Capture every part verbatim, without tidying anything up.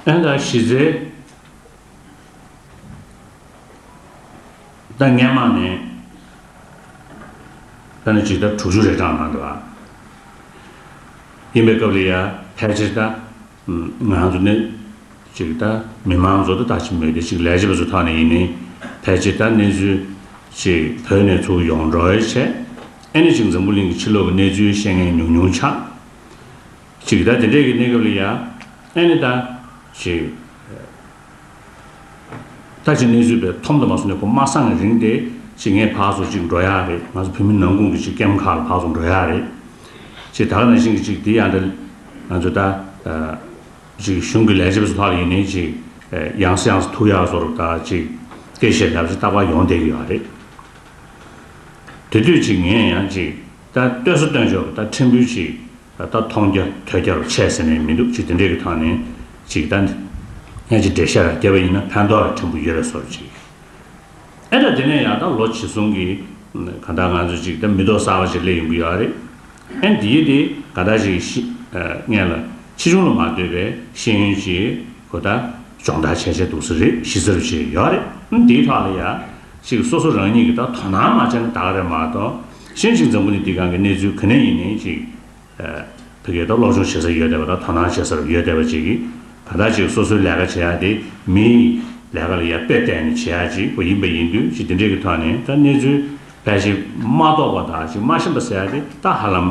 ཨན་ད་གཞི་རྩའི་ད་སྔས་མ་ནས་ད་ནི་ཇི་ལྟར་དྲུག་ཅུ་རེ་གྲངས་གནང་འདུག་ཨ། ཡིན་པའི་སྐབས་ལ་ཡ་ཕལ་ཆེར་ད་ང་ཚོ་ནི་ཅིག་ད་མི་མང་ཚོ་ད་ད་ཅི་མོས་དེ་ཅིག་ལས་བྱེད་པ་ཚོ་ཐོག་ནས་ཡིན་ནའི་ཕལ་ཆེར་ད་གནས་ཚུལ་ཅིག་བོད་ནས་ཚུར་ཡོང་འགྲོ་ཡ་བྱས། ཨ་ནི་ཅིག་འཛམ་བུ་གླིང་གི་ཕྱི་ལོགས་ཀྱི་གནས་ཚུལ་ཤེས་མཁན་ཉུང་ཉུང་ཆགས། ཅིག་ད་དེ་འདྲས་ཀྱི་གནས་སྐབས་ལ་ཡ་ཨ་ནི་ད་ཅིག་ད་ཅིག་གནས་ཚུལ་པའི་ཐོམ་དུ་མ་སོང་ནས་ཁོ་མ་སང་རིང་དེ་ཅིག་ངས་ཕར་ཚུར་ཅིག་འགྲོ་ཡ་རེད། ང་ཚོ་བོད་མི་ནང་ཁུལ་གྱི་ཅིག་ཀེམ་ཁག་ལ་ཕར་ཚུར་འགྲོ་ཡ་རེད། ཅིག་ད་ག་ནང་བཞིན་གྱི་ཅིག་དེ་ཡང་ད་ང་ཚོ་ད་ཅིག་གཞུང་གི་ལས་བྱེད་པ་ཚོ་ཐོག་ལ་ཡིན་ནའི་ཅིག་ཡང་སེ་ཡང་སེ་ཐུག་ཡ་བཟོ་འདྲ་ད་ཅིག་སྐད་བཤད་ལབ་ཅིག་རྟག་པར་ཡོང་བསྡད་ཀྱི་ཡོད་རེད། དེ་དུས་ཅིག་ངས་ཡང་ཅིག་ད་ལྟོས་ས་ལྟོས་འཇོག་ད་ཕྲན་བུ་ཅིག་ད་མཐོང་རྒྱ་ཐོས་རྒྱ་རུ་ཆད་ཟེར་ནས་མི་འདུག་ཅིག་དེ་འདྲས་ཀྱི་ཐོག་ནས་ཅིག་ད་ཡང་ཅིག་འགྲེལ་བཤད་ར་བརྒྱབ་པ་ཡིན་ན་ཕན་ཐོགས་ར་ཕྲན་བུ་ཡོད་པའི་བཟོ་འདྲ་ཅིག་ཨེ་ད་དེ་ནས་ཡང་ད་ལོ་ཕྱི་གསུམ་གྱི་གང་ལྟར་ང་ཚོ་ཅིག་ད་མི་ཐོག་གསར་པ་ཅིག་སླེབས་ཡོང་གི་ཡོད་རེད། ཨེ་འདི་ཡི་དེ་ག་ད་ཅིག་ཤི་ངས་ལ་ཕྱི་ཆུང་ལ་མ་ལྟོས་པའི་ཤེས་ཡོན་ཅིག་གོ་ད་སྦྱོང་བརྡར་བྱས་བྱས་འདུག་ས་རེད། གཞི་རྩར་བྱས་ཡོད་རེད། ཨ་འདིའི་ཐོག་ལ་ཡ་ཅིག་སོ་སོ་རང་ཉིད་ཀྱི་ད་དོ་སྣང་མ་བྱས་ན་ད་ག་རེད་མ་གཏོགས་གཞན་ཅིག་འཛམ་བུ་གླིང་འདི་སྒང་གི་གནས་ཚུལ་ག་ནས་ཡིན་ནའི་ཅིག་ཕ་གིར་ད་སློབ་སྦྱོང་བྱེད་ས་ཡོད་བསྡད་པ་དང་དོ་སྣང་བྱེད་སར་ཡོད་བསྡད་པ་ཅིག་གིས་གང་ལྟར་ཅིག་སོ་སོའི་ལས་ཀ་བྱེད་ཡ་དེ་མིའི་ལས་ཀ་ལ་ཡ་དཔེ་བལྟས་ནས་བྱེད་ཡ་ཅིག་པོ་ཡིན་པ་ཡིན་དུས་ཅིག་དེ་འདྲས་ཀྱི་ཐོག་ནས་ད་གནས་ཚུལ་ཕལ་ཆེར་མ་རྟོགས་པ་དང་ཅིག་མ་ཤེས་པ་ཟེར་ཡ་དེ་ད་ཧ་ལམ་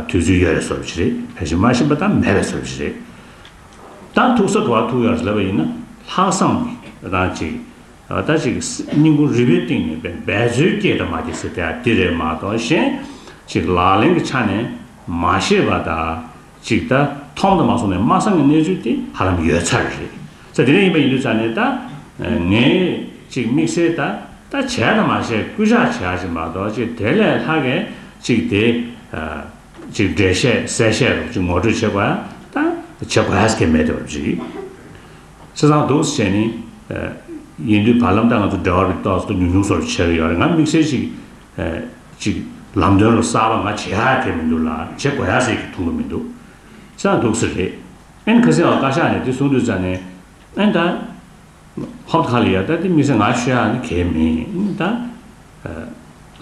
དུས་ཚོད་ཡོད་རེད་བཟོ་འདྲ་ཅིག་རེད། ཕལ་ཆེར་མ་ཤེས་པ་ད་མེད་པའི་བཟོ་འདྲ་ཅིག་རེད། ད་ཐུག་ས་ག་པར་ཐུག་ཡོད་རེད་ལབ་པ་ཡིན་ན་ལྷག་བསམ་གྱི་ད་ཅིག་ད་ཅིག་སྙིང་ཁུང་རུས་པའི་གཏིང་ནས་འབད་འབད་རྩོལ་སྐྱེས་དང་མ་སྐྱེས་ཟེར་དེ་འདི་རེད་མ་གཏོགས་གཞན་ཅིག་ལག་ལེན་གྱི་ཆ་ནས་མ་ཤེས་པ་དང་ཅིག་ད་མཐོང་དང་མ་སོང་ནས་མ་སང་གི་གནས་ཚུལ་དེ་ཧ་ལམ་ཡོད་ཚར་རེད། ས་དེ་འདྲ་ཡིན་པ་ཡིན་དུས་ཙང་ནས་ད་ངས་ཅིག་དམིགས་བསལ་ད་ད་བྱས་དང་མ་བྱས་སྐུལ་ལྕག་བྱེད་ཡ་ཅིག་མ་གཏོགས་ཅིག་དེ་ལས་ལྷག་གི་ཅིག་དེ། ཅིག་འགྲེལ་བཤད་གསལ་བཤད་རོགས་ཅིག་ངོ་སྤྲོད་བྱེད་དགོས་ཡ་ད་བྱེད་དགོས་ཡ་སྐད་མེད་དེ་བ་ཅིག་ས་སང་འདུག་བྱས་ནི་ཡིན་དུས་བར་ལམ་ད་ང་ཚོ་འབྲེལ་བ་རིགས་ཏོག་ཙམ་ཉུང་ཉུང་བཟོ་འདྲ་བྱས་ཀྱི་ཡོད་རེད། ང་དམིགས་བསལ་ཅིག་ཅིག་ལམ་སྟོན་རུ་གསར་པ་ང་བྱེད་ཡ་གལ་མི་འདུག་ལ་བྱེད་དགོས་ཡ་ཟེར་གྱི་མཐོང་གི་མི་འདུག་ས་སང་འདུག་ཟེར་རེད། ཨེན་ཁ་སང་བ་བཀའ་ཤག་ནས་དེ་གསུང་དུས་ཙང་ནས་ཨེན་ད། ཧོབ་ཁ་ལ་ཡ་ད་དེ་དམིགས་བསལ་ང་ཤོད་ཡ་ནི་གལ་མིན་ད།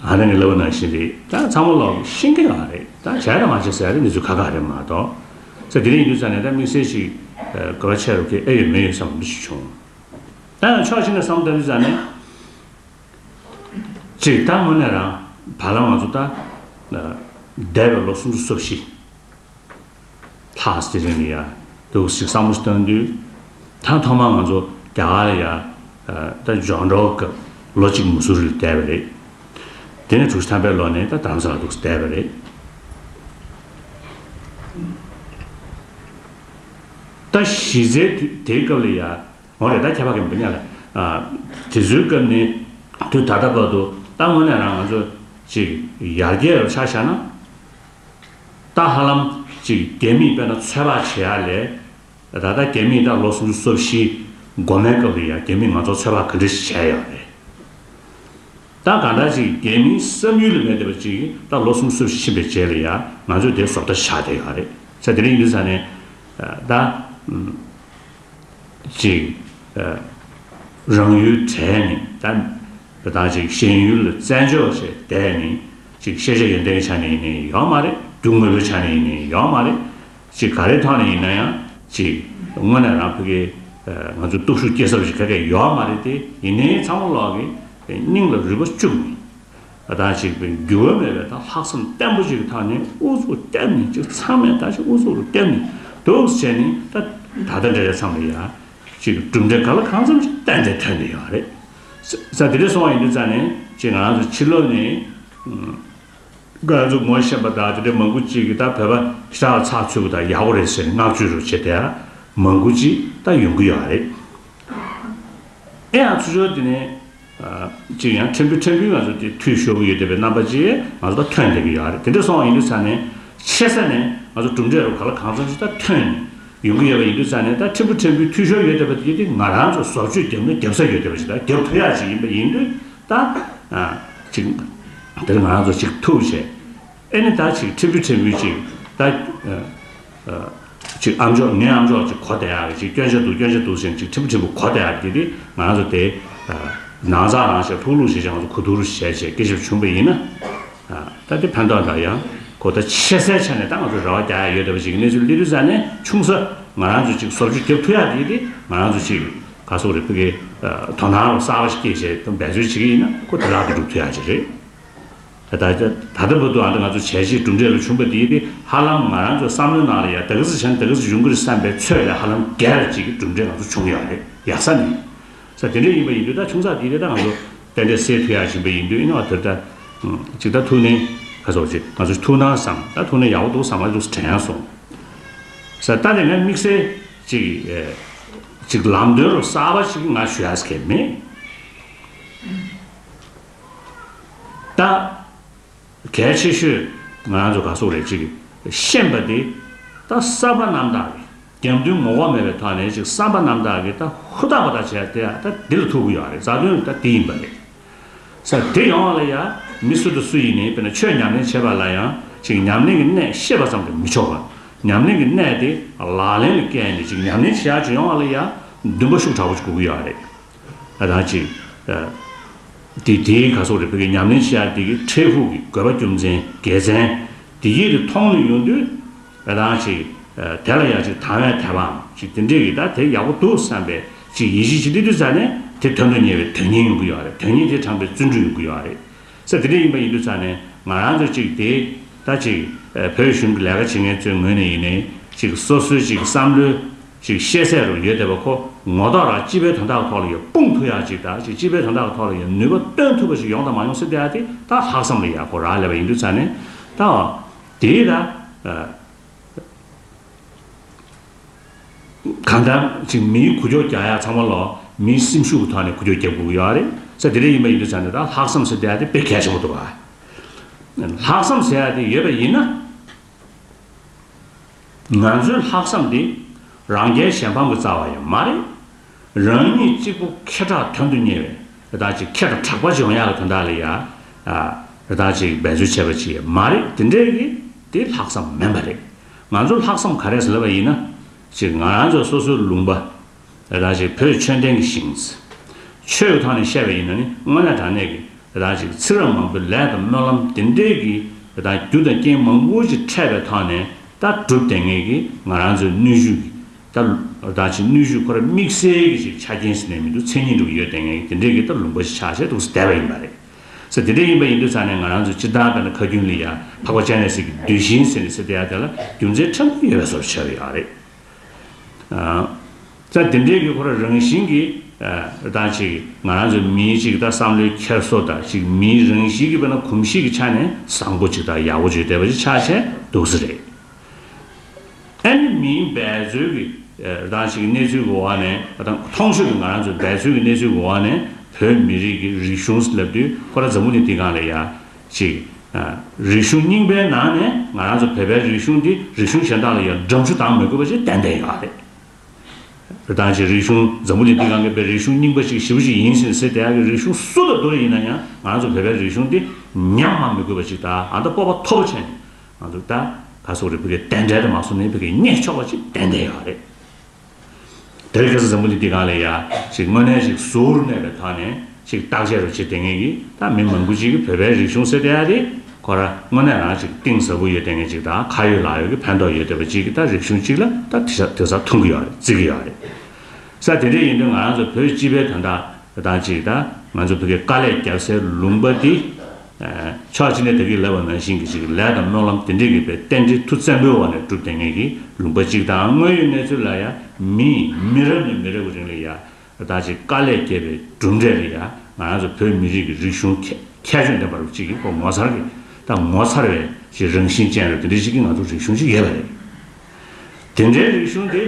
ཨ་ནི་ངས་ལབ་པ་ནང་བཞིན་རེད། ད་ཚང་མ་ལོག་ཤེས་ཀྱི་ཡོད་རེད། ད་བྱས་དང་མ་བྱས་ཟེར་ཡ་རེད། གནས་ཚུལ་ཁག་ཁག་རེད་མ་གཏོགས་ས་དེ་རིང་ཡིན་དུས་ཙང་ནས་ད་དམིགས་བསལ་ཞིག་དགོས་པ་ཆེ་རུ་གི་ཨེ་ཡོད་མེད་ཡོད་བསམ་མི་ཞིག་བྱུང་། ད་ཡང་ཕྱོགས་གཅིག་ནས་བསམ་བཏང་དུས་ཙང་ནས་ཅིག་ད་དངོས་གནས་རང་བར་ལམ་ང་ཚོ་ད་འདས་པའི་ལོ་སུམ་ཅུ་སོ་བཞི། ལྷག་སྟེ་རིང་ལ་ཡ་འདུག་ཞིག་བསམ་བློ་ཞིག་བཏང་དུས་ད་ཐོག་མར་ང་ཚོ་རྒྱ་གར་ལ་ཡ་ད་འབྱོར་འབྲེལ་སྐབས་ལོ་གཅིག་མུ་སུ་རི་ལ་བསྡད་པ་རེད། དེ་ནས་དྲུག་ཅུ་ཐམ་པའི་ལོ་ནས་ད་རྡ་རམ་ས་ལ་འདུག་བསྡད་པ་རེད། ད་གཞི་རྩའི་དུས་དེའི་སྐབས་ལ་ཡ་འོ་རེད། ད་ཁྱད་པར་གྱི་མི་ཉག་ལ་དེ་ཚོའི་སྐབས་ནས་དུས་ད་ལྟ་བར་དུ་ད་དངོས་གནས་རང་ང་ཚོ་ཅིག་ཡར་རྒྱས་རུ་ཆ་བཞག་ན། ད་ཧ་ལམ་ཅིག་རྒྱ་མིས་དཔེར་ན་ཚོད་དཔག་བྱེད་ཡ་ལས། ད་ལྟ་རྒྱ་མིས་ད་ལོ་སུམ་ཅུ་སོ་བཞི་འགོ་མའི་སྐབས་ལ་ཡ་རྒྱ་མིས་ང་ཚོར་ཚོད་དཔག་ག་འདྲ་ཞིག་བྱས་ཡོད་རེད། ད་གང་ལྟར་ཅིག་རྒྱ་མིའི་བསམ་ཡུལ་ལ་མེད་བསྡད་པ་ཅིག་ད་ལོ་སུམ་ཅུ་སོ་བཞི་ཕྱིན་པའི་རྗེས་ལ་ཡ་ང་ཚོས་དེ་བཟོ་ལྟ་ཆགས་བསྡད་ཡོད་རེད། ས་དེ་རིང་ཡིན་དུས་ས་ནས་ད། ཅིག་རང་ཡུལ་བྲལ་ནས་ད་ད་ཅིག་གཞན་ཡུལ་ལ་བཙན་འཇོག་བྱས་བསྡད་ནས་ཅིག་ཤེས་བྱ་ཡོན་ཏན་གྱི་ཆ་ནས་ཡིན་ནའི་ཡོད་མ་རེད། རྒྱུ་དངོས་པོའི་ཆ་ནས་ཡིན་ནའི་ཡོད་མ་རེད། ཅིག་ག་རེ་ཐོག་ནས་ཡིན་ན་ཡང་ཅིག་དངོས་གནས་རང་ཕ་གི་ང་ཚོ་སྟོབས་ཤུགས་སྐྱེ་ས་ཞིག་ག་གེ་ཡོད་མ་རེད་དེ། ཡིན་ནའི་ཚང་མ་ལོག་གི་སྙིང་ལ་རུས་པ་བཅུག་ནས། ད་ཅིག་འགྱུར་བ་མེད་པའི་ད་ལྷག་བསམ་བརྟན་པོ་ཅིག་གི་ཐོག་ནས་ཨུ་ཚུགས་བརྒྱབ་ནས་ཅིག་ཚང་མས་ད་ཅིག་ཨུ་ཚུགས་རུ་བརྒྱབ་ནས་འདུག་བྱས་ནས་ད་ད་ལྟ་འདྲ་རེད་ཚང་མ་ཡ་ཅིག་གྲུབ་འབྲས་ག་ལ་གང་འཚམ་ཅིག་ཏན་ཏན་ཐོན་བསྡད་ཡོད་རེད། ས་ས་དེ་འདྲ་སོང་བ་ཡིན་དུས་ཙང་ནས་ཅིག་ང་རང་ཚོ་ཕྱི་ལོགས་ནས་ང་རང་ཚོ་ངོ་ཤེས་པ་དང་དེ་འདྲ་མང་པོ་ཅིག་གིས་ད་བོད་པ་ཞེ་དྲག་ཚགས་ཚུད་པོ་དང་ཡག་པོ་རེད་ཟེར་ནས་བསྔགས་བརྗོད་རུ་བྱེད་བསྡད་ཡ་མང་པོ་ཅིག་ད་ཡོང་གི་ཡོད་རེད། ཨེ་ཡང་ཚུར་ཕྱོགས་དེ་ནས། ཅིག་ཡང་ཕྲན་བུ་ཕྲན་བུ་ང་ཚོ་དེ་འཐུས་ཤོར་གྱི་ཡོད་བསྡད་པའི་རྣམ་པ་ཅིག་ང་ཚོ་ད་ཐོན་བསྡད་ཀྱི་ཡོད་རེད། དེ་འདྲ་སོང་བ་ཡིན་དུས་ཙང་ནས་ཆེ་ས་ནས་ང་ཚོ་གྲུབ་འབྲས་རུ་ག་ལ་གང་འཚམ་ཞིག་ད་ཐོན་ཡོང་གི་ཡོད་པ་ཡིན་དུས་ཙང་ནས་ད་ཕྲན་བུ་ཕྲན་བུའི་འཐུས་ཤོར་ཡོད་བསྡད་པ་དེ་དེ་ང་རང་ཚོ་བཟོ་བཅོས་བརྒྱབ་ན་བརྒྱབ་ས་ཡོད་བསྡད་པ་ཞིག་ད་བརྒྱབ་ཐུབ་ཡག་ཅིག་ཡིན་པ་ཡིན་དུས་ད་ཅིག་དེར་ང་རང་ཚོ་ཅིག་ཐུག་བྱས་ཨེ་ནི་ད་ཅིག་ཕྲན་བུ་ཕྲན་བུ་ཅིག་ད། ཅིག་ཨ་མཆོག་ངའི་ཨ་མཆོག་ཅིག་གོ་བསྡད་ཡག་གི་ཅིག་སྐྱོན་ཆ་འདུག་སྐྱོན་ཆ་འདུག་ཟེར་ཅིག་ཁྲི་པོ་ཁྲི་པོ་གོ་བསྡད་ཡག་གི་དེ་ང་རང་ཚོ་དེ་ནང་ཚགས་རང་བཤད་ལྷུག་ལྷུག་བྱས་བྱས་ང་ཚོ་གོ་བསྡུར་བྱས་བྱས་སྐད་ཆ་བྱུང་པ་ཡིན་ན། ད་དེ་ཕན་ཐོགས་འདྲ་ཡང་གོ་ད་ཆེ་སའི་ཆ་ནས་ད་ང་ཚོ་རེ་བ་རྒྱག་ཡག་ཡོད་བསྡད་པ་ཅིག་གནས་ཚུལ་སླེབས་དུས་ཙ་ནས་ཆུང་ས་ང་རང་ཚོ་ཅིག་བཟོ་བཅོས་རྒྱབ་ཐུབ་ཡག་དེ་དེ་ང་རང་ཚོ་ཅིག་ག་སོག་རེ་ཕ་གི་དོ་སྣང་རོ་གསར་པ་ཞིག་སྐྱེས་བྱས་འབད་རྩོལ་བྱེད་ཀྱི་ཡིན་ན་ཁོ་དེ་ལག་ཏུ་འགྲུབ་ཐུབ་ཡག་ཅིག་རེད། ད་ད་ད་ལྟ་བར་དུ་ཨ་ད་ང་ཚོ་བྱས་རྗེས་གྲུབ་འབྲས་ལ་བྱུང་པ་དེ་དེ་ཧ་ལམ་ང་རང་ཚོའི་བསམ་བློའི་ནང་ལ་ཡ་ད་ག་ཚོད་བྱས་ན་ད་ག་ཚོད་ཡོང་གི་རེད་བསམ་པའི་ཚོད་ལས་ཧ་ལམ་བརྒལ་བ་ཅིག་གི་གྲུབ་འབྲས་ང་ཚོ་བྱུང་ཡོད་རེད་ཡག་ས་ནས། ས་དེ་འདྲ་ཡིན་པ་ཡིན་དུས་ད་ཆུང་ཙག་དེ་དེ་ད་ང་ཚོ་ཏན་ཏན་སེལ་ཐུབ་ཡག་ཕྱིན་པ་ཡིན་དུས་ཨིན་ནོ་དེར་ད་ཅིག་ད་ཐུགས་ནས་ག་སོག་ཅིག་ང་ཚོ་ཐུགས་སྣང་བསམ་ད་ཐུགས་ནས་ཡག་པོ་འདུག་བསམ་པ་འདུག་དྲན་སོང་། ས་ད་དེ་ངས་དམིགས་བསལ་ཅིག་ཅིག་ལམ་སྟོན་རོ་གསར་པ་ཅིག་ང་ཞུ་ཡག་གི་མེད། ད་གལ་ཆེ་ཤོས་ང་རང་ཚོ་ག་སོག་རེད་ཅིག་ཤེས་པ་དེ་ད་བསམ་པ་རྣམ་དག་རེད། རྒྱབ་མདུན་ངོ་ལྐོག་མེད་པའི་ཐོག་ནས་ཅིག་བསམ་པ་རྣམ་དག་གིས་ད་ཧུར་ཐག་པ་ད་བྱས་ཏེ་ད་འདི་ལ་ཐུག་གི་ཡོད་རེད། རྩ་དོན་ད་འདི་ཡིན་པ་རེད། ས་དེ་ཡོང་བ་ལ་ཡ་མི་སུ་དང་སུ་ཡིན་ནའི་དཔེར་ན་ཆོས་ཉམས་ལེན་བྱེད་པ་ལ་ཡང་ཅིག་ཉམས་ལེན་གྱི་གནད་ཤེས་པ་ཙམ་གྱིས་མི་ཆོག་པ། ཉམས་ལེན་གྱི་གནད་དེ་ལག་ལེན་ལ་བཀལ་ནས་ཅིག་ཉམས་ལེན་བྱེད་ཡག་ཅིག་ཡོང་བ་ལ་ཡ་འདུན་པ་ཤུགས་དྲག་པོ་ཅིག་དགོས་ཀྱི་ཡོད་རེད། ད་ཅིག་དེ་དེའི་ག་སོག་རེད་ཕ་གི་ཉམས་ལེན་བྱེད་ཡག་དེ་གི་འཕྲལ་ཕུགས་ཀྱི་དགོས་པ་རྒྱུ་མཚན་དགེ་མཚན་དེ་ཡིད་དེ་མཐོང་ནས་ཡོང་དུས། ད་ཅིག་དེ་ལ་ཡང་ཅིག་དང་བའི་དད་པའམ་ཅིག་དེ་འདྲས་ཀྱི་ད་དེ་ཡག་པོ་འདུག་བསམ་པའི་ཅིག་ཡིད་ཆེས་ཅིག་སླེབས་དུས་ཙ་ནས་དེ་དོན་དུ་གཉེར་བའི་དོན་གཉེར་ཡོང་གི་ཡོད་རེད། དོན་གཉེར་དེ་དྲངས་པའི་བརྩོན་འགྲུས་ཡོང་གི་ཡོད་རེད། ས་དེ་འདྲས་ཡིན་པ་ཡིན་དུས་ཙ་ནས་ང་རང་ཚོ་ཅིག་དེ་ད་ཅིག་བོད་གཞུང་གི་ལས་ཀ་བྱེད་མཁན་ཚོའི་ངོས་ནས་ཡིན་ནའི་ཅིག་སོ་སོའི་ཅིག་བསམ་བློའི་ཅིག་ཤེས་ཚད་རུ་ཡོད་བསྡད་པ་ཁོ་ངོ་ཐོག་རང་སྤྱི་པའི་དོན་དག་ཐོག་ལ་ཡང་སྤུངས་ཐུབ་ཡག་ཅིག་དང་ཅིག་སྤྱི་པའི་དོན་དག་ཐོག་ལ་ཡང་ནུས་པ་བཏོན་ཐུབ་པ་ཞིག་ཡོང་དང་མ་ཡོང་ཟེར་བསྡད་ཡག་དེ་ད་ལྷག་བསམ་ལ་ཡག་པོ་རག་ལས་པ་ཡིན་དུས་ཙ་ནས་ད་དེའི་ད། གང་ལྟར་ཅིག་མིའི་འགུལ་སྐྱོད་རྒྱག་ཡག་ཚང་མ་ལོ་མིའི་སེམས་ཤུགས་ཀྱི་ཐོག་ནས་འགུལ་སྐྱོད་རྒྱག་དགོས་ཀྱི་ཡོད་རེད། ས་དེ་འདྲ་ཡིན་པ་ཡིན་དུས་ཙང་ནས་ད་ལྷག་བསམ་ཟེར་བསྡད་ཡག་དེ་དཔེ་གལ་ཆེན་པོ་འདུག་ག་ལྷག་བསམ་ཟེར་ཡག་དེ་ཡོད་པ་ཡིན་ན། ང་ཚོའི་ལྷག་བསམ་དེ་རང་རྒྱལ་གཞན་ཕམ་གྱི་རྩ་བ་ཡང་མ་རེད། རང་ཉིད་གཅིག་པུ་ཁེ་གྲགས་དོན་དུ་གཉེར་བའི་རེ་ད་ཅིག་ཁེ་གྲགས་གྲགས་པ་ཅིག་ཡོང་ཡག་གི་དོན་དག་ལ་ཡ། རེ་ད་ཅིག་འབད་རྩོལ་བྱས་པ་ཅིག་མ་རེད། དེ་འདྲའི་གི་དེ་ལྷག་བསམ་མིན་པ་རེད། ང་ཚོ་ལྷག་བསམ་ག་རེ་ཟེར་ལབ་པ་ཡིན་ན། ཅིག་ང་རང་ཚོ་སོ་སོའི་ལུང་པ། རེ་ད་ཅིག་བོད་ཆོས་ལྡན་གྱི་ཞིང་། ཆོས་ཀྱི་ཐོག་ནས་བཤད་པ་ཡིན་ན་ནི་དངོས་གནས་དྲང་གནས་ཀྱི་རེ་ད་ཅིག་ཚེ་རབས་མང་པོའི་ལས་དང་སྨོན་ལམ་དེ་འདྲའི་གི་རེ་ད་རྒྱུ་དང་རྐྱེན་མང་པོ་ཅིག་འཕྲད་པའི་ཐོག་ནས་ད་གྲུབ་བསྡད་མཁན་གྱི་ང་རང་ཚོའི་ནུས་ཤུགས་ཀྱི། ད་ད་ཅིག་ནུས་ཤུགས་ཁོ་ར་དམིགས་བསལ་གྱི་ཅིག་ཆ་རྐྱེན་ཟེར་ནས་མི་འདུག་མཚན་ཉིད་འདྲ་བོ་ཡོད་བསྡད་མཁན་གྱི་དེ་འདྲའི་གི་ད་ལུང་པ་ཞིག་ཆགས་བྱས་འདུག་སེ་བསྡད་པ་ཡིན་པ་རེད། ཟེར་དེ་འདྲ་ཡིན་པ་ཡིན་དུས་ཙང་ནས་ང་རང་ཚོ་སྤྱིར་བཏང་དཔེར་ན་ཁ་རྒྱུན་ལ་ཡ་འཕགས་པ་སྤྱན་རས་གཟིགས་ཀྱི་གདུལ་ཞིང་ཟེར་ནས་ཟེར་བསྡད་ཡ་དེ་ལ་རྒྱུ་མཚན་ཕྲན་བུ་ཡོད་པའི་བཟོ་འདྲ་ཆགས་ཡོད་རེད། ཨ། ད་དེ་འདྲའི་གི་ཁོ་ར་རང་བཞིན་གྱི་ཨ་ད་ཅིག་ང་རང་ཚོའི་མིའི་ཅིག་ད་བསམ་བློའི་འཁྱེར་སོ་དང་ཅིག་མིའི་རང་བཞིན་གྱི་དཔེར་ན་གོམས་གཤིས་ཀྱི་ཆ་ནས་བཟང་པོ་ཅིག་དང་ཡག་པོ་ཅིག་བསྡད་པ་ཅིག་ཆགས་བྱས་འདུག་སེ་རེད། ཨ་ནི་མིའི་འབད་རྩོལ་གྱི་ཨ་ད་ཅིག་གནས་ཚུལ་གྱི་འོག་ནས་ད་མཐོང་ཆོས་ཀྱི་ང་རང་ཚོའི་འབད་རྩོལ་གྱི་གནས་ཚུལ་གྱི་འོག་ནས་བོད་མི་རིགས་ཀྱི་རིག་གཞུང་ལབ་དུས་ཁོ་ར་འཛམ་བུ་གླིང་འདི་སྒང་ལ་ཡ་ཅིག་ཨ་རིག་གཞུང་རྙིང་པའི་ནང་ནས་ང་རང་ཚོ་བོད་པའི་རིག་གཞུང་འདི་རིག་གཞུང་གཞན་དག་ལ་ཡང་འགྲམ་ཆུ་བཏང་མི་དགོས་པ་ཞིག་ཏན་ཏན་ཡོད་རེད། རེ་ད་ཅིག་རིག་གཞུང་འཛམ་བུ་གླིང་འདི་སྒང་གི་བོད་རིག་གཞུང་རྙིང་པ་ཞིག་ཞེ་པོ་ཅིག་ཡིན་ཟེར་ཟེར་བསྡད་ཡག་གི་རིག་གཞུང་སུ་ལ་བསྡུར་ཡིན་ན་ཡང་ང་རང་ཚོ་བོད་པའི་རིག་གཞུང་འདི་ཉམས་མ་མི་དགོས་པ་ཞིག་དང་ཨ་ད་སྤོབས་པ་མཐོ་པོ་བྱས་ནས་ང་ཚོ་ད་ག་སོག་རེ་བོད་ཀྱི་རྟེན་འབྲེལ་དུ་མ་སོང་ནས་བོད་ཀྱི་རྙེད་ཆོག་པ་ཅིག་ཏན་ཏན་ཡོད་རེད། དེ་རིང་ཁ་སང་འཛམ་བུ་གླིང་འདི་སྒང་ལ་ཡ་ཅིག་དངོས་གནས་ཅིག་ཟུར་གནས་པའི་ཐོག་ནས་ཅིག་བརྟག་དཔྱད་རུ་བྱེད་བསྡད་མཁན་གྱི་ད་མི་མང་པོ་ཅིག་གིས་བོད་པའི་རིག་གཞུང་ཟེར་བསྡད་ཡ་དེ་ཁོ་ར་དངོས་གནས་རང་ཅིག་གཏིང་ཟབ་པོ་ཡོད་བསྡད་མཁན་ཅིག་དང་ཁ་ཡོད་ལག་ཡོད་ཀྱི་ཕན་ཐོགས་ཡོད་བསྡད་པ་ཅིག་གི་ད་རིག་གཞུང་ཅིག་ལ་ད་དེ་ས་དེ་ས་མཐོང་གི་ཡོད་རེད། བརྩི་གི་ཡོད་རེད། ས་དེ་འདྲ་ཡིན་དུས་ང་རང་ཚོ་བོད་སྤྱི་པའི་དོན་དག་དང་ཅིག་ད་ང་ཚོ་བོད་ཀྱི་དཀའ་ལས་བརྒྱབ་སའི་ལུང་པ་འདི། ཕྱོགས་གཅིག་ནས་ད་གིན་ལབ་པ་ནང་བཞིན་གྱི་ཅིག་ལས་དང་སྨོན་ལམ་དེ་འདྲའི་གི་བའི་རྟེན་འབྲེལ་མཐུ་བཙན་པོའི་འོག་ནས་གྲུབ་བསྡད་མཁན་གྱི་ལུང་པ་གཅིག་དང་དངོས་ཡོད་གནས་ཚུལ་ལ་ཡང་མིས་མི་རབས་ནས་མི་རབས་ཀྱི་རིང་ལ་ཡང་ད་ཅིག་དཀའ་ལས་བརྒྱབ་པའི་གྲུབ་འབྲས་ལ་ཡང་ང་རང་ཚོ་བོད་མི་རིགས་ཀྱི་རིག་གཞུང་ཁྱད་ཁྱད་ཆོས་ལྡན་པ་རུ་གཅིག་གི་ཁོ་ངོ་མཚར་གྱི་ད་ངོ་མཚར་བའི་ཅིག་རང་བཞིན་ཅན་རུ་དེ་འདྲའི་ཞིག་གི་ང་ཚོ་རིག་གཞུང་ཅིག་ཡོད་པ་རེད། དེ་འདྲའི་རིག་གཞུང་དེ།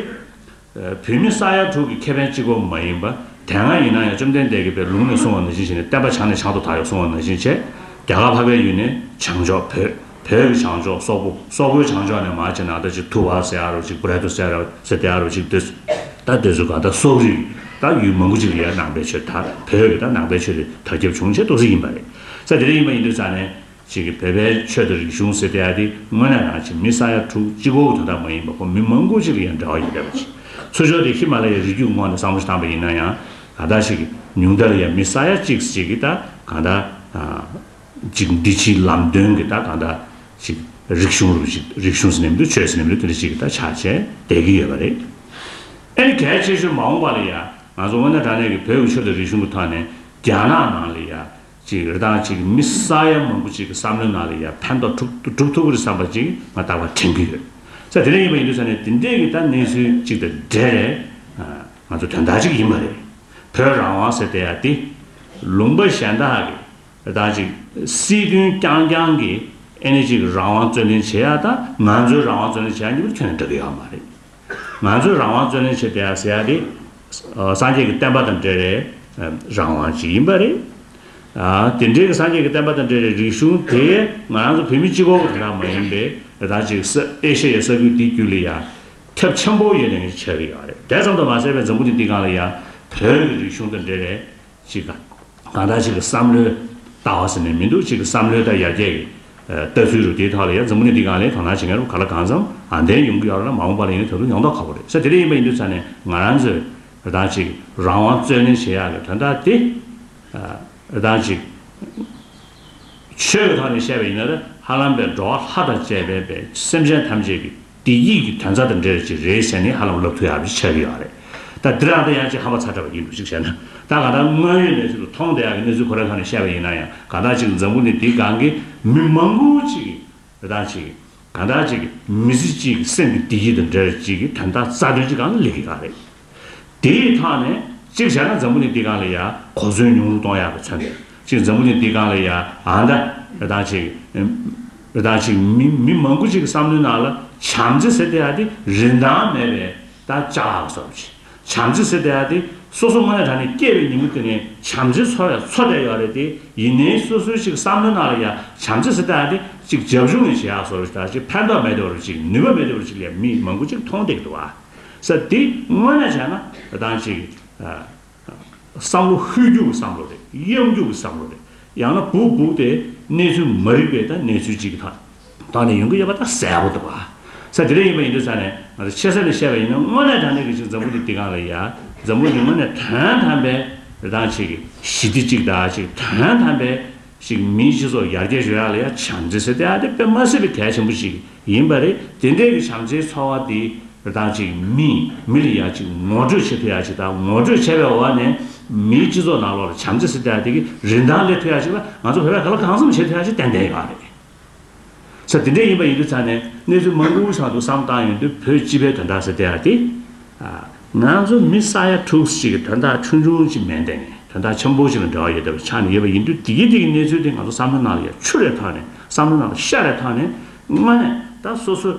བོད་མི་ས་ཡ་དྲུག་གི་ཁེ་ཕན་གཅིག་པོ་མ་ཡིན་པ། དེ་སྔ་ཡིན་ན་ཡང་བཅོམ་ལྡན་འདས་ཀྱིས་པའི་ལུང་ནས་གསུངས་པ་ནང་བཞིན་བྱས་ནས་བསྟན་པ་བྱང་ནས་བྱང་དུ་དར་ཡོད་གསུངས་པ་ནང་བཞིན་བྱས། རྒྱ་གར་འཕགས་པའི་ཡུལ་ནས་བྱང་ཕྱོགས་བོད། བོད་ཀྱི་བྱང་ཕྱོགས་སོག་པོ། སོག་པོའི་བྱང་ཕྱོགས་ནས་མར་བྱས་ན་ད་ཅིག་ཐུ་བ་ཟེར་ཡ་རོ་ཅིག་བུ་ར་ཏུ་ཟེར་ཡ་རོ་ཟེར་དེ་ཡ་རོ་ཅིག་དེ། ད་དེ་ཚོ་ག་ད་སོག་རིགས་ད་ཡུལ་མང་པོ་ཅིག་ལ་ཡ་ནང་པའི་ཆོས་དར་བོད་ཀྱི་ད་ནང་པའི་ཆོས་དེ་དར་ཁྱབ་བྱུང་བྱས་ཏོག་ཙམ་ཡིན་པ་རེད། ས་དེ་འདྲ་ཡིན་པ་ཡིན་དུས་ཙང་ནས། ཅིག་གི་བོད་པའི་ཆོས་དང་རིག་གཞུང་ཟེར་དེ་ཡ་དེ་དངོས་གནས་རང་ཅིག་མི་ས་ཡ་དྲུག་གཅིག་པོ་དོན་དག་མ་ཡིན་པ་ཁོ་མི་མང་པོ་ཅིག་ལ་ཡང་འབྲེལ་བ་ཡོད་བསྡད་པ་ཅིག་ཚུར་ཕྱོགས་དེ་ཧི་མ་ལ་ཡའི་རི་རྒྱུད་ཀྱི་ངོས་ནས་བསམ་བློ་ཞིག་བཏང་པ་ཡིན་ན་ཡང་གང་ལྟར་ཅིག་ཉུང་མཐའ་ལ་ཡང་མི་ས་ཡ་གཅིག་ཅིག་གི་ད་གང་ལྟར་ཅིག་འདི་ཕྱིའི་ལམ་སྟོན་གྱི་ད་གང་ལྟར་ཅིག་རིག་གཞུང་རུ་ཅིག་རིག་གཞུང་ཟེར་ནས་མི་འདུག་ཆོས་ཟེར་ནས་མི་འདུག་དེ་འདྲ་ཅིག་གི་ད་ཆ་བྱས་བསྡད་ཀྱི་ཡོད་པ་རེད། ཨ་ནི་གལ་ཆེ་ཤོས་མ་འོངས་པ་ལ་ཡང་ང་ཚོ་དངོས་གནས་དྲང་གནས་ཀྱི་བོད་ཀྱི་ཆོས་དང་རིག་གཞུང་གི་ཐོག་ནས་རྒྱ་ནག་ནང་ལ་ཡང་། ཅིག་རེ་དང་ཅིག་མི་ས་ཡ་མང་པོ་ཅིག་གི་བསམ་བློའི་ནང་ལ་ཡང་ཕན་ཐོགས་སྒྲུབ་སྒྲུབ་ཐུབ་ཀྱི་རེད་བསམ་པ་ཅིག་ང་རྟག་པར་དྲན་གྱི་ཡོད། ས་དེ་འདྲ་ཡིན་པ་ཡིན་དུས་ས་ནས་དེ་འདྲས་ཀྱི་ད་གནས་ཚུལ་ཅིག་དང་འབྲེལ་རེད། ང་ཚོ་དོན་དག་ཅིག་ཡིན་པ་རེད། བོད་རང་དབང་ཟེར་དེ་ཡ་དེ་ལུང་པ་གཞན་དག་གི་རེ་དང་ཅིག་སྲིད་དོན་རྐྱང་རྐྱང་གི་ཨེ་ནི་ཅིག་རང་དབང་རྩོད་ལེན་བྱེད་ཡ་དང་ང་ཚོའི་རང་དབང་རྩོད་ལེན་བྱེད་ཡ་གཉིས་པོ་ཁྱོན་ནས་འདྲ་གི་ཡོད་མ་རེད། ང་ཚོས་རང་དབང་རྩོད་ལེན་བྱེད་བསྡད་ཡ་ཟེར་ཡ་དེ། སངས་རྒྱས་ཀྱི་བསྟན་པ་དང་འབྲེལ་བའི་རང་དབང་ཅིག་ཡིན་པ་རེད། དེ་འབྲེལ་གྱི་སངས་རྒྱས་ཀྱི་བསྟན་པ་དང་འབྲེལ་བའི་རིག་གཞུང་དེ་ང་རང་ཚོ་བོད་མི་གཅིག་པོ་དེ་འདྲ་མ་ཡིན་པའི་ད་ཅིག་ས་ཨེ་ཤ་ཡའི་ས་ཁུལ་འདི་རྒྱུད་ལ་ཡ་ཁྱབ་ཆེན་པོ་ཡོད་ནས་ཆགས་ཀྱི་ཡོད་རེད། དེ་ཙམ་དུ་མ་ཟད་པའི་འཛམ་བུ་གླིང་འདི་སྒང་ལ་ཡ་བོད་ཀྱི་རིག་གཞུང་དང་འབྲེལ་བའི། ཅིག་ག་གང་ལྟར་ཅིག་གི་བསམ་བློའི་ལྟ་བ་ཟེར་ནས་མི་འདུག་ཅིག་གི་བསམ་བློའི་ལྟ་ཡར་རྒྱས་ཀྱི་ལྟ་ཚུལ་རུ་དེའི་ཐོག་ལ་ཡང་འཛམ་བུ་གླིང་འདི་སྒང་ལ་དོ་སྣང་བྱེད་མཁན་རུ་ག་ལ་གང་འཚམ་ཨ་འདྲ་ཡོང་གི་ཡོད་རེད་ན་མ་འོངས་པ་ལ་ཡིན་ན་ད་དུང་ཡོང་མདོག་ཁ་པོ་རེད་ས། དེ་འདྲ་ཡིན་པ་ཡིན་དུས་ཙང་ནས་ང་རང་ཚོས་རེ་དང་ཅིག་རང་དབང་རྩོད་ལེན་བྱེད་ཡག་གི་དོན་དག་དེ་རེ་དང་ཅིག་ཆོས་ཀྱི་ཐོག་ནས་བཤད་པ་ཡིན་ན་ཧ་ལམ་པའི་འགྲོ་བ་ལྷ་དང་བཅས་པའི་པའི་སེམས་ཅན་ཐམས་ཅད་ཀྱི་བདེ་སྐྱིད་ཀྱི་དོན་རྩ་དང་འབྲེལ་བ་ཅིག་རེད་ཟེར་ནས་ཧ་ལམ་ལབ་ཐུབ་ཡག་ཅིག་ཆགས་ཀྱི་ཡོད་རེད། ད་འདི་རང་ད་ཡང་ཅིག་ཧམ་པ་ཚ་དྲགས་པ་ཡིན་འདུག་ཅིག་བྱས་ན། ད་གང་ལྟར་དངོས་ཡོད་གནས་ཚུལ་དུ་མཐོང་བསྡད་ཡག་གི་གནས་ཚུལ་ཁོ་རའི་ཐོག་ནས་བཤད་པ་ཡིན་ན་ཡང་གང་ལྟར་ཅིག་འཛམ་བུ་གླིང་འདི་སྒང་གི་མི་མང་པོ་ཅིག་གིས་རེ་དང་ཅིག་གང་ལྟར་ཅིག་མི་ཚེ་གཅིག་གི་སེམས་ཀྱི་བདེ་སྐྱིད་དང་འབྲེལ་བ་ཅིག་གི་དོན་དག་རྩ་དོན་ཅིག་སྒང་ལ་སླེབས་ཀྱི་ཡོད་རེད། དེའི་ཐོག་ནས་གཅིག་བྱས་ན་འཛམ་བུ་གླིང་འདི་སྒང་ལ་ཡ་གོ་མཚོན་ཉུང་རུ་གཏོང་ཡག་གི་མཚོན་པའི་གཅིག་འཛམ་བུ་གླིང་འདི་སྒང་ལ་ཡ་ཨ་ད་རེ་དང་ཅིག་རེ་དང་ཅིག་མི་མི་མང་པོ་ཅིག་གི་བསམ་བློའི་ནང་ལ་བྱམས་བརྩེ་ཟེར་དེ་ཡ་དེ་རིན་ཐང་མེད་པའི་ད་ལྕགས་ལ་སོགས་ཅིག་བྱམས་བརྩེ་ཟེར་དེ་ཡ་དེ་སོ་སོ་དངོས་གནས་དྲང་གནས་སྐྱེས་པའི་ཉིན་མོ་དེ་ནས་བྱམས་བརྩེ་འཚོ་བའི་འཚོ་བསྡད་ཡོད་རེད་དེ་ཡིན་ནའི་སོ་སོའི་ཅིག་བསམ་བློའི་ནང་ལ་ཡ་བྱམས་བརྩེ་ཟེར་དེ་ཡ་དེ་ཅིག་རྒྱབ་ལྗོངས་ནས་བྱེད་ཡག་བཟོ་རེད་ད་ཅིག་ཕན་ཐོགས་མེད་དེ་བ་རེད་ཅིག་ནུས་པ་མེད་དེ་བ་རེད་ཅིག་ལ་མི་མང་པོ་ཅིག་མཐོང་བསྡད་ཀྱི་འདུག་ཨ། ས་འདི་དངོས་གནས་བྱས་ན་ད་ཅིག་བསམ་བློ་ལྷོད་རྒྱུ་གི་བསམ་བློ་རེད། གཡེང་རྒྱུ་གི་བསམ་བློ་རེད། ཡང་ན་སྦུག་སྦུག་དེ་གནས་ཚུལ་མ་རིག་པའི་ད་གནས་ཚུལ་ཅིག་གི་ཐོག་ཐོག་ནས་ཡོང་གི་ཡོད་པ་ད་གསལ་པོ་འདུག་བ། ས་དེ་འདྲ་ཡིན་པ་ཡིན་དུས་ས་ནས་ང་ཚོ་ཆེ་ས་ནས་བཤད་པ་ཡིན་ན་དངོས་གནས་དྲང་གནས་ཀྱི་ཅིག་འཛམ་བུ་གླིང་འདི་སྒང་ལ་ཡ་འཛམ་བུ་གླིང་དངོས་གནས་དོན་དམ་པའི་རེ་དང་ཅིག་ཞི་བདེ་ཅིག་ད་ཅིག་དོན་དམ་པའི་ཅིག་མིའི་སྤྱི་ཚོགས་ཡར་རྒྱས་ཡོང་ཡག་ལ་ཡ་བྱམས་བརྩེ་ཟེར་དེ་ཨ་དེ་དཔེ་མ་སྲིད་པའི་གལ་ཆེན་པོ་ཞིག་ཡིན་པ་རེད། དེ་འདྲའི་གི་བྱམས་བརྩེའི་ཚོར་བ་དེ་རེ་དང་ཅིག་མི་མི་ལ་ཡ་ཅིག་ངོ་སྤྲོད་བྱེད་ཐུབ་ཡག་ཅིག་དང་ངོ་སྤྲོད་བྱས་པའི་འོག་ནས་མིའི་སྤྱི་ཚོགས་ནང་ལོགས་ལ་བྱམས་བརྩེ་ཟེར་དེ་ཨ་དེ་གི་རིན་ཐང་སླེབས་ཐུབ་ཡག་ཅིག་ལ་ང་ཚོ་བོད་པས་ག་ལ་གང་འཚམ་བྱེད་ཐུབ་ཡག་ཅིག་ཏན་ཏན་ཡོད་རེད། ས་དེ་འདྲ་ཡིན་པ་ཡིན་དུས་ཙང་ནས་གནས་ཚུལ་མང་པོ་ཞིག་ཏུ་བསམ་བཏང་ཡོང་དུས་བོད་སྤྱི་པའི་དོན་དག་ཟེར་དེ་ཡང་དེ། ང་ཚོ་མི་ས་ཡ་དྲུག་ཅིག་གི་དོན་དག་ཆུང་ཆུང་ཅིག་མིན་དེ་ནས་དོན་དག་ཆེན་པོ་ཞིག་ལ་འབྲེལ་བ་ཡོད་པའི་ཆ་ནས་ཡོད་པ་ཡིན་དུས་དེ་གི་དེ་གི་གནས་ཚུལ་དེ་ང་ཚོ་བསམ་བློ་ནང་ལ་ཡ་ཆུ་རེ་ཐོག་ནས་བསམ་བློ་ནང་ལ་ཤ་རེ་ཐོག་ནས་དངོས་གནས་ད་སོ་སོ་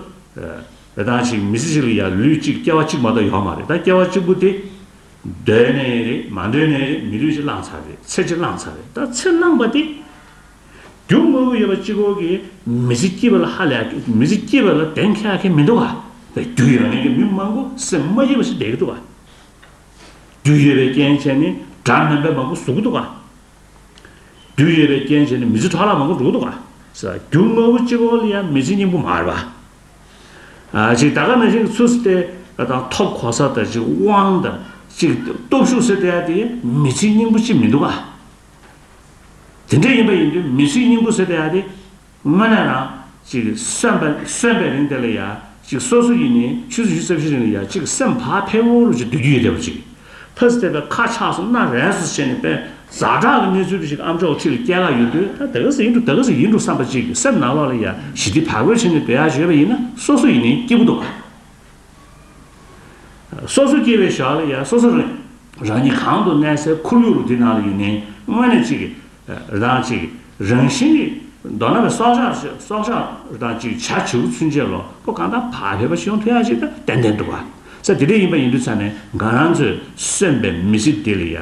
རེ་དང་ཅིག་མི་ཚེ་ཞིག་ལ་ཡ་ལུས་གཅིག་སྐྱེ་བ་གཅིག་མ་གཏོགས་ཡོད་མ་རེད། ད་སྐྱེ་བ་གཅིག་པུ་དེ་འདོད་ནའི་རེད་མ་འདོད་ནའི་རེད་མི་ལུས་ཅིག་བླངས་ཚར་རེད། ཚེ་གཅིག་བླངས་ཚར་རེད། ད་ཚེ་བླངས་པ་དེ། རྒྱུ་དངོས་པོ་ཡོད་པ་གཅིག་པོ་གིས་མི་ཚེ་སྐྱིད་པ་ལ་ཧ་ལས་མི་ཚེ་སྐྱིད་པ་ལ་གདེང་འཁེལ་མཁན་མི་འདུག་ག་རྒྱུ་ཡོད་མཁན་གྱི་མི་མང་པོ་སེམས་མ་སྐྱིད་པ་ཞིག་བསྡད་ཀྱི་འདུག་ག་རྒྱུ་ཡོད་པའི་རྐྱེན་བྱས་ནས་དགྲ་དམན་པ་མང་པོ་ཟུག་གི་འདུག་ག་རྒྱུ་ཡོད་པའི་རྐྱེན་བྱས་ནས་མི་ཚེ་འཕྲོ་བརླག་མང་པོ་འགྲོ་གི་འདུག་ག་ས་རྒྱུ་དངོས་པོ་གཅིག་པོ་ལ་ཡང་མི་ཚེ་སྙིང་པོ་མ་རེད་པ། ཨ་ཅིག་ད་ག་ནང་བཞིན་ཚུལ་དེ་དང་ཐོབ་གོ་ས་དང་ཅིག་དབང་དང་ཅིག་སྟོབས་ཤུགས་ཟེར་དེ་ཡ་དེ་མི་ཚེ་སྙིང་པོ་གཅིག་མི་འདུག་ག་དེ་འདྲ་ཡིན་པ་ཡིན་དུས་མི་ཚེའི་སྙིང་པོ་ཟེར་དེ་ཡ་དེ་དངོས་གནས་རང་ཅིག་གསོན་པ་གསོན་པའི་རིང་དེ་ལ་ཡ་ཅིག་སོ་སོ་ཡིན་ནའི་ཆུ་ཚོད་བཞི་རྩ་བཞི་རིང་ལ་ཡ་ཅིག་སེམས་བག་ཕེབས་པོ་རུ་ཅིག་སྡོད་རྒྱུ་ཡོད་བསྡད་པ་ཅིག་ཕ་སི་དེ་བས་ཁ་ཆག་སོང་སྣ་རལ་སོང་བྱས་ནས་པས་ཛ་དྲག་གི་གནས་ཚུལ་དུ་ཅིག་ཨམ་ཅོག་ཕྱི་ལ་སྐྱེལ་ག་ཡོང་དུས་ད་དེ་ག་ཟེ་ཡིན་འགྲོ་དེ་ག་ཟེ་ཡིན་འགྲོ་བསམ་པ་ཅིག་སེམས་ནང་ལོགས་ལ་ཡ་ཞི་བདེ་བག་ཕེབས་བྱས་ནས་སྡོད་ཡ་ཅིག་ཡོད་པ་ཡིན་ན་སོ་སོ་ཡིན་ནའི་སྐྱིད་པོ་འདུག་ག་སོ་སོ་སྐྱེ་བའི་ཞག་ལ་ཡང་སོ་སོ་རང་རང་ཉིད་གང་དུ་གནས་སའི་ཁོར་ཡུག་རུ་འདི་ནང་ལ་ཡིན་ནའི་དངོས་གནས་ཅིག་རང་ཅིག་རང་བཞིན་གྱིས་མདོར་ན་བའི་སྲོག་ཆགས་སྲོག་ཆགས་རང་ཅིག་བྱ་བྱིའུ་ཚུན་ཆད་ལོ་པོ་གང་ལྟར་བག་ཕེབས་པ་ཞིག་ཡོང་ཐུབ་ཡ་ཞིག་ད་ཏན་ཏན་འདུག་བ། ས་དེ་འདྲ་ཡིན་པ་ཡིན་དུས་ཙང་ནས་ང་རང་ཚོས་གསོན་པའི་མི་ཚེ་འདི་ལ་ཡ་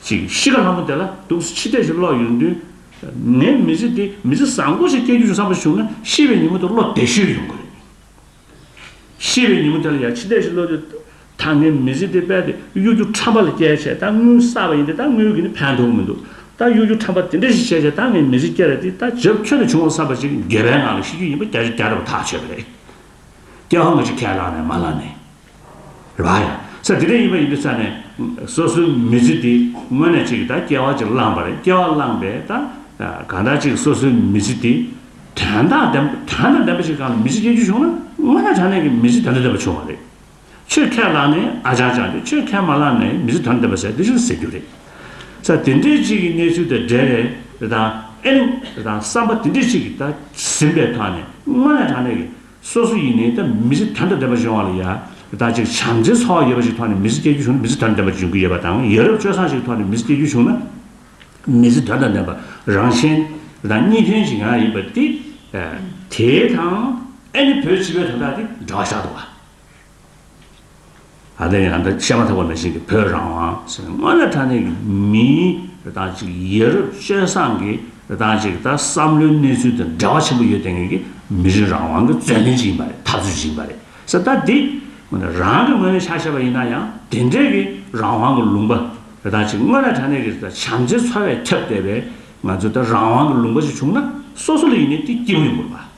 ཅིག་ཤི་ཁ་ལྷ་མོ་དེ་ལ་འདུག་སེ་ཕྱི་བལྟས་ཤིག་ཀློག་ཡོང་དུས་ངའི་མི་ཚེ་འདི་མི་ཚེ་བཟང་པོ་ཞིག་སྐྱེལ་རྒྱུ་བྱུང་བསམ་པ་བྱུང་ན་ཤི་བའི་ཉིན་མོ་དེ་བློ་བདེ་ཤོས་ཡོང་གི་རེད། ཤི་བའི་ཉིན་མོ་དེ་ལ་ཡང་ཕྱི་བལྟས་ཤིག་ཀློག་དུས་ད་ངའི་མི་ཚེ་དེ་རྦད་དེ་གཡོ་སྒྱུ་ཁྲམ་པ་ལ་སྐྱེལ་བྱས་ད་དངུལ་བསགས་པ་ཡིན་ཏེ་ད་དངུལ་གྱིས་ནི་ཕན་ཐོགས་མི་འདུག་ད་གཡོ་སྒྱུ་ཁྲམ་པ་དེ་འདྲ་ཞིག་བྱས་བྱས། ད་ངས་མི་ཚེ་སྐྱེལ་རེད་དེ། ད་རྒྱབ་ཁྱོན་ནས་བྱུང་བ་བསམ་པ་ཞིག་འགྱོད་པའི་ངང་ལ་ཤི་རྒྱུ་ཡིན་པ་བརྒྱ་ཆ་བརྒྱ་རེད་པ་ཐག་ཆོད་པ་རེད། སྐྱེ་བ་སྔ་ཕྱི་ཁས་བླངས་ནས་མ་བླངས་ནས། རེད་པ། ཡ། ས་དེ་འདྲ་ཡིན་པ་ཡིན་དུས་ཙང་ནས། སོ་སོའི་མི་ཚེ་འདི་དངོས་གནས་ཅིག་ད་སྐྱེ་བ་ཅིག་བླངས་པ་རེད། སྐྱེ་བ་བླངས་པས་ད་གང་ལྟར་ཅིག་སོ་སོའི་མི་ཚེ་འདི་དོན་དང་ལྡན། དོན་དང་ལྡན་པ་ཞིག་སྒང་ལ་མི་ཚེ་སྐྱེལ་རྒྱུ་བྱུང་ན། དངོས་གནས་དྲང་གནས་ཀྱི་མི་ཚེ་དོན་དང་ལྡན་པ་བྱུང་བ་རེད། ཆོས་ཁས་བླངས་ནས་ཨ་ཅང་ཅང་དེ། ཆོས་ཁས་མ་བླངས་ནས་མི་ཚེ་དོན་དང་ལྡན་པ་ཟེར་དེ་ཞིག་ཟེར་རྒྱུ་རེད། ས་དེ་འདྲའི་ཅིག་གི་གནས་ཚུལ་དང་འབྲེལ་བའི་དང་། ཨེ་ནི་དང་བསམ་པ་དེ་འདྲའི་ཅིག་གི་ད་ཟིན་པའི་ཐོག་ནས། དངོས་གནས་དྲང་གནས་ཀྱི་སོ་སོ་ཡིན་ནའི་ད་མི་ཚེ་དོན་དང་ལྡན་པ་བྱུང་བ་ལ་ཡ། ད་ཅིག་བྱམས་བརྩེའི་ཚོར་བ་ཡོད་པ་ཞིག་ཐོག་ནས་མི་ཚེ་སྐྱེལ་རྒྱུ་བྱུང་ན་མི་ཚེ་དོན་དང་ལྡན་པ་འབྱུང་གི་ཡོད་པ་དང་། ཡ་རབས་སྤྱོད་བཟང་ཞིག་ཐོག་ནས་མི་ཚེ་སྐྱེལ་རྒྱུ་བྱུང་ན་མི་ཚེ་དོན་དང་ལྡན་པ་རང་བཞིན་དང་གཉིས་ཕན་ཞིག་ཡང་ཡིན་པ་དེ། དེ་དང་ཨེ་ནི་བོད་སྤྱི་པའི་དོན་དག་དེ་འབྲེལ་བ་བཞག་འདུག་པ། ཨ། དེ་ཡང་ད་བཤད་མ་ཐག་པ་ནང་བཞིན་གྱི་བོད་རང་དབང་ཟེར་ནས། དངོས་གནས་དྲང་གནས་ཀྱི་མིའི་དང་ཅིག་ཡ་རབས་སྤྱོད་བཟང་གི་དང་ཅིག་ད་བསམ་བློའི་གནས་ཚུལ་དང་འབྲེལ་བ་ཆེན་པོ་ཡོད་བསྡད་མཁན་གྱི་མི་རིགས་རང་དབང་གི་མཛོད་རྟེན་ཅིག་ཡིན་པ་རེད། འཐབ་རྩོད་ཅིག་ཡིན་པ་རེད། ས་ད་འདི་རང་གི་ངོས་ནས་ཆ་བཞག་པ་ཡིན་ན་ཡང་། དེ་འདྲའི་གི་རང་དབང་གི་ལུང་པ་དང་ཅིག་དངོས་གནས་དྲང་གནས་ཀྱི་ད་བྱམས་བརྩེའི་ཚོར་བས་ཁྱབ་བསྡད་པའི་ང་ཚོའི་ད་རང་དབང་གི་ལུང་པ་ཅིག་བྱུང་ན། སོ་སོ་ལ་ཡིན་ནའི་དེ་སྐྱིད་པོ་ཡོང་དགོས་པ།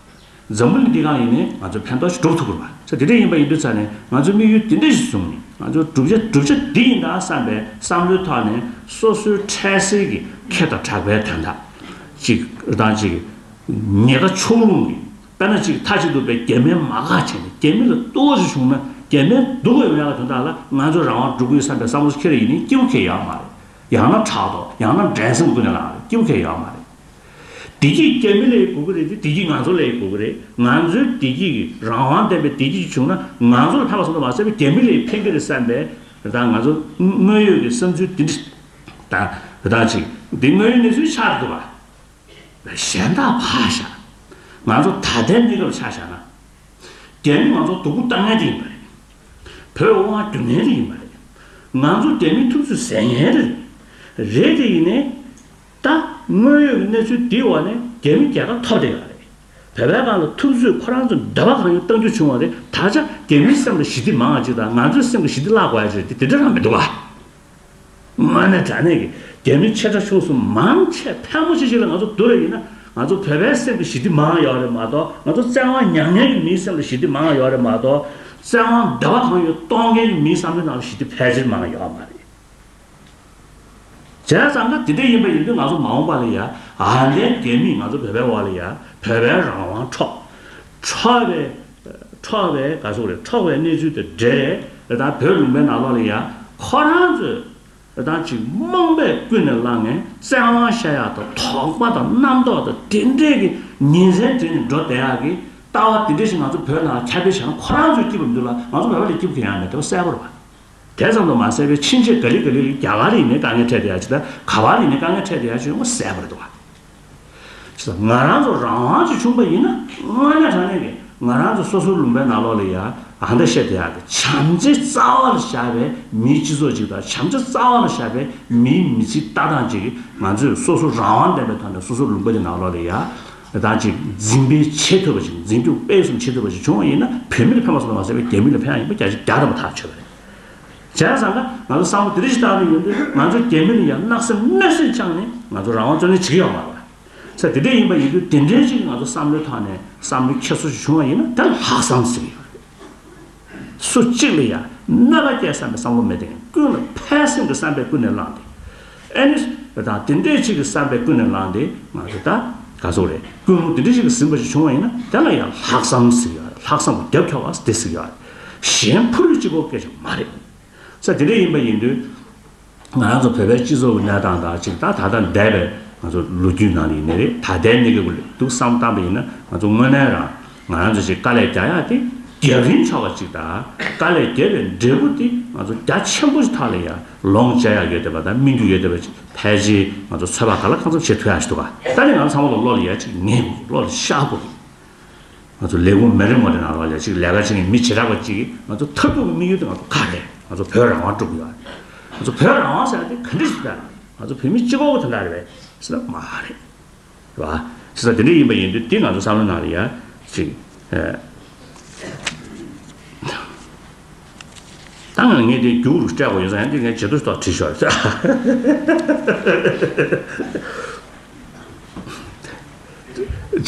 འཛམ་བུ་གླིང་འདི་སྒང་ཡིན་ནའི་ང་ཚོ་ཕན་ཐོགས་ཤིག་སྒྲུབ་ཐུབ་དགོས་པ། ས་དེ་འདྲ་ཡིན་པ་ཡིན་དུས་ཙང་ནས། ང་ཚོ་དམིགས་ཡུལ་དེ་འདྲ་ཞིག་བཟུང་ནས། ང་ཚོ་བསྒྲུབ་བྱ་བསྒྲུབ་བྱ་འདི་ཡིན་ད་བསམ་པའི་བསམ་བློའི་ཐོག་ནས། སོ་སོའི་འཕྲལ་སེལ་གྱི་ཁེ་དང་གྲགས་པའི་དོན་དག་ཅིག་དང་ཅིག་ཉེན་ཁ་ཕྱོགས་ལྷུང་གི། དཔེར་ན་ཅིག་མཐའ་གཅིག་ཏུ་བའི་རྒྱ་མིར་མ་དགའ་བྱས་ནས། རྒྱ་མི་ལ་གཏོར་བ་ཞིག་བྱུང་ན། རྒྱ་མིར་སྡུག་པའི་མེད་པ་དོན་དག་ལ་ང་ཚོ་རང་དབང་སྒྲུབ་དགོས་བསམ་པའི་བསམ་བློ་ཞིག་འཁྱེར་ཡིན་ནའི་སྐྱིད་པོ་ཁེལ་ཡོད་མ་རེད། ཡང་ན་ཕྲག་དོག་ཡང་ན་འགྲན་སེམས་ཀུན་ནས་ལངས་རེད། སྐྱིད་པོ་ཁེལ་ཡོད་མ་རེད། བདེ་སྐྱིད་རྒྱ་མི་ལ་ཡང་དགོས་ཀྱི་རེད་དེ། བདེ་སྐྱིད་ང་ཚོ་ལ་ཡང་དགོས་ཀྱི་རེད། ང་ཚོའི་བདེ་སྐྱིད་ཀྱི་རང་དབང་ལྡན་པའི་བདེ་སྐྱིད་ཅིག་བྱུང་ན། ང་ཚོ་ལ་ཕན་པ་ཙམ་དུ་མ་ཟད་པའི་རྒྱ་མི་ལ་ཡང་ཕན་གྱི་རེད་བསམ་པའི། ད་ང་ཚོ་དངོས་ཡོད་ཀྱི་བསམ་ཚུལ་འདི་འདྲ་དང་། ད་ཅིག་འདི་དངོས་ཡོད་གནས་ཚུལ་ཆགས་འདུག་པ། གཞན་དག་ཕར་བཞག་ང་ཚོ་ད་ལྟའི་གནས་སྐབས་ཆ་བཞག་ན། རྒྱ་མི་ང་ཚོ་སྡུག་པོ་བཏང་མཁན་དེ་ཡིན་པ་རེད། བོད་དབང་སྒྱུར་མཁན་དེ་ཡིན་པ་རེད། ང་ཚོ་རྒྱ་མིའི་ཐུབ་ཚོད་ཟ་མཁན་རེད། རེད་དེ་ཡིན་ནའི། ད་དངོས་ཡོད་ཀྱི་གནས་ཚུལ་འདིའི་འོག་ནས་རྒྱ་མི་རྒྱལ་ཁ་ཐོབ་བསྡད་ཡོད་རེད། བོད་པའི་སྒང་ལ་ཐུབ་ཚོད་ཁོ་རང་ཚོ་འདོད་པ་གང་ཡོད་གཏང་རྒྱུ་བྱུང་བ་རེད། ད་ཆ་རྒྱ་མིའི་སེམས་ལ་ཞི་བདེ་མང་བ་ཅིག་དང་། ང་ཚོའི་སེམས་ལ་ཞི་བདེ་བརླག་དགོས་ཡ་ཅིག་རེད་དེ། དེ་འདྲ་རང་མི་འདུག་པ། དངོས་གནས་དྲང་གནས་ཀྱི་རྒྱ་མི་ཆེ་ཕྲ་ཆུང་གསུམ་མང་ཆེ་ཕལ་མོ་ཆེ་ཞིག་ལ་ང་ཚོ་བསྡུར་བ་ཡིན་ན། ང་ཚོ་བོད་པའི་སེམས་ཀྱི་ཞི་བདེ་མང་ཡོད་རེད་མ་གཏོགས། ང་ཚོ་བཙན་དབང་མྱངས་མཁན་གྱི་མིའི་སེམས་ལ་ཞི་བདེ་མང་ཡོད་རེད་མ་གཏོགས། བཙན་དབང་འདོད་པ་གང་ཡོད་གཏོང་མཁན་གྱི་མིའི་བསམ་བློའི་ནང་ལ་ཞི་བདེ་ཕལ་ཆེར་མང་ཡོད་མ་རེད། བྱས་ཙང་ཀ་དེ་འདྲ་ཡིན་པ་ཡིན་དུས། ང་ཚོ་མ་འོངས་པ་ལ་ཡ། ཨ་ནི་རྒྱ་མིས་ང་ཚོ་བོད་པའི་འོག་ལ་ཡ་བོད་པའི་རང་དབང་འཕྲོག་འཕྲོག་པའི། འཕྲོག་པའི་ག་ཟེར་དགོས་རེད། འཕྲོག་པའི་གནས་ཚུལ་དེ་འདྲ་རེད། ད་བོད་ལུང་པའི་ནང་ལོགས་ལ་ཡ་ཁོ་རང་ཚོས་ད་ཅིག་རྨོངས་པས་ཀུན་ནས་བསླངས་ནས། བཙན་དབང་བཤད་ཡག་དང་དོགས་པ་དང་རྣམ་རྟོག་དང་དེ་འདྲས་ཀྱི་ཉིན་མཚན་བྲིས་ནས་འགྲོ་བསྡད་ཡག་གི་ལྟ་བ་དེ་འདྲས་ཞིག་ང་ཚོ་བོད་ནང་ཁྱབ་སྤེལ་བྱས་ན། ཁོ་རང་ཚོས་སྐྱིད་པ་མི་འདུག་ལ། ང་ཚོ་བོད་པ་ལ་སྐྱིད་པོ་གང་ཡང་མེད། དེ་བ་གསལ་པོ་རེད་པ། དེ་ཙམ་དུ་མ་ཟད་པའི་ཕྱིན་ཆད་ག་ལེ་ག་ལེ་ལ་རྒྱ་གར་ལ་ཡིན་ནའི་དཀའ་ངལ་འཕྲད་བསྡད་ཡག་ཅིག་དང་། ག་པར་ལ་ཡིན་ནའི་དཀའ་ངལ་འཕྲད་བསྡད་ཡག་ཅིག་ཡོང་བ་གསལ་པོ་རེད་འདུག་པ། ང་རང་ཚོ་རང་དབང་ཅིག་བྱུང་པ་ཡིན་ན། དངོས་གནས་དྲང་གནས་ཀྱི་ང་རང་ཚོ་སོ་སོའི་ལུང་པའི་ནང་ལོགས་ལ་ཡ། ཨ་འདྲ་བཤད་བསྡད་ཡག་གི་བྱམས་བརྩེ་རྩ་བ་ལ་བཞག་པའི་མིའི་སྤྱི་ཚོགས་ཅིག་དང་། བྱམས་བརྩེ་རྩ་བ་ལ་བཞག་པའི་མིའི་མི་ཚེའི་ལྟ་སྟངས་ཅིག་ང་ཚོས་སོ་སོ་རང་དབང་ལྡན་པའི་ཐོག་ནས་སོ་སོའི་ལུང་པ་དེ་ནང་ལོགས་ལ་ཡ། ད་ཅིག་འཛིན་སྤེལ་བྱེད་ཐུབ་པ་ཅིག་འཛིན་སྐྱོང་སྤེལ་གསུམ་བྱེད་ཐུབ་པ་ཅིག་བྱུང་བ་ཡིན་ན། བོད་མི་ལ་ཕན་པ་ཙམ་དུ་མ་ཟད་པའི་རྒྱ་མི་ལ་ཕན་ཡག་ཡིན་པ་བརྒྱ་ཆ་བརྒྱ་རེད་པ་ཐག་ཆོད་པ་རེད། བྱས་ཙང་ཀ་ང་ཚོ་བསམ་བློ་དེ་འདྲ་ཞིག་བཏང་ནས་ཡོང་དུས། ང་ཚོ་རྒྱ་མི་ལ་ཡང་སྣང་སེམས་གནོད་སེམས་བཅངས་ནས་ང་ཚོ་རང་དབང་རྩོད་ལེན་བྱེད་ཀྱི་ཡོད་མ་རེད་པ། ས་དེ་འདྲ་ཡིན་པ་ཡིན་དུས། དེ་འདྲའི་ཅིག་ང་ཚོ་བསམ་བློའི་ཐོག་ནས་བསམ་བློ་འཁྱེར་སོ་ཞིག་བྱུང་བ་ཡིན་ན། དེ་ལ་ལྷག་བསམ་ཟེར་གྱི་ཡོད་རེད། སུ་གཅིག་ལ་ཡང་གནོད་པ་སྐྱེལ་བསམ་པའི་བསམ་བློ་མེད་དེ། ཀུན་ལ་ཕན་སེམས་ཀྱི་བསམ་པས་ཀུན་ནས་བསླངས་ཏེ། ཨེ་ནི་དང་དེ་འདྲའི་ཅིག་གི་བསམ་པས་ཀུན་ནས་བསླངས་ཏེ། ང་ཚོ་ད་ག་ཟེར་དགོས་རེད། ཀུན་སློང་དེ་འདྲའི་ཅིག་གིས་ཟིན་པ་ཞིག་བྱུང་བ་ཡིན་ན། དེ་ལ་ཡང་ལྷག་བསམ་ཟེར་གྱི་ཡོད་རེད། ལྷག་བསམ་གྱི་རྒྱབ་ཁྱོག་པ་དེ་ཟེར་གྱི་ཡོད་རེད། གཞན་ཕུ་རུ་གཅིག་པོ་སྐད་ཆ་མ་རེད། ས་དེ་འདྲ་ཡིན་པ་ཡིན་དུས། ང་རང་ཚོ་བོད་པའི་སྤྱི་ཚོགས་ཀྱི་གནས་སྟངས་དང་ཅིག་ད་ད་ལྟ་འདས་པའི་ང་ཚོ་ལོ་རྒྱུས་ནང་ལ་ཡིན་ནའི་རེད། ད་ལྟའི་གནས་སྐབས་ཀྱི་འདུག་བསམ་བཏང་པ་ཡིན་ན། ང་ཚོ་དངོས་གནས་རང་ང་རང་ཚོ་ཅིག་དཀའ་ལས་རྒྱག་ཡག་དེ་རྒྱག་རིན་ཆོག་པ་ཅིག་དང་། དཀའ་ལས་བརྒྱབ་པའི་འབྲས་བུ་དེ་ང་ཚོ་རྒྱ་ཆེན་པོ་ཞིག་ཐོག་ལ་ཡང་ལོངས་སྤྱད་ཡག་ཡོད་བསྡད་པ་དང་། སྨིན་རྒྱུ་ཡོད་བསྡད་པ་ཅིག་ཕལ་ཆེར་ང་ཚོ་ཚོད་དཔག་གང་ལ་གང་འཚམ་བྱེད་ཐུབ་ཡག་ཞིག་འདུག་ག་ད་ནི་ང་ཚོ་ཚང་མ་ལ་བློ་ལ་ཡ་ཅིག་ངེས་དགོས། བློ་ལ་ཤར་དགོས། ང་ཚོ་ལས་ཁུངས་མི་རེ་ངོ་རེ་ནང་ལོགས་ལ་ཅིག་ལས་ཀ་བྱེད་མཁན་མི་བྱེ་བྲག་པ་ཅིག་གིས་ང་ཚོ་མཐར་ཐུག་གི་དམིགས་ཡུལ་དེ་ང་ཚོ་ག་རེད། ང་ཚོ་བོད་རང་དབང་སྒྲུབ་ཀྱི་ཡོད་རེད། ང་ཚོ་བོད་རང་དབང་ཟེར་ཡག་དེ་ག་འདྲ་ཞིག་རེད། ང་ཚོ་བོད་མི་གཅིག་པོ་གི་དོན་དག་རེད་པས་ཟེར་ན་མ་རེད། རེད་པ། ཟེར་ན་དེ་འདྲ་ཡིན་པ་ཡིན་དུས། དེ་ང་ཚོ་བསམ་བློ་ནང་ལ་ཡ་ཅིག་ཨེ། ད་ང་ངས་དེ་རྒྱུགས་རུ་སྤྲད་དགོས་ཡོད་ཙང་ཡང་དེ་ངས་ཇེ་ཐུ་ཐོག་བྲིས་ཤོག་བྱས་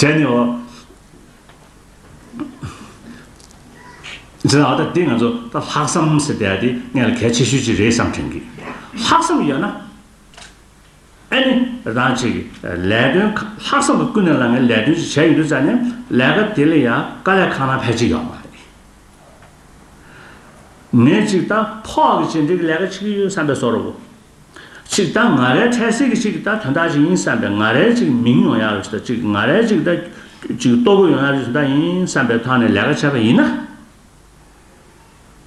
ནས་འོ། བྱས་ཙང་ཨ་ད་འདི་ང་ཚོ་ད་ལྷག་བསམ་ཟེར་བསྡད་ཡ་དེ་ངས་ལ་གལ་ཆེ་ཤོས་ཅིག་རེད་བསམ་དྲན་གི། ལྷག་བསམ་ཡོད་ན། ཨ་ནི་རང་ཅིག་ལས་དོན་ཁ་ལྷག་བསམ་གྱི་ཀུན་ནས་བསླངས་ནས་ལས་དོན་ཅིག་བྱས་ཡོང་དུས་ཙང་ནས་ལས་ཀ་དེ་ལ་ཡང་དཀའ་ལས་ཁག་ན་ཕལ་ཆེར་ཡོད་མ་རེད། ངས་ཅིག་ད་ཕོགས་ཀྱི་ཅིག་འདི་གི་ལས་ཀ་བྱེད་ཀྱི་ཡོད་བསམ་པའི་བཟོ་འདྲ་བོ། ཅིག་ད་ང་རའི་འཕྲལ་སེལ་གྱི་ཅིག་ད་དོན་དག་ཅིག་ཡིན་བསམ་པའི་ང་རའི་ཅིག་མིང་ཡོང་ཡག་རེད་ད་ཅིག་ང་རའི་ཅིག་ད་ཅིག་ལྟོ་གོས་ཡོང་ཡག་རེད་ད་ཡིན་བསམ་པའི་ཐོག་ནས་ལས་ཀ་བྱས་པ་ཡིན་ན།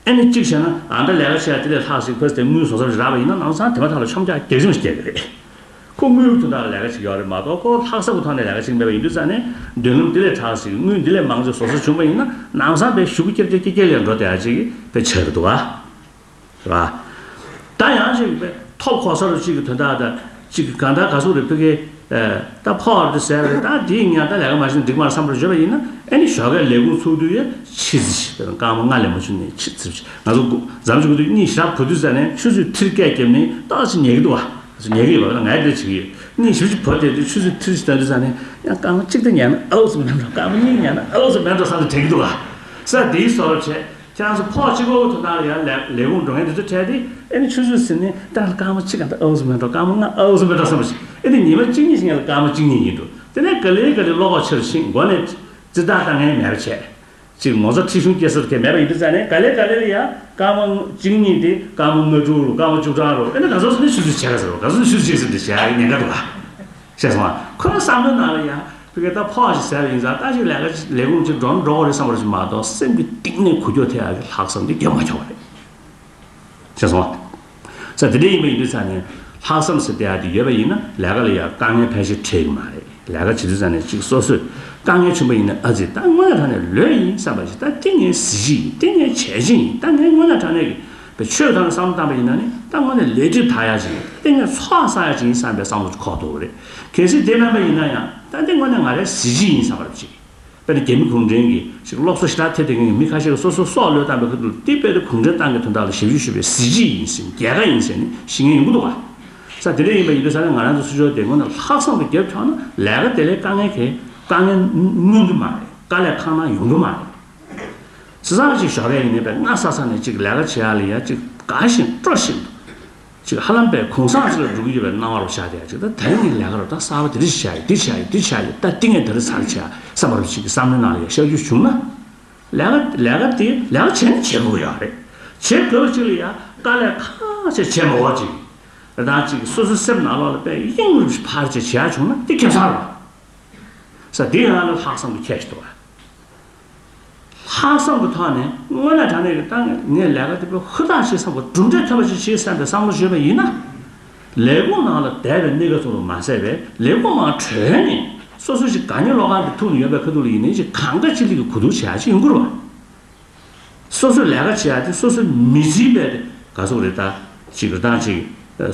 ཨ་ནི་གཅིག་བྱས་ན་ཨ་ད་ལས་ཀ་བྱས་དེ་ལས་ལྷག་ཞིག་ཕ་དེ་དངུལ་བཟོ་ས་རག་པ་ཡིན་ན་ལམ་སང་དེ་མ་ཐག་ལ་ཆོམ་རྒྱག་རྒྱག་ཅིང་རྒྱག་གི་རེད། ཁོ་དངུལ་དོན་དག་ལ་ལས་ཀ་བྱེད་ཀྱི་ཡོད་རེད་མ་གཏོགས་ཁོ་ལྷག་བསམ་གྱི་ཐོག་ནས་ལས་ཀ་བྱེད་ཀྱི་མེད་པ་ཡིན་དུས་ཙང་ནས་མདུན་ལམ་འདི་ལས་དྲག་ཞིག་དངུལ་འདི་ལས་མང་ཅིག་བཟོ་ས་བྱུང་བ་ཡིན་ན་ལམ་སང་དཔེ་ཞུ་གི་ཀྱེར་ཀྱེར་ཀྱེར་ཀྱེར་ལས་འགྲོ་བསྡད་ཡ་ཅིག་དཔེ་ཆགས་ཀྱི་འདུག་ཨ། རེད་བ། ད་ཡང་ཅིག་དཔེ་ཐོབ་གོ་ས་རུ་ཅིག་གི་དོན་དག་དང་ཅིག་གི་གང་ལྟར་ག་ཟུག་རེད་ཕ་གི། ད་ཕོགས་དེ་ཟད་རེད་ད་དེའི་ཉག་ད་ལས་ཀ་མ་བྱེད་ན་འགྲིག་མ་རེད་བསམ་པར་བརྗོད་པ་ཡིན་ན་ཨ་ནི་ཞོགས་ཀས་ལས་ཁུངས་ཚུགས་དུས་ཡ་ཕྱི་ཙི་ཞིག་དཔེར་ན་སྐར་མ་ལྔ་ལས་མ་བྱུང་ནས་ཕྱི་ཙི་ཞིག་ང་ཚོ་འཛམ་གླིང་གི་གཉིད་ཞག་བུ་དུས་ཙ་ནས་ཆུ་ཚོད་ཐིར་སྐད་བརྒྱབ་ནས་ཏག་ཅིག་ཉལ་གི་འདུག་བ། ཉལ་གི་ཡོད་པ་ང་ཡི་དེ་བྱེད་ཀྱི་ཡོད། གཉིད་ཞིབ་ཅིག་བུ་དེ་དུས་ཆུ་ཚོད་ཐིར་ཞིག་བཏང་དུས་ཙ་ནས་ཡང་སྐར་མ་གཅིག་ད་ཉལ་ན་ཨའུ་ཙི་མེད་འགྲོ་སྐར་མ་གཉིས་ཉལ་ན་ཨའུ་ཙི་མེད་འགྲོ་བསམ་ནས་དྲན་གི་འདུག་བ། ས་དེའི་བཟོ་འདྲ་བྱས། ཁྱེད་རང་ཚོ་ཕོགས་གཅིག་པོ་དོན་དག་ལ་ཡང་ལས་ལས་ཁུངས་འགྲོ་མཁན་དེ་ཚོ་འཕྲད་དེ་ཨེ་ནི་ཆུ་ཚོད་ཟིན་ནས་ད་སྐར་མ་གཅིག་ག་ད་ཨའུ་ཙི་མེད་འགྲོ་སྐར་མ་ལྔ་ཨའུ་ཙི་མེད་འགྲོ་བསམ་པ་ཞིག་ཨེ་ནི་ཉི་མ་གཅིག་གཉིས་ཤིག་ཡང་ལ་སྐར་མ་གཅིག་གཉིས་ཡིན་འགྲོ། དེ་ནས་ག་ལེ་ག་ལེ་བློ་ཁོག་ཆེ་རུ་ཕྱིན་མགོ་ནས་ཙི་ཏག་ཏག་ངས་མེད་པ་བྱས། ཅིག་ངོ་ཚ་ཁྲི་གཞུང་སྐྱེ་སར་དེ་མེད་པ་ཡིན་དུས་ཙང་ནས་ག་ལེ་ག་ལེ་ལ་ཡང་སྐར་མ་གཅིག་གཉིས་དེ་སྐར་མ་ལྔ་དྲུག་རུ་སྐར་མ་བཅུ་གྲངས་རུ་ཨེ་ནི་ག་ཚོད་ཟིན་ནས་ཆུ་ཚོད་བྱས་ག་ཟེར་རོ་ག་ཚོད་ཆུ་ཚོད་ཅིག་ཟིན་ཏེ་བྱས་ཡ་ཉེན་ཁ་འདུག་ག་ཤེས་སོང་ང་། ཁོ་རང་བསམ་བློའི་ནང་ལ་ཡང་ཕ་གི་ད་ཕོགས་ཤིག་ཟད་པ་ཡིན་ཙང་ད་ཅིག་ལས་ཀ་ལས་ཁུངས་ཅིག་འགྲོ་ན་འགྲོ་དགོས་རེད་བསམ་པ་ཞིག་མ་གཏོགས་སེམས་ཀྱི་གཏིང་ནས་འགུལ་སྐྱོད་ཐེབས་ཡག་གི་ལྷག་བསམ་དེ་རྒྱབ་མ་ཆོག་པ་རེད། ཤེས་སོང་ང་། ས་དེ་འདྲ་ཡིན་པ་ཡིན་དུས་ཙང་ནས་ལྷག་བསམ་ཟེར་བསྡད་ཡག་དེ་ཡོད་པ་ཡིན་ན་ལས་ཀ་ལ་ཡང་དཀའ་ངལ་ཕལ་ཆེར་འཕྲད་ཀྱི་མ་རེད། ལས་ཀ་བྱེད་དུས་ཙང་ནས་ཅིག་སོ་སོས་དཀའ་ངལ་བྱུང་པ་ཡིན་ན་ཨ་ཙི་ད་དངོས་གནས་དྲང་གནས་ལོས་ཡིན་བསམ་པ་ཞིག་ད་དེ་ངའི་གཟི་བརྗིད་ཡིན་དེ་ངའི་བྱས་རྗེས་ཡིན་ད་ངའི་དངོས་གནས་དྲང་གནས་ཀྱི། པའི་ཆོས་དང་བསམ་བློ་བཏང་པ་ཡིན་ན་ནི་ད་དངོས་གནས་ལས་སྒྲིབ་དག་ཡག་ཅིག་ཡིན་ཏེ་ངས་ཚོགས་བསགས་ཡག་ཅིག་ཡིན་བསམ་པའི་བསམ་བློ་ཅིག་འཁོར་ཐུབ་པ་རེད། གལ་སྲིད་དེ་མིན་པ་ཡིན་ན་ཡང་ད་འདི་དངོས་གནས་ང་རའི་གཟི་བརྗིད་ཡིན་བསམ་པ་རེད་ཅིག་དཔེར་ན་རྒྱ་མི་གུང་ཁྲན་གྱིས་ཅིག་སློབ་གསོ་ཞེ་དྲག་ཐེབས་བསྡད་མཁན་གྱི་མི་ཁ་ཤས་ཀྱིས་སོ་སོའི་སྲོག་བློས་བཏང་པའི་ཁ་ཐུག་ཏུ་འདི་དཔེ་དེ་གུང་ཁྲན་ཏང་གི་དོན་དག་ལ་ཞབས་ཞུ་ཞུས་པའི་གཟི་བརྗིད་ཡིན་ཟེར་རྒྱལ་ཁ་ཡིན་ཟེར་ནས་ཞུ་མཁན་ཡོང་གི་འདུག་ག་ས་དེ་འདྲ་ཡིན་པ་ཡིན་དུས་ས་ནས་ང་རང་ཚོ་སྲིད་སྐྱོང་དེ་དངོས་གནས་ལྷག་བསམ་དུ་རྒྱབ་ཆོག་ན་ལས་ཀ་དེ་ལས་དཀའ་ངལ་གྱི་དཀའ་ངལ་མངོན་གྱི་མ་རེད། དཀའ་ལས་ཁག་ན་ཡོང་གི་མ་རེད། བྱས་ཙང་ཅིག་ཞོགས་ཀས་ཡིན་ནའི་དཔེ་སྔ་ས་ས་ནས་ཅིག་ལས་ཀ་བྱེད་ཡག་ལ་ཡ་ཅིག་དགའ་བཞིན་སྤྲོ་བཞིན་དུ། ཅིག་ཧ་ལམ་དཔེ་གུང་སེང་ཅིག་ལ་འགྲོ་གི་ཡོད་པའི་སྣང་བ་རུ་ཤར་བསྡད་ཡག་ཅིག་ད་ད་རིང་གི་ལས་ཀ་རུ་ད་གསར་པ་དེ་འདྲ་ཞིག་བྱ་ཡི་འདི་བྱ་ཡི་འདི་བྱ་ཡི་ད་ཏིང་ངེ་འདི་རུ་ཚར་བྱ་བསམ་པ་རུ་ཅིག་གི་བསམ་བློའི་ནང་ལ་ཡ་ཤར་རྒྱུ་བྱུང་ན། ལས་ཀ་ལས་ཀ་དེ་ལས་ཀ་བྱས་ནས་བྱེད་དགོས་ཡོད་རེད། བྱེད་དགོས་པ་ཅིག་ལ་ཡ་དཀའ་ལས་ཁག་ཆེ་བྱེད་མ་དགོས་ཅིག་རེ་དང་ཅིག་སོ་སོའི་སེམས་ནང་ལོགས་ལ་དཔེ་གཡེང་རུ་ཕར་ཅིག་བྱེད་ཡག་བྱུང་ན་དེ་ཁེ་བཟང་རེད། ས་དེ་ཡང་ལ་ལྷག་བསམ་གྱི་ཁྱད་ཞིག་འདུག་བ། ལྷག་བསམ་གྱི་ཐོག་ནས་དངོས་གནས་དྲང་གནས་ཀྱི་ཏང་ངས་ལས་ཀ་དེ་དཔེ་ཧུར་ཐག་བྱེད་བསམ་པ་གྲུབ་འབྲས་ཐོན་པ་ཞིག་བྱེད་བསམ་པའི་བསམ་བློ་བྱས་པ་ཡིན་ན། ལས་ཁུངས་ནང་ལ་བསྡད་པའི་གནས་སྐབས་ཚོ་ལ་མ་ཟད་པའི་ལས་ཁུངས་མང་གྲོལ་ནས་སོ་སོ་ཞིག་དགའ་ཉེ་བློ་ཁ་གི་ཐུག་ནས་ཡོད་པའི་ཁ་ཐུག་ལ་ཡིན་ནའི་ཞིག་གང་དགའ་ཅི་ལེགས་ཀྱི་གོ་བསྡུར་བྱེད་ཡག་ཅིག་ཡོང་གི་རེད་བ། སོ་སོས་ལས་ཀ་བྱེད་ཡག་དེ་སོ་སོས་མི་བརྩིས་པའི་དེ་ག་ཟེར་དགོས་རེད་ད། ཅིག་རེ་དང་ཅིག་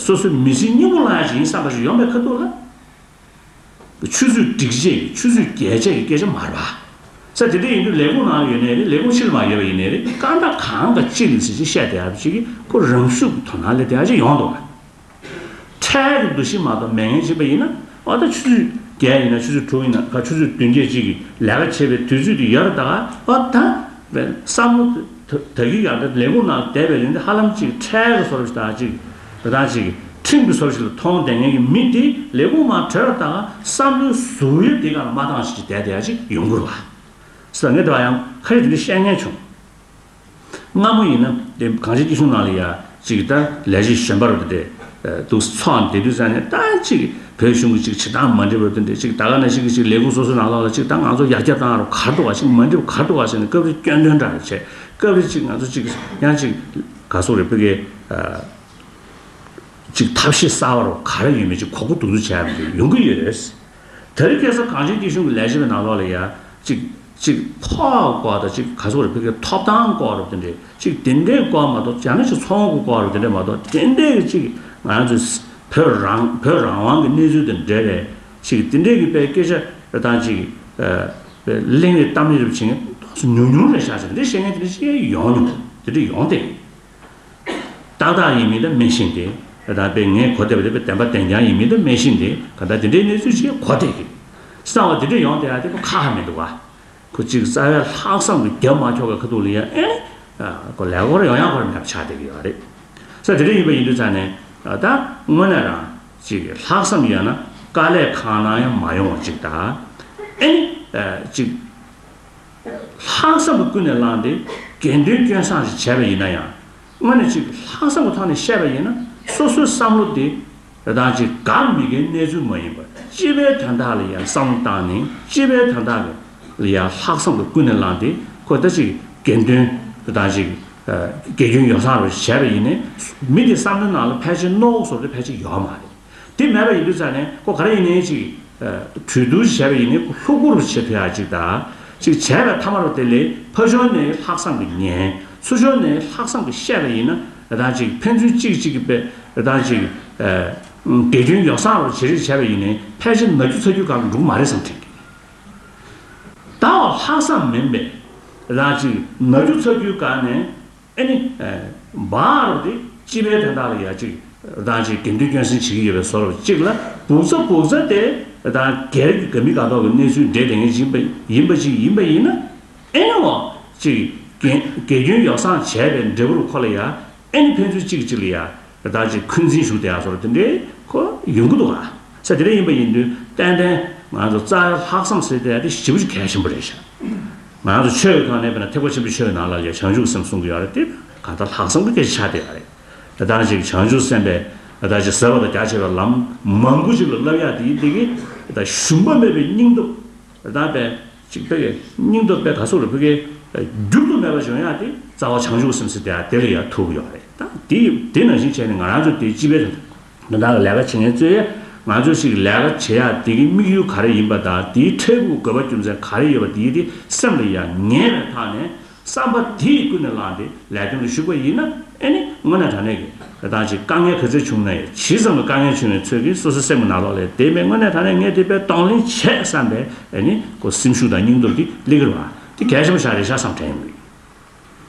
སོ་སོས་མི་བརྩིས་སྙིང་པོ་བླངས་ཡག་ཅིག་ཡིན་བསམ་པ་ཞིག་ཡོང་པའི་ཁ་ཐུག་ལ། ཆུ་ཚོད་སྒྲིག་ཆས་ཀྱི་ཆུ་ཚོད་རྒྱས་ཆས་ཀྱི་སྐད་ཆ་མ་རེད་པ། ས་དེ་འདྲ་ཡིན་དུས་ལས་ཁུངས་ནང་ཡོད་ནའི་རེད་ལས་ཁུངས་ཕྱི་ལ་མ་ཡོད་པ་ཡིན་ནའི་རེད་གང་ལྟར་གང་ག་ཅི་ལ་ཟེར་ཅིག་བཤད་བསྡད་ཡག་ཅིག་གི་ཁོ་རང་ཤུགས་ཀྱི་དོ་སྣང་སླེབས་བསྡད་ཡག་ཅིག་ཡོང་འདུག་བ། འཕྲལ་གྱི་འདུ་ཤེས་མ་གཏོགས་མེད་མཁན་ཅིག་ཡིན་པ་ཡིན་ན་འོ་ད་ཆུ་ཚོད་བརྒྱད་ཡིན་ན་ཆུ་ཚོད་དྲུག་ཡིན་ན་ག་ཆུ་ཚོད་བདུན་བརྒྱད་ཅིག་གི་ལས་ཀ་བྱེད་པའི་དུས་ཚོད་དེ་ཡོད་རེད་ད་ག་འོ་ད་བསམ་བློ་ད་ད་གི་ཡང་ད་ལས་ཁུངས་ནང་བསྡད་པའི་རིང་དེ་ཧ་ལམ་ཅིག་འཕྲལ་གྱི་བཟོ་འདྲ་ཞིག་དང་ཅིག་རེ་དང་ཅིག་ཁྲིམས་ཀྱི་བཟོ་འདྲ་ཞིག་ལ་མཐོང་བསྡད་མཁན་གྱི་མི་དེ་ལས་ཁུངས་མར་གྲོལ་བ་དང་བསམ་བློའི་གཟུགས་དབྱིབས་དེ་ག་ལ་མ་འདང་ཞིག་ཅིག་བསྡད་བསྡད་ཡག་ཅིག་ཡོང་གི་རེད་བ། ཟེར་ངས་དེ་བ་ཡང་ཁ་ཤས་དེ་འདྲ་བཤད་མཁན་བྱུང་། སྔ་མོ་ཡིན་ན་དེ་གངས་ཅན་སྐྱིད་གཤོངས་ནང་ལ་ཡ་ཅིག་ད་ལས་བྱེད་གཞོན་པ་རུ་དེ་འདྲ་འདུག་ཚོགས་བསྡད་དུས་ཙང་ནས་ད་ཅིག་བོད་གཞུང་གི་ཅིག་བྱེད་སྟངས་མ་འགྲིག་པ་དེ་འདྲ་ཅིག་ད་ག་ནང་བཞིན་གྱི་ཅིག་ལས་ཁུངས་སོ་སོའི་ནང་ལོགས་ལ་ཅིག་ད་ང་ཚོ་ཡར་རྒྱས་བཏང་རུ་ག་རེ་འདུག་བ་ཅིག་མ་འགྲིག་པ་ག་རེ་འདུག་བ་ཟེར་ནས་སྐབས་རེ་སྐྱོན་འདོན་འདྲ་རེ་བྱས་སྐབས་རེ་ཅིག་ང་ཚོ་ཅིག་ཡང་ཅིག་ག་སོག་རེ་ཕ་གི་ཅིག་ཐབས་ཤེས་གསར་བ་རུ་ག་རེ་ཡོད་མེད་ཅིག་གོ་གོ་ཐུག་ཐུག་བྱས་པ་ཡོང་གི་ཡོད། དེ་རིང་ཁ་སང་གངས་ཅན་སྐྱིད་གཤོངས་ཀྱི་ལས་བྱེད་པའི་ནང་ལོགས་ལ་ཡ་ཅིག་ཅིག་ཕོགས་སྐོར་དང་ཅིག་ག་སོག་རེ་ཕ་གི་ཐོབ་ཐང་སྐོར་རུ་དེ་འདྲས་ཅིག་དེ་འདྲས་སྐོར་མ་གཏོགས་ཡང་ན་ཅིག་ཚོང་གི་སྐོར་རུ་དེ་འདྲས་མ་གཏོགས་དེ་འདྲས་ཀྱི་ཅིག་ང་ཚོ་བོད་རང་བོད་རང་དབང་གི་གནས་ཚུལ་དང་འབྲེལ་བའི་ཅིག་དེ་འདྲས་ཀྱི་དཔེ་སྐད་ཆ་རེ་དང་ཅིག་གླེང་རེས་གཏམ་རེས་རེ་བྱེད་མཁན་ཏོག་ཙམ་ཉུང་ཉུང་རེད་ཤག་ཟེར་དེ་འདྲས་བཤད་མཁན་དེ་འདྲས་ཅིག་ཡོང་མྱོང་དེ་འདྲས་ཡོང་སྟེ། ཏག་ཏག་ཡིན་མིན་དང་མེད་བཞིན་དེ། ད་ལྟ་པའི་ངས་གོ་བདེ་བ་དེ་བདེན་པ་བདེན་རྐྱང་ཡིན་མིན་དང་མེད་བཞིན་དེ། ག་ད་དེ་འདྲའི་གནས་ཚུལ་ཅིག་གོ་བདེ་གི། གསང་བ་དེ་འདྲ་ཡོང་བསྡད་ཡ་དེ་ཁོ་ཁག་ཁག་མི་འདུག་བ། ཁོ་གཅིག་རྩ་བའི་ལྷག་བསམ་གྱི་རྒྱབ་མ་འཁྱོག་གི་ཁ་ཐུག་ལ་ཡ་ཨེ་ནི། ཁོ་ལས་ཁོ་ར་ཡོང་ཡ་ཁོ་ར་མེད་པ་ཆགས་བསྡད་ཀྱི་ཡོད་རེད། ས་དེ་འདྲ་ཡིན་པ་ཡིན་དུས་ཙང་ནས། ད་དངོས་གནས་རང་གཅིག་ལྷག་བསམ་ཡོད་ན་དཀའ་ལས་གང་གནང་ཡང་མ་ཡོང་བ་ཅིག་དང་། ཨེ་ནི། གཅིག་ལྷག་བསམ་གྱི་ཀུན་ནས་བསླངས་ཏེ་དགེ་འདུན་སྐྱོན་བསང་ཞིག་བྱས་པ་ཡིན་ན་ཡང་། དངོས་གནས་ཅིག་ལྷག་བསམ་གྱི་ཐོག་ནས་བཤད་པ་ཡིན་ན། སོ་སོའི་བསམ་བློ་དེ་རང་ཅིག་དགའ་མི་དགའི་གནས་ཚུལ་མ་ཡིན་པར། སྤྱི་པའི་དོན་དག་ལ་ཡང་བསམ་བློ་བཏང་ནས། སྤྱི་པའི་དོན་དག་ལ་ཡང་ལྷག་བསམ་གྱི་ཀུན་ནས་བསླངས་ཏེ། ཁོ་ད་ཅིག་དགེ་འདུན་རང་ཅིག་དགེ་སྐྱོན་ཡོ་བསྲང་རུ་བྱས་པ་ཡིན་ནའི། མི་དེའི་བསམ་བློའི་ནང་ལ་ཕལ་ཆེར་རྣོ་བོ་བཟོ་དེ་ཕལ་ཆེར་ཡོད་མ་རེད། དེ་མེད་པ་ཡིན་དུས་ཙང་ནས་ཁོ་ག་རེ་ཡིན་ནའི་ཅིག་གྲོས་བསྡུར་བྱས་པ་ཡིན་ནའི་ཁོ་ལྷུག་པོ་རུ་བྱེད་ཐུབ་ཡག་ཅིག་དང་། ཅིག་བྱས་པའི་མཐའ་མ་རུ་དེ་ལས་ཕར་ཕྱོགས་ནས་ལྷག་བསམ་གྱིས་ཉན། ཚུར་ཕྱོགས་ནས་ལྷག་བསམ་གྱིས་བཤད་པ་ཡིན་ན། རང་ཅིག་ཕན་ཚུན་གཅིག་གཅིག་གི་པའི་རང་ཅིག་དགེ་སྐྱོན་ཡོ་བསྲང་རུ་བྱེད་རེས་བྱས་པ་ཡིན་ནའི། ཕལ་ཆེར་ན་རྒྱུ་ཚ་རྒྱུའི་སྒང་ལ་འགྲོ་གི་མ་རེད་བསམ་དྲན་གྱི། ད་བ་ལྷག་བསམ་མིན་པས་རང་ཅིག་ན་རྒྱུ་ཚ་རྒྱུའི་སྒང་ནས། ཨེ་ནི། འབའ་རུ་དེ་སྤྱི་པའི་དོན་དག་ལ་ཡ་ཅིག་རང་ཅིག་དགེ་འདུན་སྐྱོན་བསང་བྱེད་ཀྱི་ཡོད་པའི་བཟོ་འདྲ་ཅིག་ལ། སྦུག་ཚ་སྦུག་ཚ་དེ་རང་སྒེར་གྱི་དགའ་མི་དགའ་མདོག་གི་གནས་ཚུལ་འདྲེས་བསྡད་མཁན་ཅིག་ཡིན་པ་ཡིན་པ་ཅིག་ཡིན་པ་ཡིན་ན། ཨེ་ནི་འོ་ཅིག་དགེ་དགེ་སྐྱོན་ཡོ་བསྲང་བྱས་པའི་འབྲས་བུ་རུ་ཁོ་ལ་ཡ་ཨེ་ནི་ཕན་ཚུན་གཅིག་གིས་གཅིག་ལ་ཡ་རང་ཅིག་འཁོན་འཛིན་ཞུགས་བསྡད་ཡ་བཟོ་འདྲ་དེ་འདྲའི་ཁོ་ཡོང་གི་འདུག་ག། ས་དེ་འདྲ་ཡིན་པ་ཡིན་དུས་ཏན་ཏན་ང་ཚོ་རྩ་བའི་ལྷག་བསམ་ཟེར་དེ་དེ་ཞེ་པོ་ཅིག་གལ་ཆེན་པོ་རེད་ཤག། ང་ཚོ་ཆོས་ཀྱི་ཐོག་ནས་དཔེར་ན་ཐེག་པ་ཆེན་པོའི་ཆོས་ཀྱི་ནང་ལ་ཡ་བྱང་ཆུབ་སེམས་གསུང་གི་ཡོད་རེད་དེ། གང་ལྟར་ལྷག་བསམ་གྱི་སྐད་ཆ་ཆགས་བསྡད་ཡོད་རེད། ད་ལྟ་ཅིག་བྱང་ཆུབ་སེམས་དཔའི་ད་ལྟ་ཅིག་ཟབ་པ་དང་རྒྱ་ཆེ་བའི་ལམ་མང་པོ་ཅིག་ལ་བསླབ་ཡ་དེ་ཡིན་དེ་གི། ད་ཞུམ་པ་མེད་པའི་སྙིང་སྟོབས། ད་ལྟ་པའི་ཅིག་ཕ་གི་སྙིང་སྟོབས་པའི་ག་སོགས་རུ་ཕ་གི་འགྱུར་དུ་མེད་པ་འབྱུང་ཡ་དེ་རྩ་བ་བྱང་ཆུབ་སེམས་ཟེར་དེ་དེ་ལ་ཡ་ཐུག་གི་ཡོད་རེད། ད་དེ་དེ་ནང་བཞིན་བྱས་ནས་ང་རང་ཚོ་དེ་སྤྱི་པའི་དོན་དག་ལ་ལས་ཀ་བྱེད་མཁན་ཚོས་ང་ཚོ་ཞིག་ལས་ཀ་བྱེད་ཡ་དེ་གི་དམིགས་ཡུལ་ག་རེ་ཡིན་པ་དང་། དེའི་འཕྲལ་ཕུགས་དགོས་པ་རྒྱུ་མཚན་ག་རེ་ཡོད་པ་དེ་དེ་སེམས་ལ་ཡ་ངེས་པའི་ཐོག་ནས། བསམ་པ་དེས་ཀུན་ནས་བསླངས་ཏེ་ལས་དོན་ལ་ཞུགས་པ་ཡིན་ན། ཨེ་ནི་དངོས་གནས་དྲང་གནས་ཀྱི་ད་ཅིག་དཀའ་ངལ་ག་ཚོད་བྱུང་ན་ཡང་། ཇི་ཙམ་གྱི་དཀའ་ངལ་བྱུང་བའི་ཚོད་ཀྱིས་སོ་སོའི་སེམས་ཀྱི་ནང་ལོགས་ལ་དེ་མེད། དངོས་གནས་དྲང་གནས་ངས་དེ་དཔེ་གདོང་ལེན་བྱས་བསམ་པའི་ཨེ་ནི་ཁོ་སེམས་ཤུགས་དང་སྙིང་སྟོབས་དེ་སླེབས་ཀྱི་རེད་བ། དེ་གལ་ཆེན་པོ་ཞིག་རེད་ཤག་བསམ་དྲན་ཡོང་གི།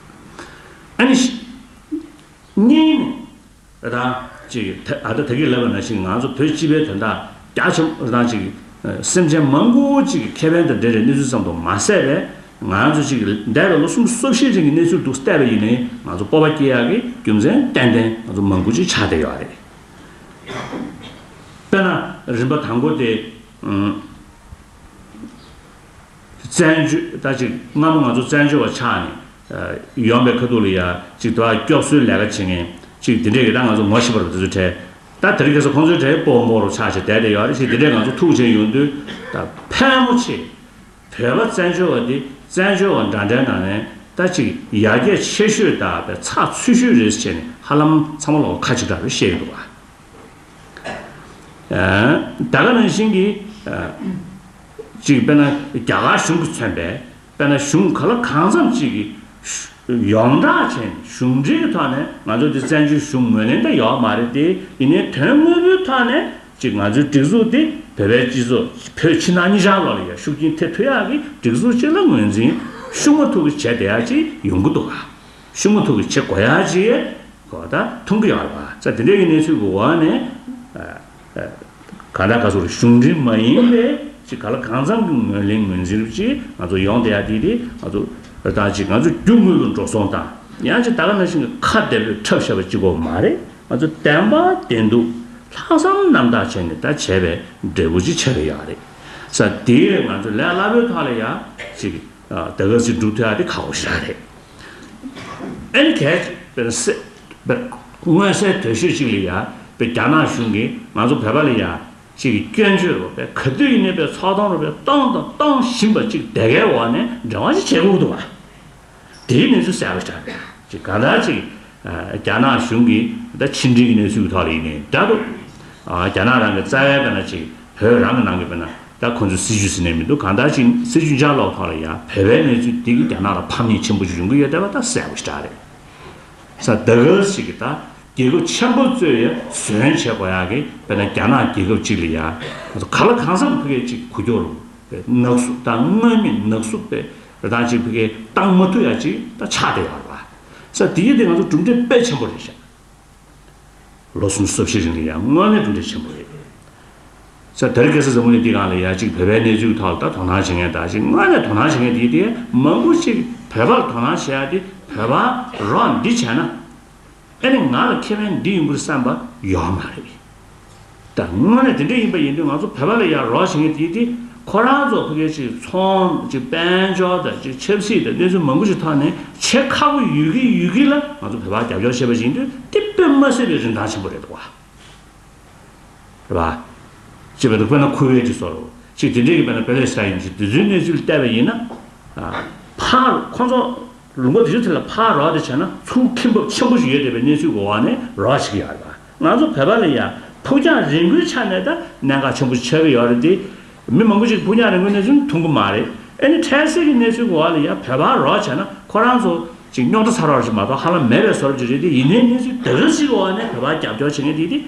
ཨེ་ནི་གཉིས་ནས། རང་ཅིག་ད་ཨ་ད་ད་གིན་ལབ་པ་ནང་བཞིན་ང་ཚོ་བོད་སྤྱི་པའི་དོན་དག་རྒྱ་ཆེན་པོ་རང་ཅིག་སེམས་ཅན་མང་པོ་ཅིག་ཁེ་ཕན་དང་འབྲེལ་བའི་གནས་ཚུལ་ཙམ་དུ་མ་ཟད་པས། ང་ཚོ་ཅིག་འདས་པའི་ལོ་སུམ་ཅུ་སོ་བཞི་རིང་གི་གནས་ཚུལ་དུ་བལྟས་པ་ཡིན་ནའི། ང་ཚོ་སྤོབས་པ་སྐྱེ་ཡག་གི་རྒྱུ་མཚན་ཏན་ཏན་ང་ཚོ་མང་པོ་ཅིག་ཆགས་བསྡད་ཡོད་རེད། དཔེར་ན་རིམ་པ་དང་པོ་དེ། ཨུམ། བཙན་བྱོལ་ད་ཅིག་སྔ་མོ་ང་ཚོ་བཙན་བྱོལ་བ་ཆགས་ནས་ཡོང་པའི་ཁ་ཐུག་ལ་ཡ་ཅིག་དེ་བ་སྐྱོབ་གསོའི་ལས་ཀ་བྱེད་མཁན་ཅིག་དེ་འདྲས་ཀྱི་ད་ང་ཚོ་ངོ་ཤེས་པ་རུ་དེ་ཚོའི་གྲས། ད་དེ་རིང་ཁ་སང་ཁོང་ཚོའི་གྲས་སྤོ་བོ་མོ་རུ་ཆགས་བྱས་བསྡད་བསྡད་ཡོད་རེད། ཅིག་དེ་འདྲས་ང་ཚོ་ཐུག་བྱས་ཡོང་དུས། ད་ཕལ་མོ་ཆེ་བོད་པ་བཙན་བྱོལ་བ་དེ་བཙན་བྱོལ་བ་འདྲ་འདྲའི་ནང་ནས་ད་ཅིག་ཡར་རྒྱས་ཆེ་ཤོས་དང་པའི་ཚགས་ཚུད་ཤོས་རེད་ཟེར་བྱས་ནས་ཧ་ལམ་ཚང་མ་ལོག་ཁ་གཅིག་གྲགས་རེད་བཤད་ཀྱི་འདུག་བ། ད་ག་ནང་བཞིན་གྱི་ཅིག་དཔེར་ན་རྒྱ་གར་གཞུང་གིས་མཚོན་པའི། དཔེར་ན་གཞུང་ག་ལ་གང་འཚམ་ཅིག་གིས་ཡོངས་གྲགས་བྱས་ནས་གཞུང་འབྲེལ་གྱི་ཐོག་ནས་ང་ཚོ་འདི་བཙན་བྱོལ་གཞུང་ངོས་ལེན་ད་ཡོད་མ་རེད་དེ། ཡིན་ནའི་དོན་དངོས་པོའི་ཐོག་ནས་ཅིག་ང་ཚོའི་སྒྲིག་འཛུགས་འདི་བོད་པའི་སྤྱི་ཚོགས་བོད་ཕྱི་ནང་གཉིས་ཆར་ལོག་ལ་ཡ་ཤུགས་རྐྱེན་ཐེབས་ཐུབ་ཡག་གི་སྒྲིག་འཛུགས་ཅིག་ལ་ངོས་འཛིན་ཤུགས་མ་ཐུག་གི་བྱས་བསྡད་ཡག་ཅིག་ཡོང་གི་འདུག་ག། ཤུགས་མ་ཐུག་གི་བྱེད་དགོས་ཡག་ཅིག་གོ་ད་མཐོང་གི་ཡོད་རེད་བ། ཙང་དེ་འདྲའི་གི་གནས་ཚུལ་གི་འོག་ནས་གང་ལྟར་ག་ཚོད་གཞུང་འབྲེལ་མ་ཡིན་པའི་ཅིག་ག་ལ་གང་འཚམ་གི་ངོས་ལེན་ངོས་འཛིན་རུ་ཅིག་ང་ཚོ་ཡོང་བསྡད་ཡ་དེ་དེ་ང་ཚོ་ད་ཅིག་ང་ཚོ་རྒྱུ་དངོས་ལ་འགྲོ་སོང་དང་། ཡང་ཅིག་ད་ག་ནང་བཞིན་གི་ཁ་བདེ་པོས་འཁྲབ་བཞག་པ་གཅིག་པོ་མ་རེད། ང་ཚོ་བདེན་པ་བདེན་ཐུག་ལྷག་བསམ་རྣམ་དག་བྱས་ནས་ད་བྱས་པའི་འབྲས་བུ་ཅིག་ཆགས་ཀྱི་ཡོད་རེད། ས་དེ་ང་ཚོ་ལས་སླ་པོའི་ཐོག་ལ་ཡ་ཅིག་ད་ག་ཅིག་སྒྲུབ་ཐུབ་ཡ་དེ་ཁག་པོ་ཞིག་རེད། ཨ་ནི་གལ་ཏེ་དཔེར་ན་སེ་དཔེར་མངོན་གསལ་དོད་ཤོས་ཅིག་ལ་ཡ་དཔེ་རྒྱ་ནག་གཞུང་གིས་ང་ཚོ་བོད་པ་ལ་ཡ་ཅིག་སྐྱོན་བརྗོད་རུ་དཔེ་ག་དུས་ཡིན་ནའི་དཔེ་ཚོགས་ཐོག་རུ་དཔེ་གཏོང་དང་གཏོང་བཞིན་པ་ཅིག་དེ་གའི་འོག་ནས་འབྲེལ་བ་ཅིག་བྱེད་དགོས་ཀྱི་འདུག་བ། དེའི་གནས་ཚུལ་གསལ་པོ་ཞིག་རེད། ཅིག་གང་ལྟར་ཅིག་རྒྱ་ནག་གཞུང་གིས་ད་ཕྱི་འབྲེལ་གྱི་གནས་ཚུལ་གྱི་ཐོག་ལ་ཡིན་ནའི་འདྲ་འདུག་རྒྱ་ནག་རང་གི་རྩ་བའི་དཔེར་ན་ཅིག་བོད་རང་གི་ནང་གི་དཔེར་ན་ད་ཁོ་ཚོའི་སྲིད་ཇུས་ཟེར་ནས་མི་འདུག་གང་ལྟར་ཅིག་སྲིད་ཇུས་ཆ་ལོག་ཐོག་ལ་ཡ་བོད་པའི་གནས་ཚུལ་འདི་གིས་རྒྱ་ནག་ལ་ཕམ་ཉེས་ཆེན་པོ་ཞིག་ཡོང་གི་ཡོད་བསྡད་པ་ད་གསལ་པོ་ཞིག་རེད། ས་ད་ག་ཞིག་གིས་ད་རྒྱལ་ཁབ་ཆེན་པོ་གཙོས་ཡ་ཟོན་བྱེད་དགོས་ཡག་གི་དཔེར་ན་རྒྱ་ནག་རྒྱལ་ཁབ་ཅིག་ལ་ཡ་ང་ཚོ་ག་ལ་གང་འཚམ་ཕ་གིའི་ཅིག་འགུལ་སྐྱོད་རུ་ནག་བསུབ་དང་མངོན་མེད་ནག་བསུབ་པའི་རང་ཅིག་ཕ་གིའི་བཏང་མ་ཐུབ་ཡ་ཅིག་ད་ཆགས་བསྡད་ཡོད་རེད་བ། ས་དེ་ཡི་དེ་ང་ཚོ་གྲུབ་འབྲས་དཔེ་ཆེན་པོ་རེད་ཤག་ལོ་སུམ་ཅུ་སོ་བཞི་རིང་ལ་ཡང་དངོས་གནས་གྲུབ་འབྲས་ཆེན་པོ་རེད། ས་དེ་རིང་ཁ་སང་འཛམ་བུ་གླིང་འདི་སྒང་ལ་ཡ་གཅིག་བོད་པའི་གནས་ཚུལ་ཐོག་ལ་ད་དོ་སྣང་བྱེད་མཁན་དང་གཅིག་དངོས་གནས་དོ་སྣང་བྱེད་མཁན་དེ་དེ་མང་པོ་གཅིག་བོད་པ་ལ་དོ་སྣང་བྱེད་ཡ་དེ་བོད་པ་རོགས་འདི་བྱས་ན་ཨེ་ནི་ང་ལ་ཁེ་ཕན་འདི་ཡོང་གི་རེད་བསམ་པ་ཡོད་མ་རེད། ད་དངོས་གནས་དེ་འདྲ་ཡིན་པ་ཡིན་དུས་ང་ཚོ་བོད་པ་ལ་ཡ་རོགས་བྱེད་མཁན་དེ་དེ་ཁོ་རང་ཚོ་ཕ་གི་གཅིག་ཚོང་གཅིག་དཔལ་འབྱོར་དང་གཅིག་ཆབ་སྲིད་དང་གནས་ཚུལ་མང་པོ་ཞིག་ཐོག་ནས་བྱེད་ཁག་པོ་ཡོད་ཀྱི་ཡོད་ཀྱི་ལ་ང་ཚོ་བོད་པ་རྒྱབ་སྐྱོར་བྱེད་པ་ཡིན་དུས་དེ་དཔེ་མ་སྲིད་པའི་རིན་ཐང་ཆེན་པོ་རེད་འདུག་བ། རེད་པ། ཅེས་པ་འདུག་དཔེར་ན་ཁུ་ཝེ་ཅི་སོགས་རེད། ཅིག་དེ་འདྲས་ཀྱི་དཔེར་ན་པེ་ལེ་སི་ཐན་ཡིན་ཅིག་དེ་ཚོའི་གནས་ཚུལ་བལྟས་པ་ཡིན་ན། ཕར་ཁོང་ཚོ་ལུང་པ་དེ་ཚོའི་ཐད་ལ་ཕར་རོགས་དེ་བྱས་ན་ཚུར་ཁེ་འབབ་ཆེན་པོ་ཞིག་ཡོད་བསྡད་པའི་གནས་ཚུལ་གྱི་འོག་ནས་རོགས་བྱེད་ཀྱི་ཡོད་རེད་པ། ང་ཚོ་བོད་པ་ལ་ཡང་ཕུགས་རྒྱང་རིང་པོའི་ཆ་ནས་ད་གནད་འགག་ཆེན་པོ་ཆགས་ཀྱི་ཡོད་རེད་དེ། མི་མང་པོ་ཅིག་ཕུགས་རྒྱང་རིང་པོའི་གནས་ཚུལ་མཐོང་གི་མ་རེད། ཨེ་ནི་འཕྲལ་སེལ་གྱི་གནས་ཚུལ་གྱི་འོག་ལ་ཡང་བོད་པ་རོགས་བྱས་ན་ཁོ་རང་ཚོ་ཅིག་རྙོག་དྲ་ཚ་རོགས་ཅིག་མ་གཏོགས་ཧ་ལམ་མེད་པའི་བཟོ་འདྲ་ཅིག་རེད་དེ། ཡིན་ནའི་གནས་ཚུལ་དེ་ག་ཅིག་གི་འོག་ནས་བོད་པ་རྒྱབ་སྐྱོར་བྱེད་མཁན་དེ་དེ།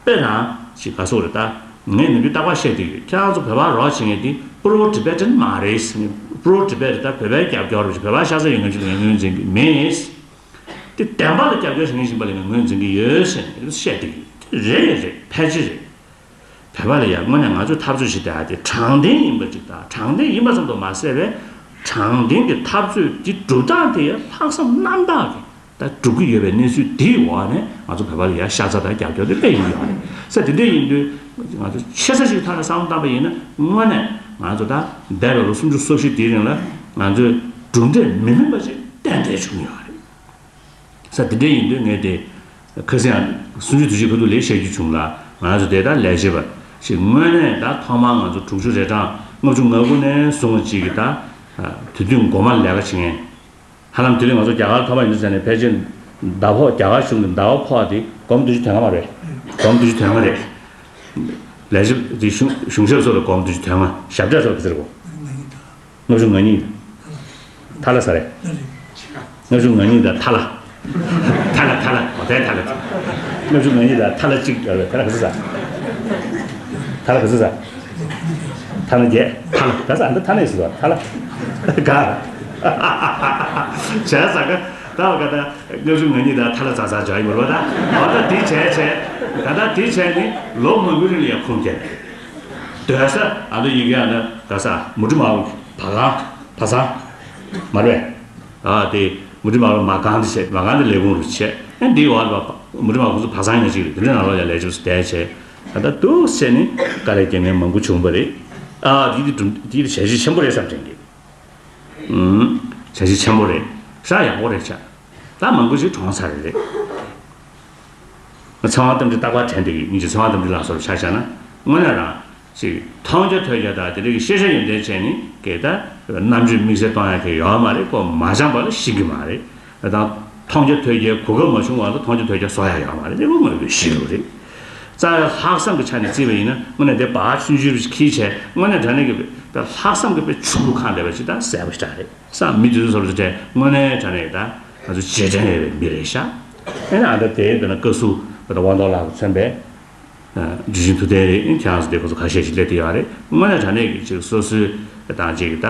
དཔེ་དང་ཅིག་ག་སོགས་རེད་ད། ངས་ནམ་རྒྱུན་རྟག་པར་བཤད་བསྡད་ཡོད། ཁྱེད་རང་ཚོ་བོད་པ་རོགས་བྱེད་མཁན་དེ་པྲོ་ཊི་བྷེ་ཊན་མ་རེད། པྲོ་ཊི་བྷེ་ཊན་ད་བོད་པའི་རྒྱབ་སྐྱོར་རེད། བོད་པ་ཤ་ཚ་ཡོད་མཁན་ཅིག་ལ་ངོས་འཛིན་གྱི་མེད། དེ་བདེན་པ་ལ་རྒྱབ་སྐྱོར་བྱེད་མཁན་ཞིག་པ་ལ་ངོས་འཛིན་གྱི་ཡོད་ཟེར་ནས་བཤད་བསྡད་ཡོད། དེ་རེད་རེད། ཕལ་ཆེར་རེད། བོད་པ་ལ་ཡང་དངོས་གནས་ང་ཚོས་འཐབ་རྩོད་བྱེད་བསྡད་ཡ་དེ་དྲང་བདེན་ཡིན་པ་ཅིག་དང་། དྲང་བདེན་ཡིན་པ་ཙམ་དུ་མ་ཟད་པའི་དྲང་བདེན་གྱི་འཐབ་རྩོད་འདི་སྒྲུབ་སྟངས་དེ་ཡང་ལྷག་བསམ་རྣམ་དག་གིས་ད་སྒྲུབ་ཀྱི་ཡོད་པའི་གནས་ཚུལ་འདིའི་འོག་ནས་ང་ཚོ་བོད་པ་ལ་ཡང་ཤ་ཚ་དང་རྒྱབ་སྐྱོར་དེ་སླེབས་ཡོང་གི་ཡོད་རེད། ས་དེ་འདྲ་ཡིན་དུས་ང་ཚོ་ཆེ་ས་ཞིག་ཐོག་ནས་བསམ་བློ་བཏང་པ་ཡིན་ན་དངོས་གནས་ང་ཚོ་ད་འདས་པའི་ལོ་སུམ་ཅུ་སོ་བཞི་དེའི་རིང་ལ་ང་ཚོས་གྲུབ་འབྲས་མི་སྨིན་པ་ཞིག་ཏན་ཏན་བྱུང་ཡོད་རེད། ས་དེ་འདྲ་ཡིན་དུས་ངས་དེ་ཁ་སང་ཡང་སུམ་ཅུ་དུས་ཅི་ཁ་ཐུག་ལས་བཤད་རྒྱུ་བྱུང་ལ། ང་ཚོ་དེ་ལྟར་ལས་བྱེད་པ་ཞིག་དངོས་གནས་ད་ཐོག་མར་ང་ཚོ་དྲུག་ཅུ་རེ་གྲངས་ལྔ་བཅུ་ང་དགུ་ནས་བཟུང་བ་ཅིག་གི་ད་དུས་སྟོན་འགོ་མ་ལས་ཀ་བྱེད་མཁན། ཧ་ལམ་དེ་རིང་ང་ཚོ་རྒྱ་གར་ཐོག་མ་ཡིན་དུས་ཟེར་ནས་ཕལ་ཆེར་ཟླ་ཕོགས་རྒྱ་གར་གཞུང་གི་ཟླ་བ་ཕོགས་དེ་སྒོར་མོ་བདུན་ཅུ་དོན་ལྔ་མ་རེད། སྒོར་མོ་བདུན་ཅུ་དོན་ལྔ་རེད། ལས་བྱེད་དེ་གཞུང་གཞུང་ཞབས་སོགས་ལ་སྒོར་མོ་བདུན་ཅུ་དོན་ལྔ། ཞབས་ཁྲ་སོགས་ག་ཚོད་རེད་གོ། ལྔ་བཅུ་ང་གཉིས། ཐ་ལ་ས་རེད། ལྔ་བཅུ་ང་གཉིས་དང་ཐ་ལ། ཐ་ལ་ཐ་ལ་གོ་ཐལ་ཐ་ལ། ལྔ་བཅུ་ང་གཉིས་དང་ཐ་ལ་གཅིག་ཡོད་རེད། ཐ་ལ་ག་ཚོད་ཟ། ཐ་ལ་ག་ཚོད་ཟ། ཐ་ལ་བརྒྱད། ཐ་ལ་ག་ས་འདི་ཐ་ལ་ཡིན་ཟེར་བ་ཐ་ལ། ག་བྱས་ས་ག་ད་བ་ག་ད་ལྔ་བཅུ་ང་གཉིས་དང་ཐ་ལ་ཛ་ཛ་འཇོག་ཡིན་པ་རེད་པ། ད་འོ་ད་དེ་བྱས་བྱས་ད་ད་དེ་བྱས་ནི་ལོ་མང་པོའི་རིང་ལ་ཡང་ཁུངས་སྐྱེལ་ནས། སྡོད་ས་ཨ་ད་ཡི་གེ་ཨ་ད་ག་ས་མུ་ཏི་མ་བ་གང་བ་ཚང་མ་རེད། ཨ་དེ་མུ་ཏི་མ་བ་མ་གང་དེ་བྱས། མ་གང་དེ་ལས་ཁུངས་རུ་བྱས། ཨ་འདི་བ་མུ་ཏི་མ་ཁོང་ཚོ་བ་ཚང་ཡིན་ན་ཅིག་རེད། དེ་འདྲ་ནང་ལོགས་ཡང་ལས་བྱེད་སུ་བསྡད་བྱས། ཨ་ད་འདུག་བྱས་ནས་དཀའ་ལས་རྒྱག་མཁན་མང་པོ་བྱུང་བ་རེད། ཨ་དེ་དེ་དེ་དེ་བྱས་རྗེས་ཆེན་པོ་རེད་བསམ་དྲན་གི། ཨུམ། བྱས་རྗེས་ཆེན་པོ་རེད། ཧྲ་ཡག་པོ་རེད་ཆ། ད་མང་པོ་ཞིག་གྲོངས་ཚར་རེད། ང་ཚེ་དབང་རྟ་མགྲིན་རྟག་པར་དྲན་བསྡད་ཀྱི་ཡིན་གྱི། ཚེ་དབང་རྟ་མགྲིན་ལགས་སོར་ཆ་བཞག་ན་དངོས་གནས་རང་ཅིག་མཐོང་རྒྱ་ཐོས་རྒྱ་དང་དེ་འདྲ་གི་ཤེས་བྱ་ཡོན་ཏན་བྱས་ནས་གལ་ཏེ་རྣམ་དཔྱོད་དམིགས་བསལ་གཏོང་ཡག་གི་ཡོད་མ་རེད། ཁོ་མ་སྦྱངས་པ་ལ་ཤེས་ཀྱི་མ་རེད། དང་མཐོང་རྒྱ་ཐོས་རྒྱའི་གོ་སྐབས་མ་བྱུང་བར་དུ་མཐོང་རྒྱ་ཐོས་རྒྱ་བཟོ་ཡག་ཡོད་མ་རེད། དེ་ཁོ་དངོས་པོའི་གཞི་རུ་རེད། རྩ་བའི་ལྷག་བསམ་གྱི་ཆ་ནས་བརྩིས་པ་ཡིན་ན་དངོས་གནས་དེ་བག་ཆུང་ཆུང་རུ་ཁྱེར་བྱས་དངོས་གནས་དྲང་གནས་ཀྱི་ལྷག་བསམ་གྱི་དཔེ་ཕྱུག་པོ་གང་འདྲ་བ་ཅིག་དང་གསལ་པོ་ཞེ་དྲག་རེད། སང་མི་དེ་ཚོ་སོར་ཚོ་དྲན་དངོས་གནས་དྲང་གནས་ད་ང་ཚོ་རྗེས་དྲན་ཡོད་པའི་མི་རེད་ཤག་ཨེ་ན་ཨ་ད་དེའི་དོན་ན་བཀའ་ཟུར་ད་དབང་ཐང་ལགས་མཚོན་པའི་དྲི་ཞིམ་ཐུབ་བསྟན་རེད། ཁྱེད་རང་ཚོ་དེ་ཁོ་ཚོ་ཁ་ཤས་ཤིག་སླེབས་བསྡད་ཡོད་རེད། དངོས་གནས་དྲང་གནས་ཀྱི་ཅིག་སོ་སོའི་དང་ཅིག་ད་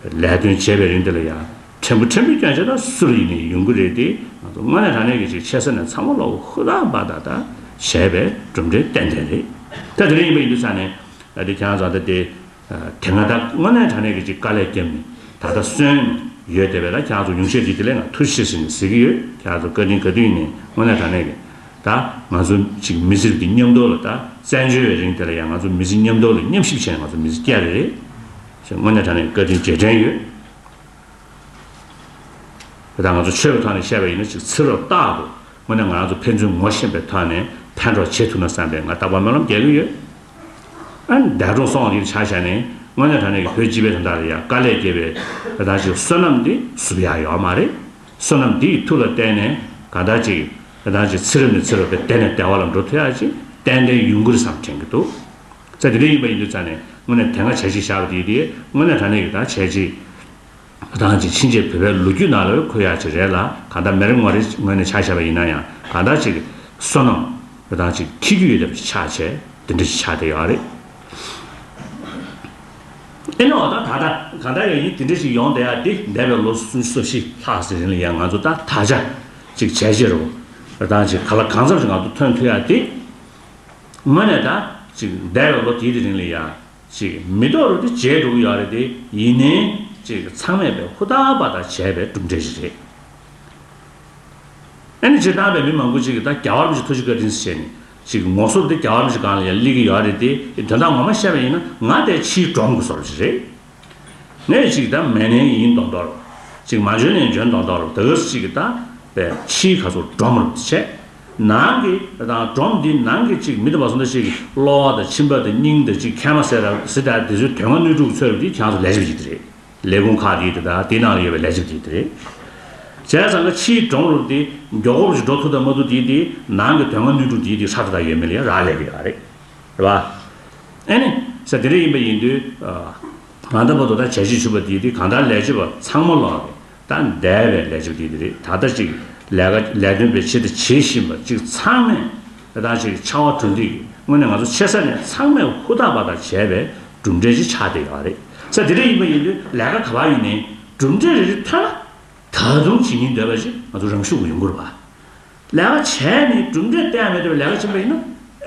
ལས་དོན་བྱེད་པའི་རིང་དེ་ལ་ཡང་ཕྲན་བུ་ཕྲན་བུ་སྐྱོན་ཆ་ད་སུ་ལ་ཡིན་ནའི་ཡོང་གི་རེད་དེ། ང་ཚོ་དངོས་གནས་དྲང་གནས་ཀྱི་ཅིག་ཆེ་ས་ནས་ཚང་མ་ལོག་ཧུར་ཐག་འབད་ཐག་ད་བྱས་པའི་གྲུབ་འབྲས་ཏན་ཏན་རེད། ད་དེ་རིང་ཡིན་པ་ཡིན་དུས་ཙང་ནས་ཨ་དེ་ཁྱེད་རང་ཚོ་ད་དེ། དེ་སྔ་ད་དངོས་གནས་དྲང་གནས་ཀྱི་ཅིག་དཀའ་ལས་བརྒྱབ་ནས་ད་ལྟ་གསོན་ཡོད་བསྡད་པས། ད་ཁྱེད་རང་ཚོ་ཉུང་ཤས་ཅིག་དེ་ལས་ང་ཐུགས་རྗེ་ཆེ་ཟེར་ནས་ཟེར་གྱི་ཡོད། ཁྱེད་རང་ཚོ་བཀའ་དྲིན་ག་དུས་ཡིན་ནའི་དངོས་གནས་དྲང་གནས་ཀྱི་ད་ང་ཚོ་ཅིག་མི་ཚེ་ཀྱི་མཉམ་དུ་ལ་ད་བཙན་བྱོལ་བའི་རིང་དེ་ལ་ཡང་ང་ཚོ་མི་ཚེ་མཉམ་དུ་ལ་མཉམ་ཞིབ་བྱས་ནས་ང་ཚོ་མི་ཚེ་བསྐྱལ་རེད། དངོས་གནས་དྲང་གནས་བཀའ་དྲིན་རྗེས་དྲན་ཡོད། དེ་དག་ང་ཚོ་ཆོས་ཀྱི་ཐོག་ནས་བཤད་པ་ཡིན་ན་ཅིག་ཚེ་རབས་རྟག་ཏུ་དངོས་གནས་ང་རང་ཚོ་ཕན་ཚུན་ངོ་ཤེས་པའི་ཐོག་ནས་ཕན་གྲོགས་བྱེད་ཐུབ་ན་བསམ་པའི་ང་རྟག་པར་སྨོན་ལམ་རྒྱག་གི་ཡོད། ཨ་ནི་འདས་གྲོངས་སོང་ཡིན་ཆ་བཞག་ནས་དངོས་གནས་དྲང་གནས་ཀྱི་བོད་སྤྱི་པའི་དོན་དག་ལ་ཡང་དཀའ་ལས་བརྒྱབ་པའི་དེ་དག་ཅིག་བསོད་ནམས་འདི་བསུབ་ཡག་ཡོད་མ་རེད། བསོད་ནམས་འདི་ཡི་མཐུ་ལ་བརྟེན་ནས་གང་ལྟར་ཅིག་དེ་དག་ཅིག་ཚེ་རབས་ནས་ཚེ་རབས་ཀྱི་བདེ་ནས་བདེ་བ་ལ་འགྲོ་ཐུབ་ཡག་ཅིག་ཏན་ཏན་ཡོང་གི་རེད་བསམ་དྲན་གྱི་འདུག་ཙ་དེ་འདྲ་ཡིན་པ་ཡིན་དུས་ཙང་ནས་དངོས་གནས་དེ་སྔ་བྱས་རྗེས་བཞག་པ་དེ་དེ་དངོས་གནས་དྲང་གནས་ཀྱི་ད་བྱས་རྗེས། ད་ཅིག་ཕྱིན་ཆད་བོད་པའི་ལོ་རྒྱུས་ནང་ལ་འཁོད་ཡག་ཅིག་རེད་ལ། གང་ལྟར་མི་རེ་ངོ་རེ་ངོས་ནས་ཆ་བཞག་པ་ཡིན་ན་ཡང་གང་ལྟར་ཅིག་བསོད་ནམས་ད་ཅིག་འཁྱེར་རྒྱུ་ཡོད་པ་ཆགས་བྱས་དེ་འདྲ་ཞིག་ཆགས་བསྡད་ཡོད་རེད། ཨེ་ནོ་ད་ད་ལྟ་གང་ལྟར་ཡང་ཡིན་དེ་འདྲ་ཞིག་ཡོང་བསྡད་ཡག་དེ་འདས་པའི་ལོ་སུམ་ཅུ་སོ་བཞི་ལྷག་ཙམ་རིང་ལ་ཡང་ང་ཚོ་ད་ད་ཆ་ཅིག་བྱས་རྗེས་རོ། ད་ཅིག་ག་ལ་གང་འཚམ་ཞིག་ང་ཚོ་ཐོན་ཐུབ་ཡ་དེ། དངོས་གནས་ད་ཅིག་འདས་པའི་ལོ་དེའི་དེ་རིང་ལ་ཡ་ཅིག་མི་ཐོག་རུ་དེ་བརྗེད་འགྲོ་གི་ཡོད་རེད་དེ། ཡིན་ནའི་ཅིག་ཚང་མས་པའི་ཧུར་ཐག་པ་དང་བྱས་པའི་གྲུབ་འབྲས་ཞིག་རེད། ཨ་ནི་སྤྱིར་བཏང་པའི་མི་མང་པོ་ཅིག་གིས་ད་རྒྱལ་བ་རིན་པོ་ཆེ་ཐུགས་རྗེ་བཀའ་དྲིན་ཟེར་ནས་ཅིག་ངོ་སོར་དེ་རྒྱལ་བ་རིན་པོ་ཆེ་སྒང་ལ་ཡ་སླེབས་ཀྱི་ཡོད་རེད་དེ། དོན་དག་ངོ་མ་བཤད་པ་ཡིན་ན་ང་དེ་ཕྱིའི་སྒྲོམ་གྱི་བཟོ་འདྲ་ཞིག་རེད། ངས་ཅིག་ད་མེད་ནའི་ཡིན་མདོག་མདོག་རུ། ཅིག་མ་འཇོན་ནའི་འཇོན་མདོག་མདོག་རུ། ད་ག་སེ་ཅིག་ད་པའི་ཕྱིའི་ག་ཚོད་སྒྲོམ་རུ་བྱས། ནང་གི་དང་སྒྲོམ་འདི་ནང་གི་ཅིག་མི་དེ་བ་སོང་ད་ཅིག་གློ་བ་དང་མཆིན་པ་དང་སྙིང་དང་ཅིག་མཁལ་མ་ཟེར་ར་ཟེར་ད་དེ་ཚོའི་དོན་ལྔ་སྣོད་དྲུག་འཚོལ་རུ་དེ་ཁྱེད་ཚོ་ལས་བྱེད་པ་ཅིག་དེ་རེད། ལས་ཁུངས་ཁག་དེ་དེ་དང་དེ་ནང་ལ་ཡོད་པའི་ལས་བྱེད་པ་དེ་དེ་རེད། བྱས་ཙང་ག་ཕྱིའི་སྒྲོམ་རུ་དེ་མགྱོགས་པོ་ཅིག་འགྲོ་ཐུབ་དང་མ་ཐུབ་དེ་དེ་ནང་གི་དོན་ལྔ་སྣོད་དྲུག་དེ་དེ་ཧྲ་ཏག་ཏག་ཡོད་མེད་ལ་ཡང་རག་ལས་ཀྱི་ཡོད་རེད། རེད་པ། ཨེ་ནི། ས་དེ་འདྲ་ཡིན་པ་ཡིན་དུས། ང་ད་བར་དུ་ད་བྱས་རྗེས་ཞུ་བ་དེ་དེ་གང་ལྟར་ལས་བྱེད་པ་ཚང་མ་ལོག་གི་ད་འདས་པའི་ལས་བྱེད་པ་དེ་དེ་རེད། ད་ལྟ་ཅིག་ལས་ཀ་ལས་དོན་པའི་ཆེད་དུ་བྱེད་བཞིན་པ་ཅིག་ཚང་མས་ད་ཅིག་ཕྱར་བ་གྲུ་འདེགས་ཀྱི་དངོས་གནས་ང་ཚོ་ཆེ་ས་ནས་ཚང་མས་ཧུར་ཐག་པ་དང་བྱས་པའི་གྲུབ་འབྲས་ཅིག་ཆགས་བསྡད་ཡོད་རེད། ས་དེ་འདྲ་ཡིན་པ་ཡིན་དུས་ལས་ཀ་ག་པར་ཡིན་ནའི་གྲུབ་འབྲས་རེ་རེ་ཐོན་ན་ད་དུང་བྱེད་སྙིང་འདོད་པ་ཅིག་ང་ཚོ་རང་ཤུགས་ཀྱིས་ཡོང་གི་རེད་པ། ལས་ཀ་བྱས་ནས་གྲུབ་འབྲས་བསྟན་མེད་པའི་ལས་ཀ་བྱེད་པ་ཡིན་ན།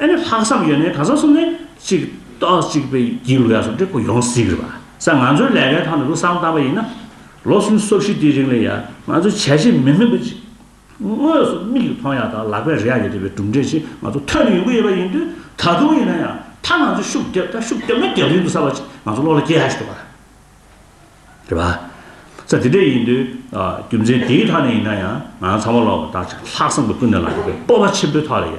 ཨ་ནི་ལྷག་བསམ་ཡོད་ནའི་གང་ཟག་གསུམ་ནས་ཅིག་ཏོག་ཅིག་པའི་སྒྱིད་ལུག་ཡག་སོ་འདྲ་པོ་ཡོང་སྲིད་ཀྱི་རེད་པ། ས་ང་ཚོའི་ལས་ཀའི་ཐོག་ནས་ལུགས་བསམ་བཏང་པ་ཡིན་ན། ལོ་སུམ་ཅུ་སོ་བཞི་དེའི་རིང་ལ་ཡ་ང་ཚོ་བྱས་རྗེས་མི་སྨིན་པ་ཅིག་དངོས་སུ་མིག་གིས་མཐོང་ཡག་དང་ལག་པས་རེག་ཡག་ཡོད་བསྡད་པའི་གྲུབ་འབྲས་ཅིག་ང་ཚོ་ཐོན་ནས་ཡོང་གི་ཡོད་པ་ཡིན་དུས། ད་དུང་ཡིན་ན་ཡང་ད་ང་ཚོ་ཤུགས་རྒྱབ་ད་ཤུགས་རྒྱབ་ན་རྒྱབ་ཡོང་དུས་བསམ་པ་ཅིག་ང་ཚོ་བློ་ལ་སྐྱེ་ཡག་ཞིག་འདུག་ག། རེད་པ། ས་དེ་འདྲ་ཡིན་དུས། རྒྱུ་མཚན་དེའི་ཐོག་ནས་ཡིན་ན་ཡང་ང་ཚང་མ་ལོག་ད་ཅིག་ལྷག་བསམ་གྱི་ཀུན་ནས་ལངས་པའི་སྤོབས་པ་ཆེན་པོའི་ཐོག་ལ་ཡ།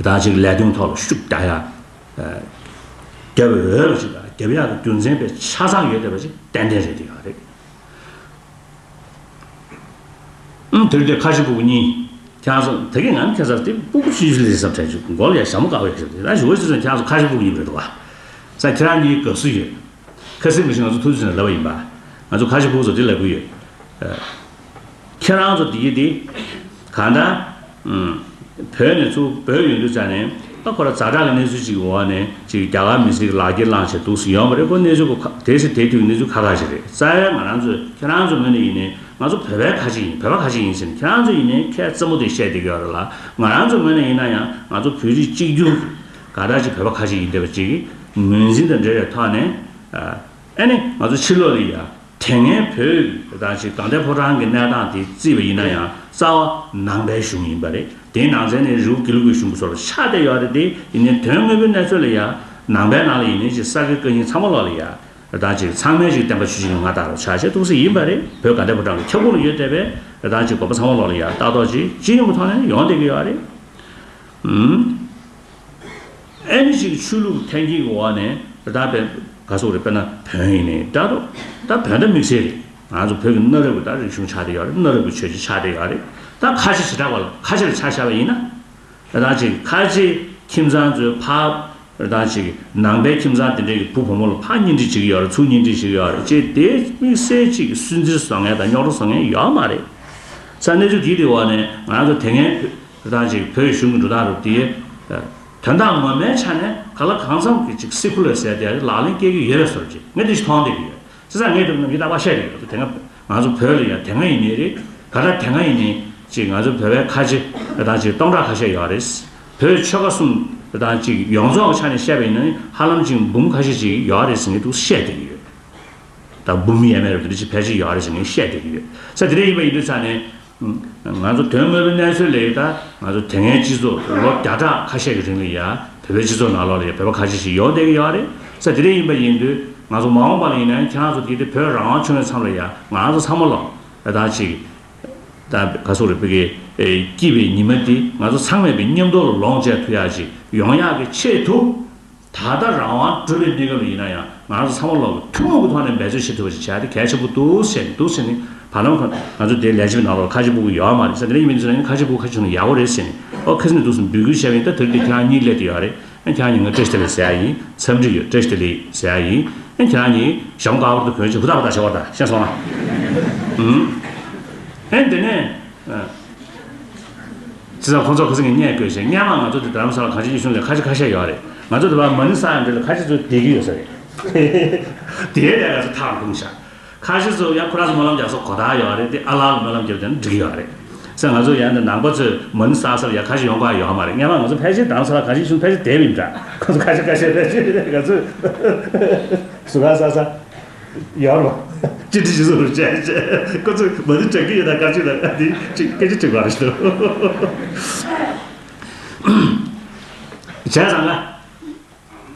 ད་ཅིག་ལས་དོན་ཐོག་ལ་ཤུགས་རྒྱག་ཡ། རྒྱབ་འོས་པ་ཅིག་དང་རྒྱབ་ཡག་གི་རྒྱུ་མཚན་དཔེ་ཆ་ཚང་ཡོད་བསྡད་པ་ཅིག་ཏན་ཏན་རེད་དེ་ཡོད་རེད། ཨང་། དེར་དེ་ཁ་ཆེ་སྤུ་གུ་གཉིས། ཁྱེད་ཚོ་དེ་གས་ང་ཁ་སང་དེ་སྤུ་གུ་ཆུང་ཆུང་ལས་བསམ་དྲན་བྱུང་མགོ་ལ་ཡ་ཞྭ་མོ་བཀག་པའི་ཁ་ཆེ་ད་ཞུ་བ་ཆུ་ཚོད་ཁྱེད་ཚོ་ཁ་ཆེ་སྤུ་གུ་གཉིས་རེད་འདུག་བ། ས་ཁྱེད་རང་གཉིས་དགའ་བསུ་ཡོད། ཁ་སེང་མི་ཤེས་ང་ཚོ་ཐུགས་རྗེ་ཆེ་ལབ་པ་ཡིན་པ། ང་ཚོ་ཁ་ཆེ་སྤུ་གུ་ཚོ་དེ་ལབ་གི་ཡོད། ཁྱེད་རང་ཚོ་དེ་གས་དེ། གང་ལྟར། བོད་ནས་ཚུར་བོད་ཡོང་དུས་ཙ་ནས་ད་ཁོ་ར་ཛ་དྲག་གི་གནས་ཚུལ་ཅིག་གི་འོག་ནས་ཅིག་རྒྱ་གར་མི་སེར་གྱི་ལག་འཁྱེར་བླངས་བྱས་འདུག་སེ་ཡོང་བ་རེད། ཁོ་གནས་ཚུལ་ཁོ་ཁ་དེ་སེ་དེ་དུས་གནས་ཚུལ་ཁག་ཁག་ཅིག་རེད། རྩ་བའི་ང་རང་ཚོས་ཁྱེད་རང་ཚོའི་ངོས་ནས་ཡིན་ནའི་ང་ཚོ་བོད་པའི་ཁ་ཆེ་ཡིན་བོད་པ་ཁ་ཆེ་ཡིན་ཟེར་ནས་ཁྱེད་རང་ཚོ་ཡིན་ནའི་ཁས་རྩེ་མོ་དེ་བཤད་བསྡད་ཀྱི་ཡོད་རེད་ལ། ང་རང་ཚོའི་ངོས་ནས་ཡིན་ན་ཡང་ང་ཚོ་བོད་རིགས་གཅིག་གྱུར་གྱི་ག་འདྲ་ཅིག་བོད་པ་ཁ་ཆེ་ཡིན་བསྡད་པ་ཅིག་གི་ངོས་འཛིན་དང་འབྲེལ་བའི་ཐོག་ནས། ཨ་ནི་ང་ཚོ་ཕྱི་ལོགས་ལ་ཡ་དེ་སྔའི་བོད་དང་ཅིག་དགའ་ལྡན་ཕོ་བྲང་གི་གནས་སྟངས་དེ་བརྩིས་པ་ཡིན་ན་ཡང་རྩ་བ་ནང་པའི་གཞུང་ཡིན་པ་རེད། དེའི་ནང་ཚན་ནས་རི་བོ་དགེ་ལུགས་ཀྱི་གཞུང་གི་བཟོ་འདྲ་ཆགས་བསྡད་ཡོད་རེད་དེ། ཡིན་ནའི་དོན་དངོས་པོའི་གནས་ཚུལ་ལ་ཡ་ནང་པའི་ནང་ལ་ཡིན་ནའི་ཅིག་ས་དགེ་བཀའ་རྙིང་ཚང་མ་ལོག་ལ་ཡ་རེད་ད་ཅིག་ཚང་མས་ཅིག་བསྟན་པ་ཆོས་བཞིན་ལ་མངའ་བདག་རུ་ཆགས་བྱས་འདུག་སེ་ཡིན་པ་རེད། བོད་དགའ་ལྡན་ཕོ་བྲང་གི་ཁྱབ་ཁོངས་ལ་ཡོད་བསྡད་པའི་རེད་ད་ཅིག་དགོན་པ་ཚང་མ་ལོག་ལ་ཡ་ལྟ་རྟོག་ཅིག་སྤྱི་ཡོངས་ཀྱི་ཐོག་ནས་ཡོང་བསྡད་ཀྱི་ཡོད་རེད། ཨུམ། ཨེ་ནི་ཅིག་ཆོས་ལུགས་འཐེན་འཁྱེར་གྱི་འོག་ནས་ད་དཔེ་ག་སོག་རེད། དཔེར་ན་བོན་ཡིན་ནའི་འདྲ་འདུག་ད་བོན་ད་དམིགས་བསལ་རེད། ང་ཚོ་བོད་ཀྱི་གནའ་རབས་ཀྱི་ད་རིག་གཞུང་ཆགས་བསྡད་ཡོད་རེད། གནའ་རབས་ཀྱི་ཆོས་བརྒྱུད་ཆགས་བསྡད་ཡོད་རེད། ད་ཁ་ཆེ་བྱེ་བྲག་པ་ལ་ཁ་ཆེ་ལ་ཆ་བཞག་པ་ཡིན་ན། ད་ཅིག་ཁ་ཆེ་ཁྱིམ་ཚང་ཚོའི་ཕ་ད་ཅིག་ནང་པའི་ཁྱིམ་ཚང་དེ་འདྲའི་གི་བུ་བུ་མོ་ལ་ཕར་གཉེན་སྒྲིག་བྱེད་ཀྱི་ཡོད་རེད། ཚུར་གཉེན་སྒྲིག་བྱེད་ཀྱི་ཡོད་རེད་ཅེས་དེ་དམིགས་བསལ་ཅིག་སུན་གཙེར་བཟོ་མཁན་དང་རྙོག་དྲ་བཟོ་མཁན་ཡོད་མ་རེད། ས་གནས་ཚུལ་དེའི་དེ་འོག་ནས་ང་ཚོ་དེ་སྔའི་ད་ཅིག་བོད་གཞུང་གི་འགྲོ་སྟངས་རུ་དེ། དོན་དག་ངོ་མའི་ཆ་ནས་ག་ལ་གང་འཚམ་གྱི་ཅིག་སེ་ཁུ་ལར་ཟེར་དེ་ལག་ལེན་སྐྱེལ་གྱི་ཡོད་པའི་བཟོ་འདྲ་ཅིག་ངས་དེ་ཞིག་མཐོང་བསྡད་ཀྱི་ཡོད། བྱས་ཙང་ངས་དེ་ནམ་རྒྱུན་རྟག་པར་བཤད་ཀྱི་ཡོད། དེ་སྔ་ང་ཚོ་བོད་ལ་ཡང་དེ་སྔ་ཡིན་ནའི་རེད། ག་ལ་དེ་སྔ་ཡིན་ནའི་ཅིག་ང་ཚོ་བོད་པའི་ཁ་ཆེ་དང་ཅིག་སྟོང་ཕྲག་ཁ་ཤས་ཡོད་རེད། བོད་ཆོལ་ཁ་གསུམ་དང་ཅིག་ཡོངས་རྫོགས་ཀྱི་ཆ་ནས་བཤད་པ་ཡིན་ན་ཧ་ལམ་ཅིག་འབུམ་ཁ་ཤས་ཅིག་ཡོད་རེད་ཟེར་ངས་འདུག་བཤད་བསྡད་ཀྱི་ཡོད། ད་འབུམ་ཡས་མས་རུ་དེ་འདྲ་ཅིག་ཕལ་ཆེར་ཡོད་རེད་ཟེར་ངས་བཤད་བསྡད་ཀྱི་ཡོད། ས་དེ་འདྲ་ཡིན་པ་ཡིན་དུས་ཙང་ནས། ང་ཚོ་དོན་དངོས་པོའི་གནས་ཚུལ་ལ་ཡིན་ད་ང་ཚོ་དེ་སྔའི་སྤྱི་ཚོགས་ལོ་བརྒྱ་ཕྲག་ཁ་ཤས་ཀྱི་རིང་ལ་ཡ་བོད་པའི་སྤྱི་ཚོགས་ནང་ལོགས་ལ་ཡ་བོད་པ་ཁ་ཤས་ཤིག་ཡོང་བསྡད་ཀྱི་ཡོད་རེད། ས་དེ་འདྲ་ཡིན་པ་ཡིན་དུས་ང་ཚོ་མ་འོངས་པ་ལ་ཡིན་ན་ཁྱེད་རང་ཚོ་དེ་དེ་བོད་རང་དབང་བྱུང་བའི་མཚམས་ལ་ཡ་ང་ཚོ་ཚང་མ་ལོ་ད་ཅིག་ད་ག་སོག་རེད་བོད་ཀྱི་སྐྱིད་པའི་ཉི་མ་འདི་ང་ཚོ་ཚང་མས་པའི་མཉམ་དུ་ལ་ལོངས་སྤྱད་ཐུབ་ཡག་ཅིག་ཡོང་ཡག་གི་ཆེད་དུ། ད་ལྟ་རང་དབང་སྒྲུབ་པའི་གནས་སྐབས་ལ་ཡིན་ན་ཡང་ང་རང་ཚོ་ཚང་མ་ལོག་གི་ཐུན་མོང་གི་ཐོག་ནས་འབད་རྩོལ་བྱེད་ཐུབ་པ་ཞིག་བྱ་དེ་གལ་ཆེན་པོ་འདུག་ཟེར་ནས་འདུག་ཟེར་ནས་བར་ལམ་ཁོ་ང་ཚོ་དེ་ལས་བྱེད་པའི་ནང་ལོགས་ཁ་ཆེ་སྤུ་གུ་ཡོད་མ་རེད་ཟེར། དེ་འདྲ་ཡིན་མིན་ཟེར་ན་ཁ་ཆེ་སྤུ་གུ་ཁ་ཆེ་ཆུང་ན་ཡག་པོ་རེད་ཟེར་ནས་ཨོ་ཁ་སེང་ནས་འདུག་སེ་འབོད་སྐུལ་བྱས་པ་ཡིན། ད་དེ་རིང་འདི་ཁྱེད་རང་གཉིས་སླེབས་བསྡད་ཡོད་རེད། ཨ་ཁྱེད་རང་གཉིས་ང་བཀྲ་ཤིས་བདེ་ལེགས་ཟེར་ཡ་ཡིན། འཚམས་འདྲི་ཡོད་བཀྲ་ཤིས་བདེ་ལེགས་ཟེར་ཡ་ཡིན། ཨ་ཁྱེད་རང་གཉིས་ཞྭ་མོ་དཀར་པོ་དང་གོན་ཆས་ཧུར་ཐག་ཧུར་ཐག་བྱེད་རོགས་དང་ཤེས་སོང་ཨ། ཨུམ། ཨེ་དེ་ནས། བྱས་ཙང་ཁོང་ཚོ་ཁ་སང་གི་བརྙན་བཀོད་བྱས་སྔོན་མ་ང་ཚོ་དེ་རྡ་རམ་ས་ལ་གངས་ཅན་སྐྱིད་གཤོངས་ལ་ཁ་ཆེ་ཁ་ཤས་ཡོད་རེད། ང་ཚོ་དེ་བར་མ་ཎི་བསགས་ཡང་འདྲ་ལ་ཁ་ཆེ་ཚོ་བསྡད་ཀྱི་ཡོད་ས་རེད། དེའི་ལས་ང་ཚོ་ཐག་རིང་ཤག་ཁ་ཆེ་ཚོ་ཡང་ཁོ་རང་ཚོ་སྨོན་ལམ་རྒྱག་ས་གོ་ཐག་ཡོད་རེད་དེ། ཨ་ལགས་ལ་སྨོན་ལམ་རྒྱབ་བསྡད་ན་འགྲིག་གི་ཡོད་རེད། ས། ང་ཚོ་ཡང་ནས་ནང་པ་ཚོས་མ་ཎི་བསགས་ས་ལ་ཡ་ཁ་ཤས་ཡོང་གི་ཡོད་མ་རེད། སྔན་མ་ང་ཚོ་ཕལ་ཆེར་དང་ས་ལ་ག་ཤེད་ཆུང་ཕལ་ཆེར་བསྡད་པ་ཡིན་འདྲ། ཁོ་ཚོ་ཁ་ཤས་ཁ་ཤས་ཕལ་ཆེར་ང་ཚོས་ཟུར་ཁ་བསགས་ས་ཡོད་རེད་པ། ཅི་འདྲ་ཞིག་བཟོ་རུ་བྱས་བྱས་ཁོ་ཚོས་མ་ཎི་བགྲང་གི་ཡོད་ན་ག་ཅི་ལ་འདི་ཅིག་སྐད་ཆ་དྲིས་པ་རེད་ཤག་བྱས་ཙང་ན།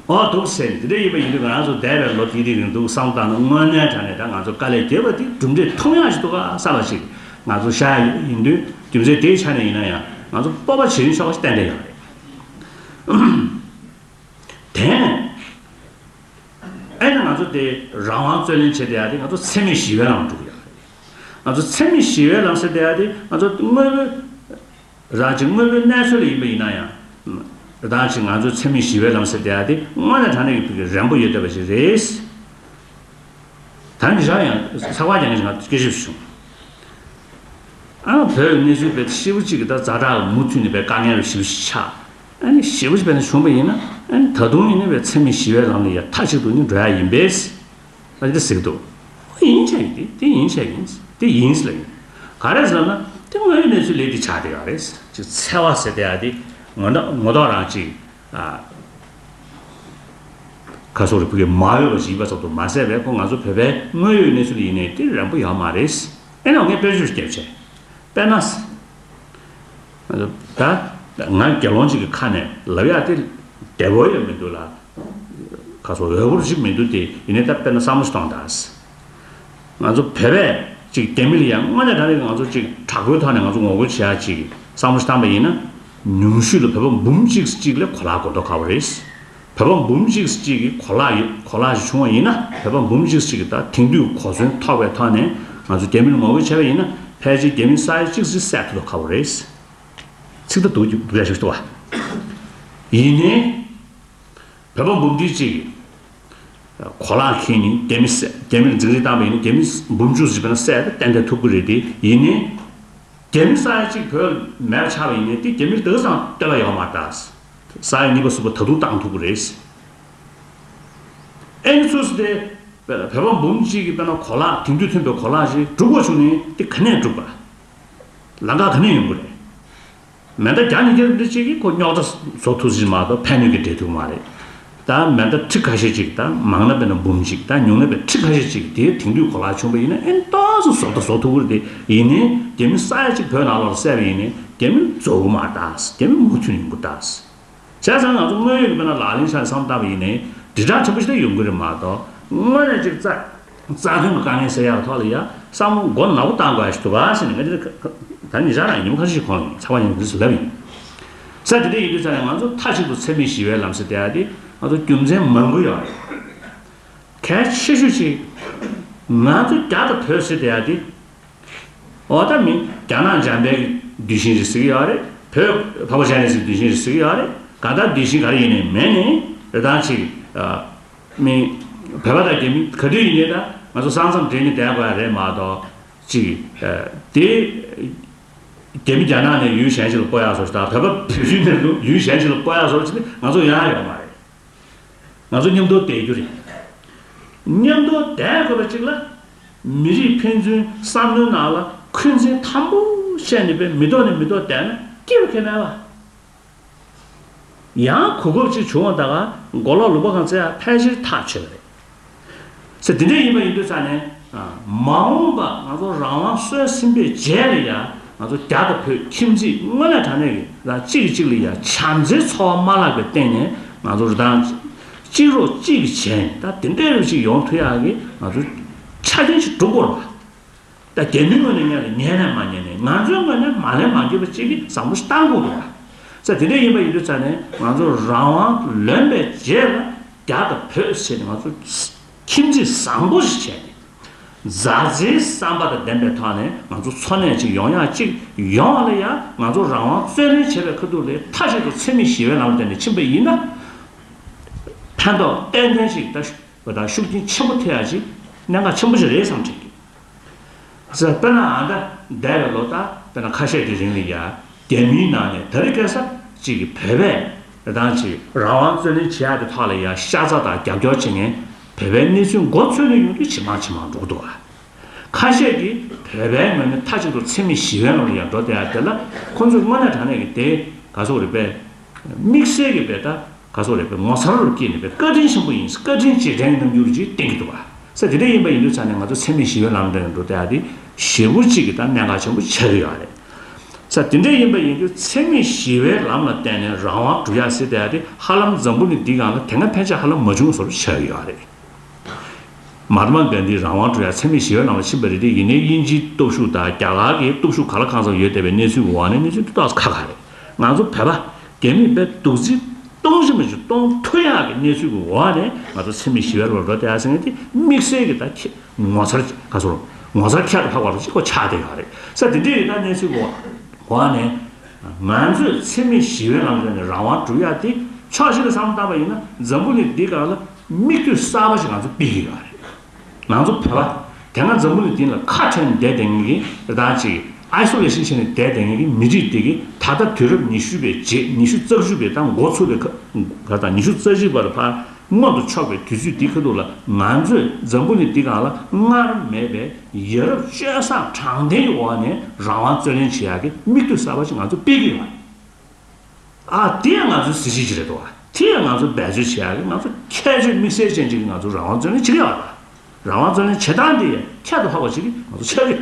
ཨོ་འདུག་ཟེར་ནས་དེ་འདྲ་ཡིན་པ་ཡིན་དུས་ང་རང་ཚོ་འདས་པའི་ལོ་དེའི་རིང་འདུག་བསམ་བློ་བཏང་ན་དངོས་གནས་དྲང་གནས་ད་ང་ཚོ་དཀའ་ལས་བརྒྱབ་པ་དེ་གྲུབ་འབྲས་ཐོན་ཡག་ཞིག་འདུག་ག་བསམ་པ་ཞིག་ང་ཚོ་ཤར་ཡིན་དུས་རྒྱུ་མཚན་དེའི་ཆ་ནས་ཡིན་ན་ཡང་ང་ཚོ་སྤོབས་པ་བྱེད་རིན་ཆོག་པ་ཞིག་ཏན་ཏན་ཡོད་རེད། དེ་ནས་ཨེ་ནི་ང་ཚོ་དེ་རང་དབང་རྩོད་ལེན་བྱེད་བསྡད་ཡག་དེ་ང་ཚོ་འཚེ་མེད་ཞི་བའི་ལམ་འགྲོ་གི་ཡོད་རེད། ང་ཚོ་འཚེ་མེད་ཞི་བའི་ལམ་ཟེར་བསྡད་ཡག་དེ་ང་ཚོ་དངོས་པོའི་རང་གཅིག་དངོས་པོའི་གནས་ཚུལ་ལ་ཡིན་པ་ཡིན་ན་ཡང་། རང་གཅིག་ང་ཚོའི་འཚེ་མེད་ཞི་བའི་ལམ་ཟེར་བསྡད་ཡག་དེ་དངོས་གནས་དྲང་གནས་ཀྱི་ཕ་གི་རན་པོ་ཡོད་བསྡད་པ་ཞིག་རེད། ད་ནི་རང་ཡང་ཚགས་པར་རྒྱག་མཁན་ཞིག་ང་སྐད་ཆ་བྱུང་། ཨ་བོད་ཀྱི་གནས་ཚུལ་དཔེ་ཞེ་པོ་ཅིག་གི་ད་ཛ་དྲག་གི་མུ་མཐུད་ནས་དཔེ་དཀའ་ངལ་རུ་ཞེ་པོ་ཞིག་ཆགས། ཨ་ནི་ཞེ་པོ་ཅིག་དཔེ་ན་བྱུང་བ་ཡིན་ན་ཨ་ནི་ད་དུང་ཡིན་ན་དཔེ་འཚེ་མེད་ཞི་བའི་ལམ་ལ་ཡ་མཐའ་གཅིག་ཏུ་ནི་འགྲོ་ཡག་ཡིན་པས། ཨ་ནི་དེ་ཟེར་གི་འདུག་ཡིན་ཆ་ཡིན་དེ་དེ་ཡིན་ཆ་ཡིན་དེ་ཡིན་ལ་ཡིན། ག་རེ་ཟེར་ན་དེ་དངོས་ཡོད་གནས་ཚུལ་ལས་དེ་ཆགས་བསྡད་ཡོད་རེད། ཅིག་འཚེ་བ་ཟེར་བསྡད་ཡག་དེ་ངོ་ན་ངོ་ཐོག་རང་ཅིག་ཁ་སོག་རེ་ཕུ་གེ་མ་ཡོད་པ་ཞིག་ཡིན་པ་ཙམ་དུ་མ་ཟད་པའི་ཁོ་ང་ཚོ་བོད་པའི་དངོས་ཡོད་གནས་ཚུལ་ཡིན་ནའི་དེ་རན་པོ་ཡོད་མ་རེད། ཨེ་ནའང་ངས་དཔེ་བརྗོད་ཞིག་བརྒྱབ་བྱས། དཔེར་ན། ད་ང་དགེ་སློང་གཅིག་གི་ཁ་ནས་ལབ་ཡག་དེ་བདེ་པོ་ཡོད་མི་འདུག་ལ། ཁ་སོག་འོས་པོ་ཞིག་མི་འདུག་སྟེ་ཡིན་ནའི་ད་དཔེར་ན་བསམ་བློ་ཞིག་གཏོང་དང་། ང་ཚོ་བོད་པས་ཅིག་རྒྱ་མི་ལ་ཡང་དངོས་གནས་དྲང་གནས་ང་ཚོ་ཅིག་དྲག་པོའི་ཐོག་ནས་ང་ཚོ་ངོ་རྒོལ་བྱེད་ཡག་ཅིག་བསམ་བློ་ཞིག་བཏང་པ་ཡིན་ན། ཉུང་ཤོས་ལ་བོད་པ་འབུམ་གཅིག་གཅིག་ལ་གོ་ལག་གོ་རྟོགས་ཁ་པོ་རེད། བོད་པ་འབུམ་གཅིག་གཅིག་གི་གོ་ལག་ཡོད་གོ་ལག་ཞིག་བྱུང་བ་ཡིན་ན་བོད་པ་འབུམ་གཅིག་གཅིག་གི་ད་དེང་དུས་གོ་མཚོན་ཐོབ་པའི་ཐོག་ནས་ང་ཚོ་རྒྱ་མི་ལ་ངོ་རྒོལ་བྱས་པ་ཡིན་ན་ཕལ་ཆེར་རྒྱ་མི་ས་ཡ་གཅིག་ཙམ་བསད་ཐུབ་ཁ་པོ་རེད། ཚིག་ད་སྡུག་སྡུག་ཡག་ཞིག་འདུག་བ། ཡིན་ནའི། བོད་པ་འབུམ་ཁྲི་གཅིག་གིས་གོ་ལག་ཁྱེར་ནས་རྒྱ་མི་བསད་རྒྱ་མི་ལ་འཛིང་རེས་བཏང་བ་ཡིན་ན་རྒྱ་མི་འབུམ་བཅུ་ཙམ་བྱས་ན་བསད་ཏན་ཏན་ཐུབ་ཀྱི་རེད་དེ་ཡིན་ནའི། རྒྱ་མི་ས་ཡ་གཅིག་བོད་ལ་མེད་པ་ཆགས་པ་ཡིན་ནའི་དེ་རྒྱ་མི་ལ་དེ་ག་ཙམ་ལྟོས་པ་ཡོད་མ་རེད་ད། ས་ཡ་གཉིས་པ་གསུམ་པ་ད་དུང་བཏང་ཐུབ་ཀྱི་རེད། ཨེ་ནི་སུ་སི་དེ་བོད་པ་འབུམ་གཅིག་གིས་དཔེར་ན་གོ་ལག་དེང་དུས་ཐོན་པའི་གོ་ལག་ཞིག་སྒྲུབ་དགོས་བྱུང་ནའི་དེ་ག་ནས་སྒྲུབ་པ། ལམ་ཁ་ག་ནས་ཡོང་གི་རེད། མེ་མདའ་བརྒྱ་ཉིས་བརྒྱ་རེ་གཅིག་གིས་ཁོ་རྙོག་དྲ་བཟོ་ཐུབ་ཀྱི་མ་གཏོགས་ཕན་གནོད་ཀྱི་འབྲེལ་ཐུག་མ་རེད། ད་མེ་མདའ་ཁྲི་ཁ་ཤས་ཅིག་ད་མང་ན་དཔེར་ན་འབུམ་གཅིག་ད་ཉུང་ན་དཔེར་ཁྲི་ཁ་ཤས་ཅིག་དེའི་དེང་དུས་གོ་ལག་བྱུང་བ་ཡིན་ན་ཨེ་ཏོག་ཙམ་བཟོ་ལྟ་བཟོ་ཐུབ་ཀྱི་རེད་དེ་ཡིན་ནའི་རྒྱ་མི་ས་ཡ་གཅིག་བོད་ནང་ལོགས་ལ་བསད་པ་ཡིན་ནའི་རྒྱ་མི་རྫོགས་གི་མ་རེད་ད། རྒྱ་མི་མུ་མཐུད་ཡོང་གི་རེད་ད། བྱས་ཙང་ང་ཚོ་དངོས་ཡོད་ཀྱི་དཔེར་ན་ལག་ལེན་ཆ་ནས་བསམ་བློ་བཏང་བ་ཡིན་ནའི་དྲིལ་བསྒྲགས་ཕྲན་བུ་ཞིག་ད་ཡོང་གི་རེད་མ་གཏོགས་དངོས་གནས་ཅིག་རྩ་རྩ་དོན་གྱི་དཀའ་ངལ་སེལ་ཡག་ཐོག་ལ་ཡ་བསམ་བློ་མགོ་ནག་པོ་བཏང་དགོས་ཡ་ཞིག་འདུག་ག་ཟེར་ནས་ང་འདི་ད་ཉིན་ཞག་རང་ཉིན་མོ་ཁ་ཤས་ཤིག་གོང་ལ་ཡིན་ཚ་བ་ཡིན་འདི་སུ་ལབ་ཡིན། ས་དེ་འདྲ་ཡིན་དུས་ཙང་ནས་ང་ཚོ་མཐའ་གཅིག་ཏུ་འཚེ་མེད་ཞི་བའི་ལམ་ཟེར་བསྡད་ཡ་དེ་ང་ཚོ་རྒྱུ་མཚན་མང་པོ་ཡོད་རེད། གལ་ཆེ་ཤོས་ཅིག་ང་ཚོ་རྒྱ་དང་བོད་ཟེར་བསྡད་ཡ་དེ། འོ་ད་མི་རྒྱ་ནག་འཇམ་དཔལ་གྱི་གདུལ་ཞིང་རེད་ཟེར་གྱི་ཡོད་རེད། བོད་འཕགས་པ་སྤྱན་རས་གཟིགས་གདུལ་ཞིང་རེད་ཟེར་གྱི་ཡོད་རེད། གང་ལྟར་གདུལ་ཞིང་ག་རེ་ཡིན་ནའི་མེད་ནའི་རེ་སྟངས་ཅིག་མི་བོད་པ་དང་རྒྱ་མི་ག་དུས་ཡིན་ནའི་ད་ང་ཚོ་ས་མཚམས་འབྲེལ་ནས་བསྡད་དགོས་ཡ་རེད་མ་གཏོགས་ཅིག་དེ་རྒྱ་མི་རྒྱ་ནག་ནས་ཡུལ་གཞན་ཞིག་ལ་སྤོ་ཡག་བཟོ་ཞིག་དང་བོད་པ་བོད་བརྒྱུད་ནས་ཡུལ་གཞན་ཞིག་ལ་སྤོ་ཡག་བཟོ་ཞིག་ང་ཚོ་ཡོང་ཡ་ཡོད་མ་རེད། ང་ཚོ་མཉམ་དུ་བསྡད་རྒྱུ་རེད། མཉམ་དུ་བསྡད་དགོས་པ་ཅིག་ལ། མི་རིགས་ཕན་ཚུན་བསམ་བློའི་ནང་ལ་འཁོན་འཛིན་དམ་པོ་བཤད་ནས་པའི་མི་ཐོག་ནས་མི་ཐོག་བསྡད་ན་སྐྱིད་པ་ཁེལ་མེད་པ། ཡང་གོ་སྐབས་ཅིག་བྱུང་བ་ད་ག་མགོ་ལོག་ལུང་པ་གང་བཙལ་ཡ་ཕལ་ཆེར་ཐག་ཆོད་པ་རེད། ཟེར་དེ་འདྲ་ཡིན་པ་ཡིན་དུས་ཙང་ནས། མ་འོངས་པ་ང་ཚོ་རང་དབང་སོན་ཟིན་པའི་རྗེས་ལ་ཡང་ང་ཚོ་རྒྱ་དང་བོད་ཁྱིམ་མཚེས་དངོས་གནས་དྲང་གནས་ཀྱི་རང་གཅིག་གིས་གཅིག་ལ་ཡང་བྱམས་བརྩེའི་ཚོར་བ་མ་བརླག་པའི་སྟེང་ནས་ང་ཚོ་རང་གཅིག་རོགས་གཅིག་གིས་བྱས་ནས་ད་དེ་འདྲ་རུ་ཞིག་ཡོང་ཐུབ་ཡག་གི་ང་ཚོ་ཆ་རྐྱེན་ཞིག་སྒྲུབ་དགོས་རེད་བ། ད་རྒྱ་མིའི་ངོས་ནས་ངས་ལ་ཉན་ནས་མ་ཉན་ནས་ང་ཚོའི་ངོས་ནས་མ་ལན་མ་འགྱོད་པ་གཅིག་གིས་བཟང་པོ་ཞིག་བཏང་དགོས་རེད་བ། ས་དེ་འདྲ་ཡིན་པ་ཡིན་དུས་ཙང་ནས་ང་ཚོ་རང་དབང་ལོན་པའི་རྗེས་ལ་རྒྱ་དང་བོད་ཟེར་ནས་ང་ཚོ་ཁྱིམ་མཚེས་བཟང་པོ་ཞིག་བྱས་ཏེ། མཛའ་བརྩེའི་བསམ་པ་དང་ལྡན་པའི་ཐོག་ནས་ང་ཚོ་འཚོ་གནས་ཅིག་ཡོང་ཡག་ཅིག་ཡོང་བ་ལ་ཡང་ང་ཚོ་རང་དབང་རྩོད་ལེན་བྱེད་པའི་ཁ་ཐུག་ལ་མཐའ་གཅིག་ཏུ་འཚེ་མེད་ཞི་བའི་ལམ་ལ་བརྟེན་ནས་ཕྱིན་པ་ཡིན་ན། ཕན་ཐོགས་ཏན་ཏན་ཞིག་ད་ཤུགས་རྐྱེན་ཆེན་པོ་ཐེབས་ཡག་ཅིག་གནད་འགག་ཆེན་པོ་ཞིག་རེད་བསམ་དྲན་གྱི། ཟེར་དཔེར་ན་ཨ་ད་འདས་པའི་ལོ་ད་དཔེར་ན་ཁ་ཤས་ཀྱི་རིང་ལ་ཡ་རྒྱ་མིའི་ནང་ནས་དེ་རིང་ཁ་སང་གཅིག་གི་བོད་པས་རང་གཅིག་རང་དབང་རྩོད་ལེན་བྱེད་ཡག་གི་ཐོག་ལ་ཡ་ཤ་ཚ་དང་རྒྱབ་སྐྱོར་བྱེད་མཁན་བོད་པའི་གནས་ཚུལ་མགོ་ཚོས་ནས་ཡོང་དུས་ཇེ་མང་ཇེ་མང་འགྲོ་གི་འདུག་ཨ། ཁ་ཤས་ཀྱིས་བོད་པའི་ངོས་ནས་མཐའ་གཅིག་ཏུ་འཚེ་མེད་ཞི་བའི་ལམ་ལ་ཡང་འགྲོ་བསྡད་ཡ་དེ་ལ་ཁོང་ཚོས་དངོས་གནས་དྲང་གནས་ཀྱི་དེ་ག་ཚོད་རེད་པས། དམིགས་བསལ་གྱི་པས་ད་ག་ཚོད་རེད་པས་ངོ་མཚར་རུ་སྐྱེས་ནས་པས་བཀའ་དྲིན་ཆེན་པོ་ཡིན། བཀའ་དྲིན་རྗེས་དྲན་གྱི་རྣམ་འགྱུར་ཅིག་བསྟན་གྱི་འདུག་བ། ས་དེ་འདྲ་ཡིན་པ་ཡིན་དུས་ཙང་ནས་ང་ཚོ་འཚེ་མེད་ཞི་བའི་ལམ་འགྲོ་ཡང་འགྲོ་བསྡད་ཡ་དེ་ཞེ་པོ་གཅིག་གི་ད་གནད་འགག་ཆེན་པོ་ཆགས་ཀྱི་ཡོད་རེད། ས་དེ་འདྲ་ཡིན་པ་ཡིན་དུས་འཚེ་མེད་ཞི་བའི་ལམ་ལ་བརྟེན་ནས་རང་དབང་སྒྲུབ་ཡ་ཟེར་བསྡད་ཡ་དེ་ཧ་ལམ་འཛམ་བུ་གླིང་འདིའི་སྒང་ལ་དེ་སྔ་ཕན་ཆད་ཧ་ལམ་མ་བྱུང་བཟོ་འདྲ་ཆགས་ཀྱི་ཡོད་རེད། མ་ཧཱ་ཏ་མ་གྷན་དྷིས་རང་དབང་སྒྲུབ་ཡ་འཚེ་མེད་ཞི་བའི་ལམ་ལ་ཕྱིན་པ་རེད་དེ། ཡིན་ནའི་དབྱིན་ཇིའི་སྟོབས་ཤུགས་དང་རྒྱ་གར་གྱི་སྟོབས་ཤུགས་གང་ལ་གང་འཚམ་ཡོད་བསྡད་པའི་གནས་ཚུལ་གྱི་འོག་ནས་གནས་ཚུལ་འདི་ཏོག་ཙམ་ཁག་ཁག་རེད། ང་ཚོ་བོད་པ་རྒྱ་མིས་དཔེ་རྡོག་རྫིས་གཏོང་བཞིན་པ་ཞིག་གཏོང་ཐུབ་ཡག་གི་གནས་ཚུལ་གྱི་འོག་ནས་ང་ཚོ་འཚེ་མེད་ཞི་བའི་ལམ་ལ་འགྲོ་བསྡད་ཡ་ཟེར་མཁན་དེ་དམིགས་བསལ་གྱི་ད་ཁྱེད་ངོ་མཚར་ག་ཚོད་ངོ་མཚར་ཁྱད་དུ་འཕགས་པ་ཞིག་ཁོ་ཆགས་བསྡད་ཡོད་རེད། ས་དེ་འདྲའི་ཡིན་ན་གནས་ཚུལ་གྱི་འོག་ནས་ང་ཚོས་འཚེ་མེད་ཞི་བའི་ལམ་ལ་ནས་རང་དབང་སྒྲུབ་ཡག་དེ་ཕྱོགས་གཅིག་ནས་བསམ་བློ་བཏང་པ་ཡིན་ན་འཛམ་བུ་གླིང་འདི་སྒང་ལ་མིག་ལྟོས་གསར་པ་ཞིག་ང་ཚོ་ཕུལ་གྱི་ཡོད་རེད། ང་ཚོ་བོད་པ་དེ་སྔ་འཛམ་བུ་གླིང་འདི་ལ་ཁ་བྲལ་ནས་བསྡད་བསྡད་མཁན་གྱི་རེ་ད་ཅིག་ཨའི་སོ་ལེ་ཤན་བྱས་ནས་བསྡད་བསྡད་མཁན་གྱི་མི་རིགས་དེ་གི་ད་ལྟ་དུས་རབས་ཉི་ཤུ་པའི་རྗེས་ཉི་ཤུ་རྩ་གཅིག་པའི་ད་འགོ་ཚུགས་པའི་ཁ་ག་ད་ཉི་ཤུ་རྩ་གཅིག་པར་ཕར་མངོན་དུ་ཕྱོགས་པའི་དུས་ཚོད་འདི་ཁ་ཐུག་ལ་ང་ཚོས་འཛམ་བུ་གླིང་འདི་སྒང་ལ་སྔར་མེད་པའི་ཡ་རབས་སྤྱོད་བཟང་དྲང་བདེན་གྱི་འོག་ནས་རང་དབང་རྩོད་ལེན་བྱེད་ཡག་གི་མིག་ལྟོས་གསར་པ་ཞིག་ང་ཚོ་སྤེལ་གྱི་ཡོད་རེད། ཨ་དེ་ཡང་ང་ཚོའི་གཟི་བརྗིད་ཅིག་རེད་འདུག་བ། དེ་ཡང་ང་ཚོ་འབད་རྩོལ་བྱེད་ཡག་གི་ང་ཚོ་ཁྱད་ཆོས་དམིགས་བསལ་ཅན་ཅིག་གི་ང་ཚོ་རང་དབང་རྩོད་ལེན་བྱེད་ཀྱི་ཡོད་རེད། རང་དབང་རྩོད་ལེན་བྱེད་སྟངས་དེ་ཡང་ཁྱད་དུ་འཕགས་པ་ཅིག་གི་ང་ཚོ་ཆགས་ཀྱི་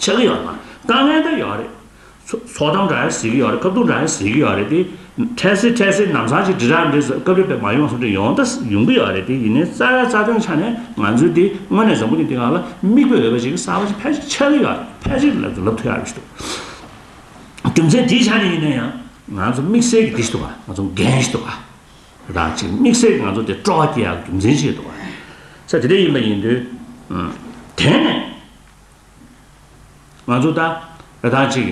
ཆགས་ཀྱི་ཡོད་རེད། དཀའ་ངལ་ད་ཡོད་རེད། ཚོ་ཚོགས་གཏམ་འདྲ་ཡང་ཟེར་གྱི་ཡོད་རེད། སྐབས་ཐོག་འདྲ་ཡང་ཟེར་གྱི་ཡོད་རེད་དེ། འཕྲལ་སེལ་འཕྲལ་སེལ་ལམ་སང་ཅིག་དྲིལ་བསྒྲགས་འདྲ་ཟེར་སྐབས་རེ་དཔེ་མ་ཡོང་བསམ་དུས་ཡོང་ད་ཡོང་གི་ཡོད་རེད་དེ། ཡིན་ནའི་རྩ་བའི་རྩ་དོན་ཆ་ནས་ང་ཚོའི་དེ་དངོས་གནས་འཛམ་བུ་གླིང་འདི་སྒང་ལ་མིག་དཔེ་འོས་པ་ཅིག་གསར་པ་ཅིག་ཕལ་ཆེར་ཆགས་ཀྱི་ཡོད་རེད། ཕལ་ཆེར་ལབ་ལབ་ཐུབ་ཡག་རེད་ཞུ་འདུག་རྒྱུ་མཚན་དེའི་ཆ་ནས་ཡིན་ན་ཡང་ང་ཚོ་དམིགས་བསལ་གྱི་དེ་ཞིག་འདུག་ག་ང་ཚོ་འགན་ཞིག་འདུག་ག་རང་ཅིག་དམིགས་བསལ་གྱི་ང་ཚོ་དེ་སྤྲོ་བ་སྐྱེ་ཡག་རྒྱུ་མཚན་ཞིག་འདུག་ག་ས་དེ་འདྲ་ཡིན་པ་ཡིན་དུས། དེ་ནས་ང་ཚོ་ད་རེ་ཐང་ཅིག་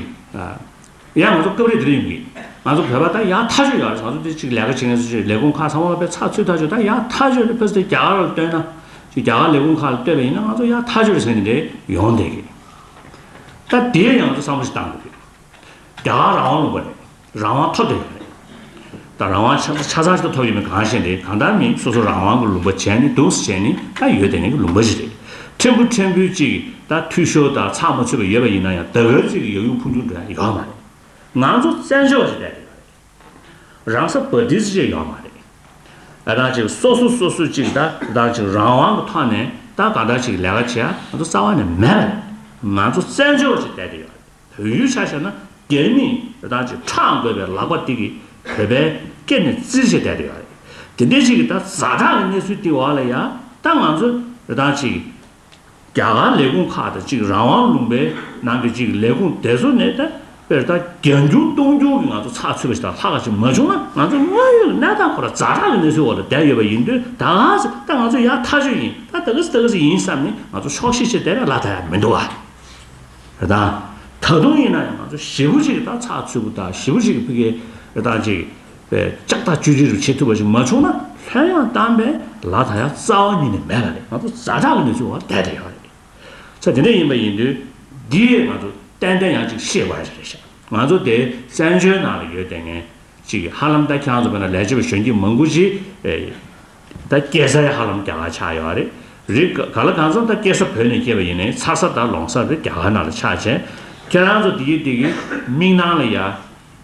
ཡང་ང་ཚོ་སྐབས་རེ་དེ་འདྲ་ཡོང་གི་ང་ཚོ་བོད་པ་ད་ཡག་ཐག་ཆོད་ཡོད་རེད། ང་ཚོ་དེ་ཅིག་ལས་ཀ་བྱེད་མཁན་ཚོ་ཅིག་ལས་ཁུངས་ཁག་ཚང་མ་ལ་དཔེ་ཚགས་ཚུད་ཐག་ཆོད་ད་ཡག་ཐག་ཆོད་རེད། ཕ་སི་ཏེ་རྒྱ་གར་ལ་ལྟོས་ན་ཅིག་རྒྱ་གར་ལས་ཁུངས་ཁག་ལ་ལྟོས་པ་ཡིན་ན་ང་ཚོ་ཡག་ཐག་ཆོད་རེད་ཟེར་མཁན་དེ་འདྲ་ཡོང་བསྡད་གི་ད་དེ་ཡང་ང་ཚོ་བསམ་བློ་ཞིག་བཏང་དགོས་གི་རྒྱ་གར་རང་དབང་ལུང་པ་རེད། རང་དབང་ཐོབ་བསྡད་ཡོད་རེད། ད་རང་དབང་ཆ་ཆ་ཚང་ཞིག་ཐོབ་ཡོད་མེད་གང་ཤེས་རེད། གང་ལྟར་མིན་སོ་སོ་རང་དབང་གི་ལུང་པ་བྱས་ནས་འདུག་སེ་བྱས་ནས་ད་ཡོད་བསྡད་མཁན་གྱི་ལུང་པ་ཞིག་རེད། ཕྲན་བུ་ཕྲན་བུའི་ཅིག་ད་འཐུས་ཤོར་དང་ཚགས་མ་ཚུད་པ་ཡོད་པ་ཡིན་ན་ཡང་ད་ག་ཅིག་ཡག་ཡུག་ཕུན་སུམ་འགྲོ་ཡ་ཡོད་མ་རེད། ང་ཚོ་བཙན་བྱོལ་བ་ཞིག་བསྡད་ཡོད་རེད། རང་ས་བ་དིས་ཅིག་ཡོད་མ་རེད། ཨ་ད་ཅིག་སོ་སོ་སོ་སོ་ཅིག་ད་ད་ཅིག་རང་དབང་གི་ཐོག་ནས་ད་གང་ལྟར་ཅིག་ལས་ཀ་བྱེད་ཡ་ང་ཚོ་རྩ་བ་ནས་མེད་པ་རེད། ང་ཚོ་བཙན་བྱོལ་བ་ཞིག་བསྡད་ཡོད་རེད། བོད་ཡུལ་ཆ་བཞག་ན་རྒྱ་མིས་རེ་ཐང་ཅིག་ཁྲག་འགོས་པའི་ལག་པ་དེ་གིས་བོད་པའི་སྐེ་ནས་བཙིར་བྱས་བསྡད་ཡོད་རེད། དེ་འདྲའི་ཅིག་གི་ད་ཛ་དྲག་གི་གནས་ཚུལ་དེ་འོག་ལ་ཡ་ད་ང་ཚོ་རེ་ཐང་ཅིག་རྒྱ་གར་ལས་ཁུངས་ཁག་དང་ཅིག་རང་དབང་ལུང་པའི་ནང་གི་ཅིག་ལས་ཁུངས་དེ་ཚོ་ནས་ད་དཔེར་ད་བརྒྱ་འགྱུར་སྟོང་འགྱུར་གྱི་ང་ཚོ་ཚགས་ཚུད་པ་ཞིག་དང་ལྷག་ག་ཅིག་མ་བྱུང་ན་ང་ཚོ་དངོས་ཡོད་ཀྱི་གནས་སྟངས་ཁོ་རང་ཛ་དྲག་གི་གནས་ཚུལ་འོག་ལ་བསྡད་ཡོད་པ་ཡིན་དུས་ད་ག་ཟེ་ད་ང་ཚོ་ཡག་ཐག་ཆོད་ཡིན། ད་ད་ག་ཟེ་ད་ག་ཟེ་ཡིན་བསམ་ནས་ང་ཚོ་ཆོག་ཤེས་བྱས་བསྡད་ན་ལ་ད་ཡག་མི་འདུག་བ། རེད་ད། ད་དུང་ཡིན་ན་ཡང་ང་ཚོ་ཞེ་པོ་ཅིག་ད་ཚགས་ཚུད་པོ་དང་ཞེ་པོ་ཅིག་ཕ་གི་རེད་ད་ཅིག་པའི་ལྕགས་ཐག་ཅུ་ཅི་རུ་བྱེད་ཐུབ་པ་ཞིག་མ་བྱུང་ན་ལྷོད་ཡངས་བཏང་པའི་ལ་ད་ཡག་རྩ་བ་ཉིད་ནས་མེད་པ་རེད། ང་ཚོ་ཛ་དྲག་གི་གནས་ཚུལ་འོག་བསྡད་བསྡད་ཡོད་རེད། ས་དེ་འདྲ་ཡིན་པ་ཡིན་དུས་འདི་ང་ཚོ་ཏན་ཏན་ཡང་ཅིག་ཤེས་དགོས་ཡ་ཅིག་རེད་ཤག་ང་ཚོ་དེ་བཙན་བྱོལ་ནང་ལ་ཡོད་བསྡད་མཁན་ཅིག་ཧ་ལམ་ད་ཁྱེད་རང་ཚོ་བོད་ནང་ལས་བྱེད་པ་གཞོན་སྐྱེས་མང་པོ་ཅིག་ད་སྐྱེས་ས་ཧ་ལམ་རྒྱ་གར་ཆགས་ཡོད་རེད། རིགས་ག་ལ་གང་འཚམ་ད་སྐྱེས་ས་བོད་ནས་སྐྱེས་པ་ཡིན་ནའི་འཚར་ས་ད་ལོངས་ས་དེ་རྒྱ་གར་ནང་ལ་ཆགས་བྱས། ཁྱེད་རང་ཚོ་དེ་གི་དེ་གི་མིག་ནང་ལ་ཡ་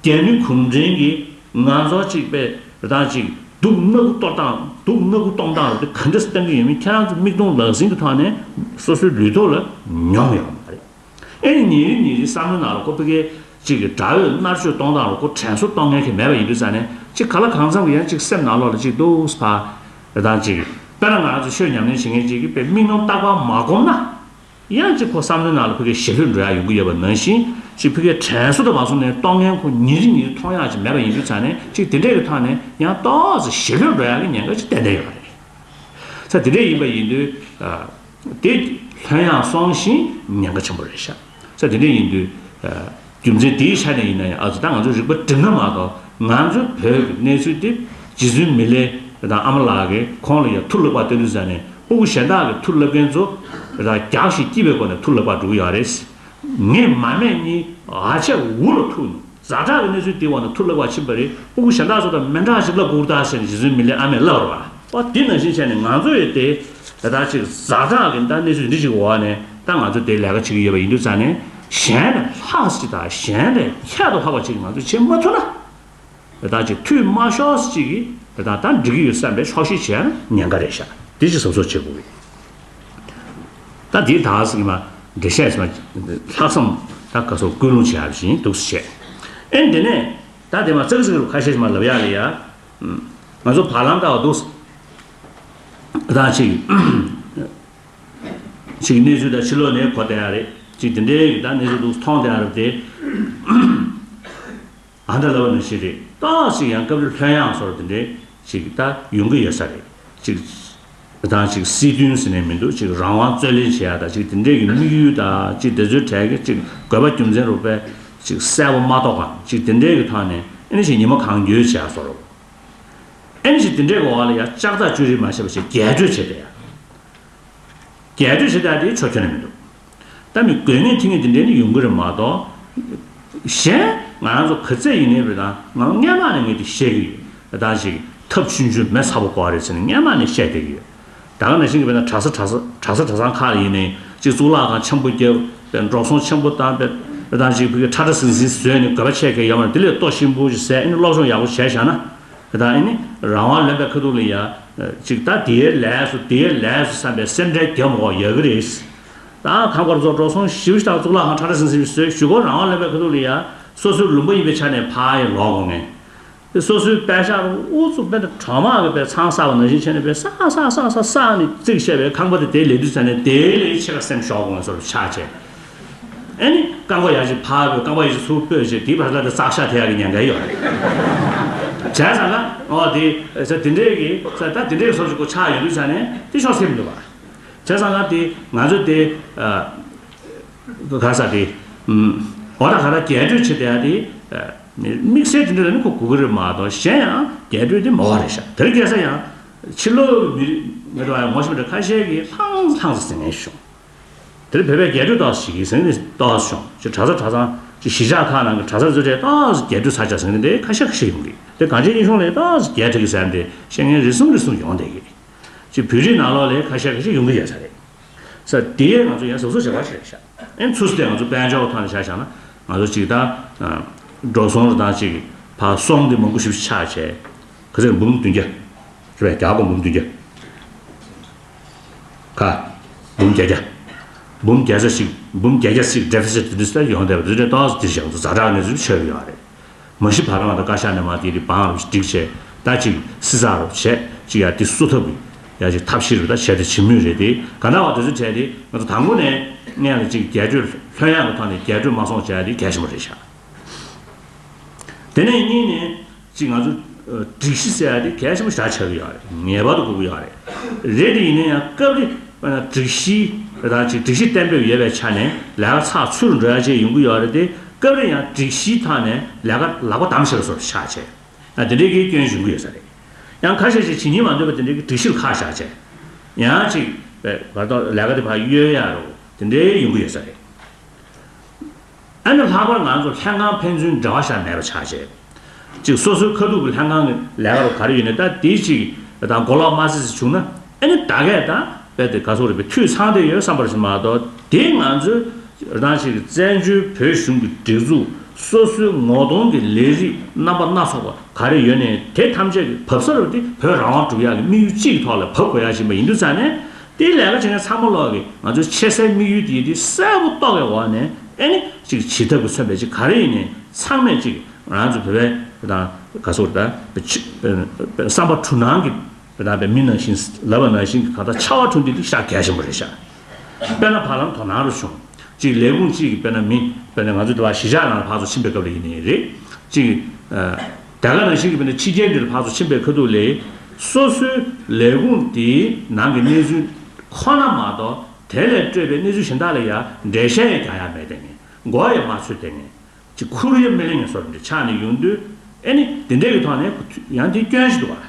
རྒྱ་མི་གུང་ཁྲན་གྱིས་ང་ཚོ་གཅིག་པའི་རེ་ཐང་ཅིག་སྡུག་སྣ་ཁུག་གཏོར་སྟངས་སྡུག་སྣ་ཁུག་གཏོང་སྟངས་རེད་དེ་ག་འདྲ་སེ་གཏོང་གི་ཡོད་མེད་ཁྱེད་རང་ཚོ་མིག་མཐོང་ལག་ཟིན་གྱི་ཐོག་ནས་སོ་སོའི་ལུས་ཐོག་ལ་མྱོང་ཡོད་མ་རེད། ཨེ་ནི་ཉིན་རེ་ཉིན་རེ་བསམ་བློ་ནང་ལ་ཁོ་ཕ་གིའི་གཅིག་གི་དགྲ་བོས་མནར་གཅོད་གཏོང་སྟངས་ལ་ཁོ་དྲན་གསོ་གཏོང་མཁན་གྱི་མེད་པ་ཡིན་དུས་ཙང་ནས་གཅིག་ག་ལ་གང་འཚམ་གྱི་ཡང་གཅིག་སེམས་ནང་ལོགས་ལ་གཅིག་ཏོག་ཙམ་ཕར་རེ་ཐང་གཅིག་དཔེར་ན་ང་རང་ཚོ་ཆོས་ཉམས་ལེན་བྱེད་མཁན་གཅིག་གིས་དཔེ་མིག་ནང་རྟག་པར་མ་བསྒོམས་ན་ཡང་གཅིག་ཁོ་བསམ་བློའི་ནང་ལ་ཕ་གིའི་ཞི་ལྷོད་འགྲོ་ཡག་ཡོང་གི་ཡོད་པ་ནང་བཞིན་གཅིག་ཕ་གིའི་དྲན་གསོ་དང་མ་སོང་ནས་གཏོང་མཁན་ཁོ་ཉིན་རེ་ཉིན་རེ་མཐོང་ཡག་ཅིག་མེད་པ་ཡིན་དུས་ཙང་ནས་གཅིག་དེ་འདྲས་ཀྱི་ཐོག་ནས་ཡང་ཏོག་ཙམ་ཞི་ལྷོད་འགྲོ་ཡག་གི་ཉེན་ཁ་ཅིག་ཏན་ཏན་ཡོད་རེད། ས་དེ་འདྲ་ཡིན་པ་ཡིན་དུས། དེ་ལྷོད་ཡངས་སོང་ཞིང་ཉེན་ཁ་ཆེན་པོ་རེད་ཤག་ས་དེ་འདྲ་ཡིན་དུས། རྒྱུ་མཚན་དེའི་ཆ་ནས་ཡིན་ན་ཡང་ཨ་ཙི་ད་ང་ཚོ་རིག་པ་འགྲིག་ན་མ་གཏོགས་ང་ཚོ་བོད་ཀྱི་གནས་ཚུལ་དེ་རྗེ་བཙུན་མི་ལའི་དང་ཨ་མ་ལགས་ཀྱིས་ཁོང་ལ་ཡང་མཐུ་ལག་པ་སྟོན་དུས་ཙང་ནས་སྤུ་གུ་གཞན་དག་གིས་མཐུ་ལབ་མཁན་ཚོ་རྒྱགས་ཤིག་སྐྱིད་པའི་སྒོ་ནས་མཐུ་ལག་པ་འགྲོ་གི་ཡོད་རེད། ངས་མ་སྨད་གཉིས་ཨ་ཆད་འུ་ལ་ཐུག་ནས། ཛ་དྲག་གི་གནས་ཚུལ་དེའི་འོག་ནས་མཐུ་ལག་པ་ཕྱིན་པ་རེད། སྤུ་གུ་གཞན་དག་ཚོ་དང་མི་འདྲ་ཞིག་ལབ་དགོས་ཀྱི་རེད་ཟེར་ནས་རྗེ་བཙུན་མི་ལའི་ཨ་མས་ལབ་པ་རེད་པ། འོ་དེ་ནང་བཞིན་བྱས་ནས་ང་ཚོ་ཡི་དེ་ད་ཅིག་ཛ་དྲག་གི་ད་གནས་ཚུལ་འདི་ཞིག་འོག་ནས་ ད་ང་ཚོ་དེ་ལས་ཀ་བྱེད་ཀྱི་ཡོད་པ་ཡིན་དུས་ཙང་ནས་གཞན་ལས་ལྷག་ཅིག་དང་གཞན་ལས་ཁྱད་དུ་འཕགས་པ་ཅིག་ང་ཚོས་བྱེད་མ་ཐུབ་ན། དེ་དག་ཅིག་འཐུས་མ་ཤོར་ཅིག་གིས་དེ་དག་ད་འགྲིག་གི་ཡོད་བསམ་པའི་ཆོག་ཤེས་བྱས་ན་ཉེན་ཁ་རེད་ཤག་དེ་ཅིག་གཟབ་གཟབ་བྱེད་དགོས་ཀྱི། ད་དེའི་དག་ཟིན་མ་འགྲེལ་བཤད་ཟིན་མ་ལྷག་བསམ་ད་ག་ཚོད་ཀུན་སློང་བྱེད་ཡག་བཞིན་འདུག་སེ་བྱས། ཨེ་འདི་ནས་ད་དེ་མ་ཙག་ཙིག་རུ་ཁ་ཤས་ཤིག་མ་ལབ་ཡག་ལ་ཡ། ང་ཚོ་བར་ལམ་ལྟ་བ་འདུག་ད་ཅིག་ཅིག་གནས་ཚུལ་ད་ཕྱི་ལོགས་ནས་གོ་བསྡད་ཡག་རེད། ཅིག་དེ་འདྲའི་ད་གནས་ཚུལ་འདུག་མཐོང་བསྡད་ཡག་རེད་དེ། ཨ་འདྲ་ལབ་པ་ནང་བཞིན་རེད། ཏོག་ཙམ་ཡང་སྐབས་རེ་ལྷོད་ཡངས་སོར་དེ་འདྲའི་ཞིག་ད་ཡོང་གི་ཡོད་ས་རེད། ཅིག་དང་ཅིག་སྲིད་དོན་ཟེར་ནས་མི་འདུག་ཅིག་རང་དབང་རྩོད་ལེན་བྱེད་ཡག་དང་ཅིག་དེ་འདྲའི་གི་དམིགས་ཡུལ་དང་ཅིག་དེ་ཚོའི་གྲས་ཀྱི་ཅིག་དགོས་པ་རྒྱུ་མཚན་རུ་པའི་ཅིག་གསལ་པོ་མ་རྟོགས་ག་ཅིག་དེ་འདྲའི་གི་ཐོག་ནས་ཨེ་ནི་ཞིག་ཉི་མ་གང་འགྱོད་བྱེད་ཡག་སོར། ཨེ་ནི་ཞིག་དེ་འདྲའི་གི་འོག་ལ་ཡ་ལྕགས་ཐག་གཅོད་རིགས་མ་བྱས་པ་ཞིག་རྒྱས་སྤྲོས་བྱེད་བསྡད་ཡག་རྒྱས་སྤྲོས་བྱེད་སྟངས་དེ་ཕྱོགས་ཁྱོན་ནས་མི་འདུག་ད་མི་དགོས་ངེས་ཐིག་ངེས་དེ་འདྲ་ནི་ཡོང་གི་རེད་མ་གཏོགས། གཞན་ང་རང་ཚོ་ག་ཚད་ཡིན་ནའི་རེད་ད་ང་སྔན་མ་ནས་ངས་དེ་བཤད་ཀྱི་ཡོད། ད་ཅིག་ཐབས་ཆུང་ཆུང་མེ་ཚ་པོ་དགོས་རེད་ཟེར་ནས་སྔན་མ་ནས་བཤད་བསྡད་ཀྱི་ཡོད། ད་ག་ནང་བཞིན་གྱི་དཔེར་ན་གྲྭ་ས་གྲྭ་ས་གྲྭ་ས་གྲྭ་ཚང་ཁག་ལ་ཡིན་ནའི་ཅིག་གཙུག་ལག་ཁང་ཆེན་པོ་བརྒྱབ་པའི་འགྲོ་སོང་ཆེན་པོ་བཏང་པའི་ད་ཅིག་ཕ་གི་ཁྲ་ཁྲ་ཟིང་ཟིང་བཟོས་ནས་དགོས་པ་ཆེ་གེ་ཡོད་མ་རེད། དེ་ལས་ལྟོ་ཞིམ་པོ་ཞིག་ཟས་ཨ་ནི་སློབ་སྦྱོང་ཡག་པོ་བྱས་བཞག་ན། ད་ཨ་ནི་རང་དབང་ལོན་པའི་ཁ་ཐུག་ལ་ཡ། ཅིག་ད་དེའི་ལས་སུ་དེའི་ལས་སུ་བསམ་པའི་སེམས་ཁྲལ་རྒྱབ་མ་དགོས་ཡག་གི་རེད། ད་ཁང་པར་ཚོ་འགྲོ་སོང་ཞིབ་ཞིག་དང་གཙུག་ལག་ཁང་ཁྲ་ཁྲ་ཟིང་ཟིང་བཟོས་གཞུག་གུ་རང་དབང་ལོན་པའི་ཁ་ཐུག་ལ་ཡ་སོ་སོའི་ལུང་པ་ཡིན་པའི་ཆ་ནས་ཕར་ཡ་ལོག་དགོས་ངེས། དེ་སོ་སོའི་པད་ཤག་ཨུ་ཚུགས་པད་འདྲ་གྲོག་མ་གི་པད་ཚང་ས་བ་ནང་བཞིན་བྱས་ནས་པད་ས་ས་ས་ས་ས་ནས་བརྩིགས་བྱས་པའི་ཁང་པ་དེ་དེའི་ལས་དུས་ཚ་ནས་དེའི་ལས་ཆེ་ཁ་སེམས་ཤོར་དགོས་ངེས་སོར་ཆགས་བྱས། ཨ་ནི་རྐང་པ་ཡར་ཅིག་ཕར་སྤོས་རྐང་པ་ཡར་ཅིག་ཚུར་སྤོས་བྱས་དེའི་བར་ལ་དེ་བཙག་ཤ་ཐེབས་ཡག་གི་ཉེན་ཁ་ཡོད་རེད། བྱས་ཙང་ཀ་ཨོ་དེ་ས་དེ་འདྲས་ཀྱི་ས་ད་དེ་འདྲས་ཀྱི་སོར་ཅིག་གོ་ཆགས་ཡོད་དུས་ས་ནས་དེ་ཤོར་སེམས་འདུག་བ། བྱས་ཙང་ཀ་དེ་ང་ཚོ་དེ་ག་ས་དེ་འོ་ད་ག་ད་རྒྱས་སྤྲོས་བྱེད་བསྡད་ཡག་དེ་དམིགས་བསལ་དེ་འདྲས་ལ་ནི་ཁོ་དགོས་ཀྱི་རེད་མ་གཏོགས་གཞན་ཡང་རྒྱས་སྤྲོས་དེ་མ་བ་རེད་ཤག་དེ་རིང་ཁ་སང་ཡང་ཕྱི་ལོགས་མི་རིགས་མི་འདྲ་བ་ཡང་ངོ་ཤེས་མི་འདྲ་ཁ་ཤས་ཀྱིས་ལྷང་ལྷང་ཟེར་ངེས་བྱུང་། དེར་བོད་པའི་རྒྱས་སྤྲོས་ཏོག་ཙམ་ཞིག་གིས་ཟིན་ནས་ཏོག་ཙམ་བྱུང་། ཅིག་གྲྭ་ས་གྲྭ་ཚང་ཅིག་གཞིས་ཆགས་ཁག་ནང་གི་གྲྭ་ས་ཚོ་གྲས་ཏོག་ཙམ་རྒྱས་སྤྲོས་ཚ་ཆ་ཟིན་ནས་དེ་ཁ་ཤས་ཁ་ཤས་ཡོང་གི། དེ་གངས་ཅན་སྐྱིད་གཤོངས་ལས་ཏོག་ཙམ་རྒྱས་ཐུབ་ཀྱི་ཟེར་ཏེ་བཤད་མཁན་རེ་ཟུང་རེ་ཟུང་ཡོང་བསྡད་ཀྱི། ཅིག་བོད་རིགས་ནང་ལོགས་ལས་ཁ་ཤས་ཁ་ཤས་ཡོང་གི་ཡོད་ས་རེད། ས་དེ་ང་ཚོ་ཡང་གཟབ་གཟབ་བྱེད་པ་ཞིག་རེད་ཤག་ཨེ་ཚུར་སྟེ་ང་ཚོ་དཔལ་འབྱོར་ཐོག་ནས་ཆ་བཞག་ན་ང་ཚོ་ཅིག་ད་འགྲོ་སོང་རེ་དང་ཅིག་ཕར་སོང་དེ་མང་པོ་ཞིག་ཆགས་བྱས་ག་ཚོད་འབུམ་བདུན་བརྒྱ་རེད་པས། རྒྱ་སྒོར་འབུམ་བདུན་བརྒྱ། ཁ། འབུམ་བརྒྱད་བརྒྱ། འབུམ་བརྒྱད་བརྒྱ་ཞིག་འབུམ་བརྒྱད་བརྒྱ་ཞིག་deficit དེ་འདྲ་ཡོང་བསྡད་པ་དེ་འདྲ་ཏོག་ཙམ་དེ་བཞག་ཚོ་ཛ་དྲག་གནས་ཚུལ་ཆགས་ཀྱི་ཡོད་རེད། མ་གཞི་བར་ལམ་དང་བཀའ་ཤག་ནས་མ་དེ་རིགས་བང་རུ་སྒྲིག་བྱས་ད་ཅིག་སྲིད་ཚགས་རུ་བྱས་ཅིག་ཡ་དེ་སུ་ཐབས་ཀྱི་ཡ་ཅིག་ཐབས་ཤེས་རུ་ད་བྱས་ཏེ་བྱེད་མུས་རེད་དེ་ག་ན་བ་དེ་ཚོ་བྱས་ཏེ་ང་ཚོ་དང་པོ་ནས་སྔོན་ལ་ཅིག་རྒྱས་སྤྲོས་ལྷོད་ཡངས་ཀྱི་ཐོག་ནས་རྒྱས་སྤྲོས་མ་སོང་བྱས་ཏེ་གལ་ཆེན་པོ་རེད་ཤག་དེ་ནས་གཉིས་ནས། ཅིག་ང་ཚོ་སྒྲིག་གཞི་ཟེར་ཡ་དེ་གལ་ཆེན་པོ་ཞེ་དྲག་ཆགས་ཀྱི་ཡོད་རེད། ངེས་པར་དུ་དགོས་ཀྱི་ཡོད་རེད། རེད་དེ་ཡིན་ན་ཡང་སྐབས་རེ་དཔེར་ན་སྒྲིག་གཞི་རང་ཅིག་སྒྲིག་གཞི་གཏན་འབེབས་ཡོད་པའི་ཆ་ནས་ལས་ཀ་ཚགས་ཚུད་རུ་འགྲོ་ཡ་ཅིག་ཡོང་གི་ཡོད་རེད་དེ་སྐབས་རེ་ཡང་སྒྲིག་གཞིའི་ཐོག་ནས་ལས་ཀ་ལག་པ་བསྡམས་བཞག་པ་བཟོ་འདྲ་ཆགས་བྱས་ཨ་དེ་འདྲའི་གི་སྐྱོན་ཡོང་གི་ཡོད་ས་རེད། ཡང་ཁ་ཤས་ཤིག་བྱེད་སྙིང་མ་འདོད་པ་དེ་འདྲའི་གི་སྒྲིག་གཞི་ལ་ཁག་བཞག་བྱས་ཡང་ཅིག་བར་ཐོག་ལས་ཀ་དེ་ཕར་གཡོལ་ཡ་རོ་དེ་འདྲའི་ཡོང་གི་ཡོད་ས་རེད། ཨ་ནི་ལྷག་པར་ང་ཚོ་ལྷན་ཁང་ཕན་ཚུན་འབྲེལ་བ་བཞག་མེད་པ་ཆགས་བྱས། ཅིག་སོ་སོའི་ཁ་ཐུག་གི་ལྷན་ཁང་གི་ལས་ཀ་རུ་ག་རེ་ཡོད་ནས་ད་དེའི་ཅིག་ད་མགོ་ལོག་མ་སྲིད་ཟིག་བྱུང་ན་ཨ་ནི་ད་གས་ད་དཔེ་དེ་ག་ཚོད་རེད་པས་འཐུས་ཚང་བསྡད་ཡོད་བསམ་པར་ཞིག་མ་གཏོགས་དེ་ང་ཚོའི་རང་ཅིག་བཙན་བྱོལ་བོད་གཞུང་གི་སྒྲིག་འཛུགས་སོ་སོའི་ངོ་གདོང་གི་ལས་རིགས་རྣམ་པ་སྣ་ཚོགས་པ་ག་རེ་ཡོད་ནས་དེ་ཐམས་ཅད་ཀྱི་བབས་ས་རུ་དེ་བོད་རང་དབང་སྒྲུབ་ཡག་གི་དམིགས་ཡུལ་གཅིག་གི་ཐོག་ལ་བབས་དགོས་ཡག་ཡིན་པ་ཡིན་དུས་ཙང་ནས། དེའི་ལས་ཀ་བྱེད་མཁན་ཚང་མ་ལོག་གིས་ང་ཚོའི་ཆེ་སའི་དམིགས་ཡུལ་དེ་དེ་གསལ་པོ་རྟོགས་པའི་འོག་ནས་ཨེ་ནི་ཅིག་བྱེད་ཐབས་ཀྱི་མཚོན་པའི་ཅིག་ག་རེ་ཡིན་ནའི་ཚང་མས་ཅིག་ང་ཚོ་བོད་པའི་དང་ག་ཚོད་ད་བསམ་པ་དྲུག་སྣང་གི་དང་མི་ནང་བཞིན་ལབ་པ་ནང་བཞིན་གྱི་གང་ལྟར་ཕྱར་བ་གྲུ་འདེགས་དེ་ཤག་གལ་ཆེན་པོ་རེད་ཤག་དཔེར་ན་བར་ལམ་དོ་སྣང་རུ་བྱུང་། ཅིག་ལས་ཁུངས་གཅིག་གི་དཔེར་ན་མི་དཔེར་ན་ང་ཚོ་དེ་བ་གཞིས་ཆགས་ནང་ལ་ཕར་ཚུར་ཕྱིན་པའི་སྐབས་ལ་ཡིན་ནའི་རེད། ཅིག་ད་ག་ནང་བཞིན་གྱི་དཔེར་ན་ཕྱི་རྒྱལ་འདིར་ཕར་ཚུར་ཕྱིན་པའི་ཁ་ཐུག་ལས་སོ་སོའི་ལས་ཁུངས་དེའི་ནང་གི་གནས་ཚུལ་ཁོ་ན་མ་གཏོགས་དེ་ལས་སྤྲོས་པའི་གནས་ཚུལ་གཞན་དག་ལ་ཡང་འགྲེལ་བཤད་ཡང་རྒྱག་ཡ་མེད་དེ་ངས་མགོ་ཡང་མ་ཚོས་དེ་ངས་ཅིག་ཁུར་ཡ་མི་ལེན་ངས་སོར་འདི་ཆགས་ནས་ཡོང་དུས་ཨེ་ནི་དེ་འདྲའི་གི་ཐོག་ནས་ཡང་དེ་སྐྱོན་ཞིག་འདུག་བ།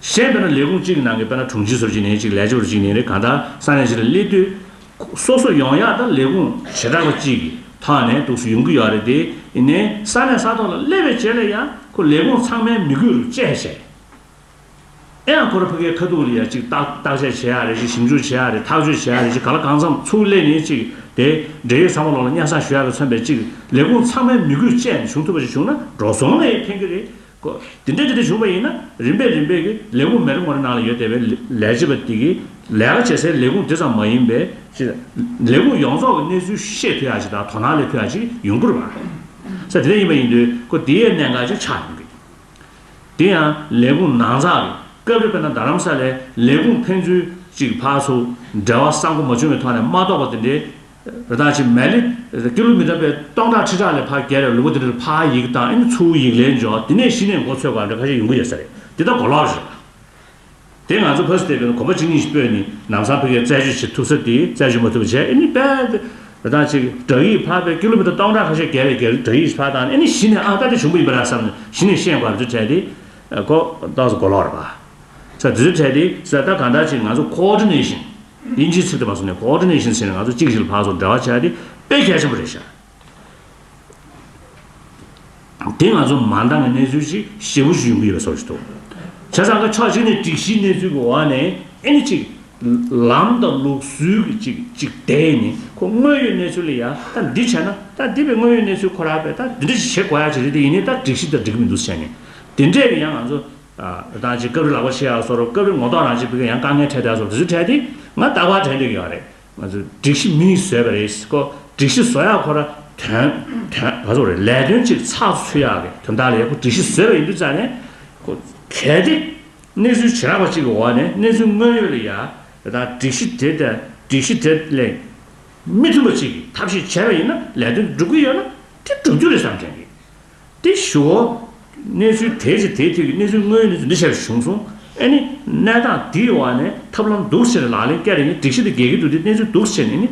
གཞན་དཔེར་ན་ལས་ཁུངས་གཅིག་གི་ནང་གི་དཔེར་ན་དྲུང་ཆེ་ཟུར་གཅིག་ནས་གཅིག་ལས་བྱེད་པ་གཅིག་ནས་རེད་གང་ལྟར་ས་གནས་གཅིག་ལ་སླེབས་དུས་སོ་སོ་ཡོང་ཡག་དང་ལས་ཁུངས་བྱེ་བྲག་པ་གཅིག་གི་ཐོག་ནས་འདུག་སེ་ཡོང་གི་ཡོད་རེད་དེ་ཡིན་ནའི་ས་གནས་ས་ཐོག་ལ་སླེབས་པའི་རྗེས་ལ་ཡང་ཁོ་ལས་ཁུངས་ཚང་མའི་མི་དགོས་རུ་བཅད་བྱས། ཨེ་ཡང་ཁོ་ར་ཕ་གིའི་ཁ་ཐུག་ལ་ཡ་ཅིག་བརྟག་བརྟག་དཔྱད་བྱེད་ཡག་རེད་ཅིག་ཞིབ་འཇུག་བྱེད་ཡག་རེད་ཐག་གཅོད་བྱེད་ཡག་རེད་ཅིག་ག་ལ་གང་འཚམ་ཚུར་སླེབས་ནས་ཅིག་དེ་འབྲེལ་ཡོད་ཚང་མ་ལོག་ལ་སྙན་སེང་ཞུ་ཡག་གི་མཚོན་པའི་ཅིག་ལས་ཁུངས་ཚང་མའི་མི་དགོས་བཅས་ནས་བྱུང་ཐུབ་པ་ཞིག་བྱུང་ན་འགྲོ་སོང་ལ་ཡང་ཕན་གྱི་རེད། ཀོ། དེ་འདྲ་དེ་འདྲ་བྱུང་བ་ཡིན་ན་རིམ་པས་རིམ་པས་ཀྱི་ལས་ཁུངས་མི་རེ་ངོ་རེ་ནང་ལ་ཡོད་བསྡད་པའི་ལས་བྱེད་པ་དེ་གིས་ལས་ཀ་བྱེད་སའི་ལས་ཁུངས་དེ་ཙམ་མ་ཡིན་པའི་ཅིག་ལས་ཁུངས་ཡོངས་རྫོགས་ཀྱི་གནས་ཚུལ་ཤེས་ཐུབ་ཡག་ཅིག་དང་དོ་སྣང་སླེབས་ཐུབ་ཡག་ཅིག་ཡོང་གི་རེད་པ། ས་དེ་འདྲ་ཡིན་པ་ཡིན་དུས་ཁོ་དེའི་གནད་འགག་ཅིག་ཆགས་ཡོང་གི། དེ་ཡང་ལས་ཁུངས་ནང་ཚགས་ཀྱི་སྐབས་རེ་དཔེར་ན་རྡ་རམ་ས་ལའི་ལས་ཁུངས་ཕན་ཚུན་ཅིག་ཕར་ཚུར་འབྲེལ་བ་བཟང་པོ་མ་བྱུང་བའི་ཐོག་ནས་མ་གཏོགས་པ་དེ་འདྲའི་རེ་ཐག་ཆེ་མལ་ལེ་ཀི་ལོ་མི་ཊར་པའི་སྟོང་ཕྲག་ཁྲི་ཕྲག་ལས་ཕར་བརྒལ་བའི་ལུང་པ་དེ་འདྲར་ཕར་ཡིག་བཏང་ཨ་ནི་ཚུར་ཡིག་ལན་འབྱོར་དེ་ནས་གཞི་ནས་འགོ་ཚུགས་པ་འདྲ་ཁ་ཤས་ཡོང་གི་ཡོད་ས་རེད། དེ་ད་གོ་ལོག་རེད། དེ་ང་ཚོ་ཕ་སི་དེ་བས་གོམ་པ་གཅིག་གཉིས་ཤིག་སྤོས་ནས་ལམ་སང་ཕ་གིར་རྩད་གཅོད་བྱེད་ཐུབ་ས་དེ་རྩད་གཅོད་མ་ཐུབ་པ་བྱས་ཨ་ནི་དཔེ་རེ་ཐག་ཆེ་བསྒྲགས་ཡིག་ཕར་བས་ཀི་ལོ་མི་ཊར་སྟོང་ཕྲག་ཁ་ཤས་བརྒལ་བའི་བརྒལ་བསྒྲགས་ཡིག་ཕར་བཏང་ནས་ཨ་ནི་གཞི་ནས་ཨ་ད་དེ་བྱུང་པ་ཡིན་པ་ར་བསམ་ནས་གཞི་ནས་ཤེས་དགོས་རེད་ཚུལ་བྲལ་དེ་གོ་ཏོག་ཙམ་གོ་ལོག་རེད་པ། ས་དེ་ཚོའི་གྲས་དེ་ས་ད་གང་ལྟར་ཅིག་ང་ཚོ་ཀོ་ཨོ་ཌི་ནེ་ཤན། དབྱིན་ཇིའི་ཚིག་དེ་མ་སོང་ནས་ཀོ་ཨོ་ཌི་ནེ་ཤན་ཟེར་ནས་ང་ཚོ་གཅིག་གཞིག་ལ་ཕར་ཚུར་འབྲེལ་བ་བྱ་དེ་དཔེ་གལ་ཆེན་པོ་རེད་ཤག་དེ་ང་ཚོ་མ་འདང་གི་གནས་ཚུལ་ཅིག་ཞེ་པོ་ཞིག་ཡོང་གི་ཡོད་པའི་བཟོ་ཞིག་འདུག་བྱས་ཙང་ཀ་ཕྱོགས་གཅིག་ནས་སྒྲིག་གཞིའི་གནས་ཚུལ་གྱི་འོག་ནས་ཨེ་ནི་ཅིག་ལམ་དང་ལུགས་སྲོལ་གྱི་ཅིག་ཅིག་བསྡད་ནས་ཁོ་དངོས་ཡོད་གནས་ཚུལ་ལ་ཡ་ད་འདི་བྱས་ན་ད་འདི་བས་དངོས་ཡོད་གནས་ཚུལ་ཁོ་རང་བས་ད་འདི་འདྲ་ཞིག་བྱེད་དགོས་ཡ་ཅིག་རེད་དེ་ཡིན་ནའི་ད་སྒྲིག་གཞི་དང་འགྲིག་གི་མི་འདུག་བྱས་ནས་དེ་འདྲས་ཀྱི་ཡང་ང་ཚོ། ད་ཅིག་སྐབས་རེ་ལག་པ་ཕྱེ་ཡག་བཟོ་འདྲ་སྐབས་རེ་ངོ་ཐོག་རང་ཅིག་བི་ག་ཡང་དཀའ་ངལ་འཕྲད་བསྡད་བཟོ་འདྲ་དེ་ཚོ་འཕྲད་དེ་ང་རྟག་པར་དྲན་བསྡད་ཀྱི་ཡོད་རེད། ང་ཚོས་སྒྲིག་གཞི་མིས་བཟོས་པ་རེད་ཀོ། སྒྲིག་གཞི་བཟོ་ཡག་ཁོ་ར་དོན་དོན་ག་ཚོད་རེད་ལས་དོན་ཅིག་ཚགས་སུ་ཚུད་ཡག་གི་དོན་དག་ལ་ཡ་ཁོ་སྒྲིག་གཞི་བཟོས་པ་ཡིན་དུས་ཙང་ནས་ཁོ་གལ་ཏེ་གནས་ཚུལ་ཇེ་རགས་པ་ཅིག་གི་འོག་ནས་གནས་ཚུལ་དངོས་ཡོད་ལ་ཡ་ད་སྒྲིག་གཞི་དེ་དང་སྒྲིག་གཞི་དེ་ལས་མི་མཐུན་པ་ཅིག་གི་ཐབས་ཤེས་བྱས་པ་ཡིན་ན་ལས་དོན་འགྲུབ་ཀྱི་ཡོད་ན་དེ་འགྲུབ་རྒྱུ་རེད་བསམ་དྲན་གི། དེ་ཞུ་གོ། གནས་ཚུལ་དེའི་ཚེ་དེའི་དུས་ཀྱི་གནས་ཚུལ་དངོས་ཡོད་གནས་ཚུལ་འདི་བྱས་བྱུང་སོང་། ཨེ་ནི་གནས་སྟངས་འདིའི་འོག་ནས་ཐབས་ལམ་འདུག་ཟེར་ལག་ལེན་བཀལ་རེ་ཡིན་སྒྲིག་གཞི་འདི་འགལ་གྱི་འདུག་དེ་གནས་ཚུལ་འདུག་ཟེར་ནས་ནི་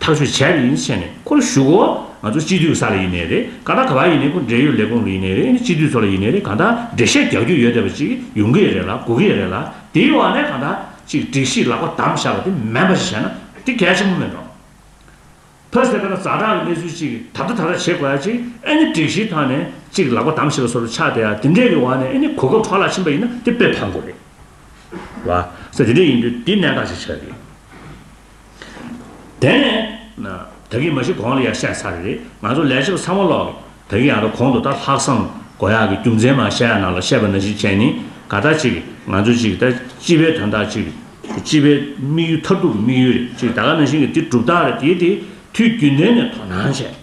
ཐག་གཅོད་བྱས་པ་ཡིན་ཟེར་ནས་ཁོ་ལ་ཞུ་གོ། ང་ཚོ་སྤྱི་འཐུས་ས་ལ་ཡིན་ནའི་རེད་ག་ད་ག་བ་ཡིན་ནའི་ཁོ་འབྲེལ་ཡོད་ལས་ཁུངས་ལ་ཡིན་ནའི་རེད་ཨེ་ནི་སྤྱི་འཐུས་ཚོ་ལ་ཡིན་ནའི་རེད་གང་ལྟར་འགྲེལ་བཤད་རྒྱག་རྒྱུ་ཡོད་བསྡད་པ་ཅིག་ཡོང་གི་ཡོད་རེད་ལ་དགོས་ཀྱི་ཡོད་རེད་ལ་དེའི་འོག་ནས་གང་ལྟར་ཅིག་སྒྲིག་གཞི་ལག་པ་བསྡམས་བཞག་པ་དེ་མིན་པ་ཞིག་བྱས་ན་དེ་གལ་ཆེན་པོ་མིན་འགྲོ། ཕ་ཟེར་ཁ་ན་ཛ་དྲག་གི་གནས་ཚུལ་ཅིག་ད་ལྟ་ད་ལྟ་བྱེད་དགོས་ཡ་ཅིག་ཨ་ནི་སྒྲིག་གཞིའི་ཐོག་ནས་ཅིག་ལག་པ་བསྡམས་ཤིག་ལ་སོགས་པ་ཆགས་བསྡད་ཡ་དེ་འདྲས་ཀྱི་འོག་ནས་ཨ་ནི་གོ་སྐབས་འཕྲོ་བརླག་ཕྱིན་པ་ཡིན་ན་དེ་དཔེ་ཕངས་དགོས་རེད་བ། ས་དེ་འདྲས་ཡིན་དུས་འདི་གནད་འགག་ཅིག་ཆགས་རེད། དེ་ནས་ད་གིན་མ་གཞི་གོང་ལ་ཡ་བཤད་ཚར་རེད་ང་ཚོ་ལས་བྱེད་པ་ཚང་མ་ལོག་ད་གིན་ཡང་ད་གོང་དུ་ད་ལྷག་བསམ་དགོས་ཡག་གི་རྒྱུ་མཚན་མ་བཤད་ཡ་ནང་ལ་བཤད་པ་ནང་བཞིན་བྱས་ནི་ག་ད་ཅིག་ང་ཚོ་ཅིག་ད་སྤྱི་པའི་དོན་དག་ཅིག་སྤྱི་པའི་དམིགས་ཡུལ་མཐར་ཐུག་གི་དམིགས་ཡུལ་རེད་ཅེས་ད་ག་ནང་བཞིན་གྱི་འདི་གྲུབ་སྟངས་རེད་དེ་དེ་དུས་རྒྱུན་ལྡན་ནས་དོ་སྣང་བྱས།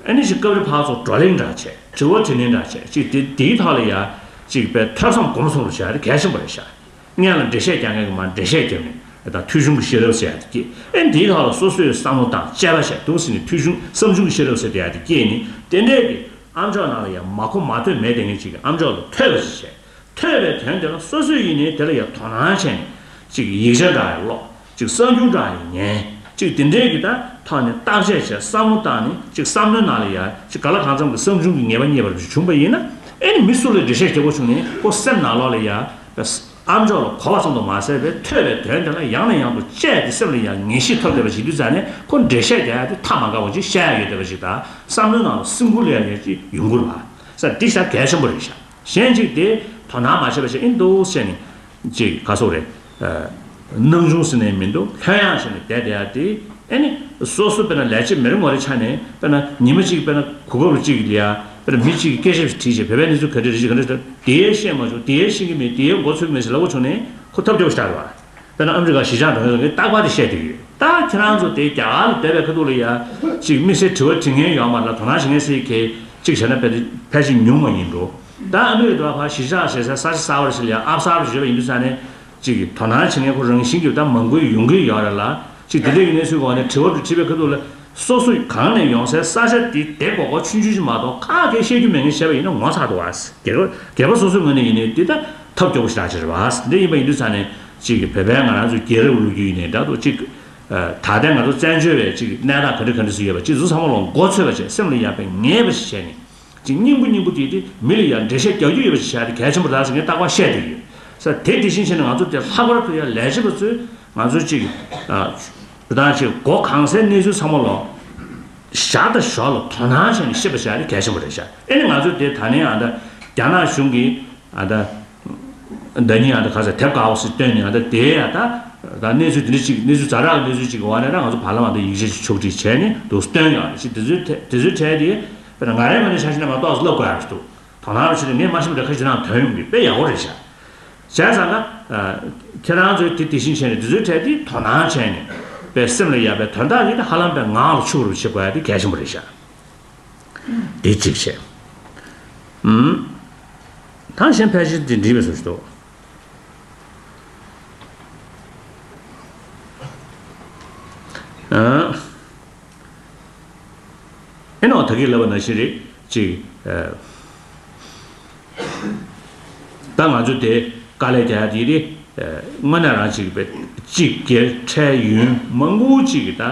ཨ་ནི་ཞིག་སྐབས་རེ་ཕར་ཚུར་བགྲོ་གླེང་འདྲ་བྱས་དྲི་བ་དྲིས་ལན་འདྲ་བྱས་ཅིག་དེ་དེའི་ཐོག་ལ་ཡ་ཅིག་པའི་ཐོས་བསམ་སྒོམ་གསུམ་རུ་བྱས་རེད་གལ་ཆེན་པོ་རེད་ཤག་སྔོན་ལ་འགྲེལ་བཤད་རྒྱག་མཁན་གྱི་མར་འགྲེལ་བཤད་རྒྱབ་ནས་ད་ཐོས་བྱུང་གི་ཤེས་རབ་ཟེར་ཡ་དེ་སྐྱེས་ཨེ་འདིའི་ཐོག་ལ་སོ་སོའི་བསམ་བློ་དང་དཔྱད་པ་བྱས་འདུག་ཟེར་ནས་ཐོས་བྱུང་བསམ་བྱུང་གི་ཤེས་རབ་ཟེར་དེ་ཡ་དེ་སྐྱེས་ནས་དེ་འདྲས་ཀྱི་ཨམ་ཅོག་ནང་ལ་ཡ་མ་གོ་མ་ཐོས་མེད་དེ་ངས་ཅིག་གི་ཨམ་ཅོག་ལ་ཐོས་པ་ཞིག་བྱས། ཐོས་པའི་དོན་དེ་ལ་སོ་སོས་ཡིན་ནའི་དེ་ལ་ཡང་དོ་སྣང་བྱས་ནས་ཅིག་ཡིག་ཆ་འདྲ་ཡང་ཀློག་ཅིག་གསར་འགྱུར་འདྲ་ཡང་ཉན་ཅིག་དེ་འདྲའི་གི་ད་ཐོག་ནས་བརྟག་དཔྱད་བྱས་བསམ་བློ་བཏང་ནས་ཅིག་བསམ་བློའི་ནང་ལ་ཡང་ཅིག་ག་ལ་གང་འཚམ་གྱི་བསམ་བྱུང་གི་ངེས་པ་རྙེད་པ་བྱུང་བ་ཡིན་ན་ཨེ་ནི་མི་སུ་ལ་འགྲེལ་བཤད་རྒྱག་དགོས་བྱུང་ནའི་ཁོ་སེམས་ནང་ལོགས་ལ་ཡང་ཨམ་ཅོག་ལ་གོ་བ་ཙམ་དུ་མ་ཟད་པའི་ཐོས་པའི་དོན་དེ་ལ་ཡང་ནས་ཡང་དུ་དཔྱད་དེ་སེམས་ལ་ཡང་ངེས་ཤེས་ཐོབ་བསྡད་པ་ཞིག་དུས་ཙང་ནས་ཁོ་འགྲེལ་བཤད་རྒྱག་ཡ་དེ་ཐག་མ་འགག་པ་ཅིག་བཤད་ཡ་ཡོད་བསྡད་པ་ཞིག་དང་བསམ་བློའི་ནང་ལ་སེམས་ཁུར་ལ་ཡང་ཅིག་ཡོང་གི་རེད་བ། ས་འདི་ཤ་གལ་ཆེན་པོ་རེད་ཤག་གཞན་གཅིག་དེ་དོ་སྣང་མ་བྱས་པ་ཞིག་ཨིན་འདུག་ཟེར་ནས་ཅིག་ག་སོག་རེད། སྣང་ཆུང་ཟེར་ནས་མི་འདུག་ལྷོད་ཡངས་བྱས་ནས་བསྡད་བསྡད་ཡ་དེ་ཨེ་ནི་སོ་སོ་དཔེར་ན་ལས་བྱེད་མི་རེ་ངོ་རེ་ཆ་ནས་དཔེར་ན་ཉི་མ་གཅིག་དཔེར་ན་གོ་སྐབས་རུ་གཅིག་ལ་ཡ་དཔེར་ན་མི་གཅིག་གིས་སྐད་ཆ་ཞིག་དྲིས་བྱས་བོད་པའི་གནས་ཚུལ་ག་འདྲ་རེད་ཅིག་ག་འདྲ་ཞིག་དེ་ཤེས་མ་བྱུང་དེ་ཤེས་ཀྱི་མེད་དེ་མགོ་ཚོས་ཀྱི་མེད་ཟེར་ལབ་དགོས་བྱུང་ནས་ཁོ་ཐབས་སྐྱོ་པོ་ཞིག་རེད་བ། དཔེར་ན་ཨ་མི་རི་ཀ་གཞིས་ཆགས་འགྲོ་མཁན་ཚོ་ངས་རྟག་པར་དེ་བཤད་བསྡད་ཀྱི་ཡོད། ད་ཁྱེད་རང་ཚོ་དེ་རྒྱ་གར་ལ་བསྡད་པའི་ཁ་ཐུག་ལ་ཡ་ཅིག་དམིགས་བསལ་དྲི་བ་དྲི་མཁན་ཡོད་མ་རེད་ལ་དོ་སྣང་བྱེད་མཁན་སེ་གེ་ཅིག་བྱས་ན་ཕལ་ཆེར་ཕལ་ཆེར་ཉུང་བ་ཡིན་འགྲོ། ད་ཨ་མི་རི་ཀ་དུ་བ་ཕར་གཞིས་ཆགས་བྱེད་སའི་ས་ཆ་གསར་པ་ཞིག་ལ་ཡ་ཨབ་གསར་པ་ཞིག་ཡོད་པ་ཡིན་དུས་ཙང་ནས་ཅིག་གི་དོ་སྣང་བྱེད་མཁན་ཁོ་རང་བཞིན་གྱིས་ད་མང་པོ་ཡོང་གི་ཡོད་རེད་ལ་ཅིག་དེ་འདྲ་ཡིན་ནའི་ཚུལ་གོང་ནས་དྲི་བ་དྲི་བའི་ཁ་ཐུག་ལ་སོ་སོ་གང་ནས་ཡོང་སའི་ས་ཆ་དེ་དེ་གོ་གོ་ཆུང་ཆུང་ཞིག་མ་གཏོགས་ཁ་གེ་བཤད་རྒྱུ་མེད་མཁན་བྱས་པ་ཡིན་ན་ངོ་ཚ་འདུག་བ། སྒེར་པ་སྒེར་པ་སོ་སོའི་ངོས་ནས་ཡིན་ནའི་འདི་ད་ཐབས་སྐྱོ་པོ་ཞེ་དྲག་ཅིག་རེད་བ། འདི་ཡིན་པ་ཡིན་དུས་ཙང་ནས་ཅིག་གི་བོད་པའི་ང་རང་ཚོའི་རྒྱལ་རབས་ལོ་རྒྱུས་ཡིན་ནའི་འདྲ་འདུག་ཅིག་ད་ལྟའི་ང་ཚོ་བཙན་བྱོལ་བའི་ཅིག་གནས་སྟངས་ག་འདྲ་ག་འདྲ་ཞིག་ཡོད་པ་ཅིག་ཚོ་ཚང་མ་ལོག་མགོ་ཚོས་པ་བྱས་སེམས་ལ་ཡག་པའི་ངེས་པ་ཞིག་བྱས་ནས་ཅིག་སྙིང་པོ་སྙིང་པོ་དེ་དེ་མི་ལ་ཡང་འགྲེལ་བཤད་རྒྱག་རྒྱུ་ཡོད་པ་ཞིག་བྱས་ཏེ་གལ་ཆེན་པོ་རེད་ཟེར་ངས་རྟག་པར་བཤད་བསྡད་ཀྱི་ཡོད། ས་དེ་དེ་བཞིན་བྱས་ནས་ང་ཚོ་དེ་ལྷག་པར་དུ་ཡང་ལས་བྱེད་པ་ཚོས་ང་ཚོ་ཅིག་ཨ་ད་ཅིག་མགོ་གང་སའི་གནས་ཚུལ་ཚང་མ་ལོག་ཞར་དང་ཞོར་ལ་དོ་སྣང་བྱས་ནས་ཤེས་པ་བྱས་ཏེ་གལ་ཆེན་པོ་རེད་ཤག་ཨེ་ནི་ང་ཚོ་དེ་ད་ནས་ཨ་ད་རྒྱ་ནག་གཞུང་གིས་ཨ་ད་ ཟླ་ཉིན་ཡང་ད་ག་ཚོད་དེབ་དཀར་པོ་ཞིག་བཏོན་ནས་ཡང་ད་དེ་ཡང་ད་ད་གནས་ཚུལ་དེ་འདྲ་ཅིག་གནས་ཚུལ་ཛ་དྲག་གི་གནས་ཚུལ་ཅིག་གི་འོག་ནས་ད་ང་ཚོ་བར་ལམ་ད་ཡིག་ཆ་ཅིག་ཕྱོགས་སྒྲིག་བྱས་ནས་འདུག་སྟོན་ཡོང་རེད། ཅིག་དེ་ཚོའི་གྲས་དེ་ཚོའི་གྲས་དེ་དཔེར་ན་ང་རའི་ངོས་ནས་ཆ་བཞག་ན་མ་གཏོགས་ལབ་དགོས་ཡག་ཅིག་འདུག་དོ་སྣང་རུ་བྱས་ནས་ངས་མ་ཤེས་པ་འདྲ་ཁ་ཅིག་ནང་དོན་ཡོང་གི་དཔེ་ཡག་པོ་རེད་ཤག་བྱས་ཙང་ན། ཁྱེད་རང་ཚོས་དེ་དེ་བཞིན་བྱས་ནས་དེ་ཚོའི་གྲས་དེ་དོ་སྣང་བྱས་ནས་དཔེ་སེམས་ལ་ཡག་པའི་དོན་དག་ཡིན་ན་ཧ་ལམ་དཔེ་ངག་ལ་ཆུག་རུ་བྱེད་དགོས་ཡ་དེ་གལ་ཆེན་པོ་རེད་ཤག་དེ་གཅིག་བྱས། ཨུམ། ད་གཞན་ཕལ་ཆེར་དེ་འགྲིག་པའི་བཟོ་ཞིག་འདུག་ཨ། ཨེ་ནོ་ད་གིན་ལབ་པ་ནང་བཞིན་རེད་ཅིག་ཨ། ད་ང་ཚོ་དེ་དཀའ་ལས་རྒྱག་ཡ་དེ་རེད། ཨ། དངོས་གནས་རང་ཅིག་པའི་གཅིག་སྒེར་ཁྲལ་ཡུན་མང་པོ་ཅིག་གི་ད།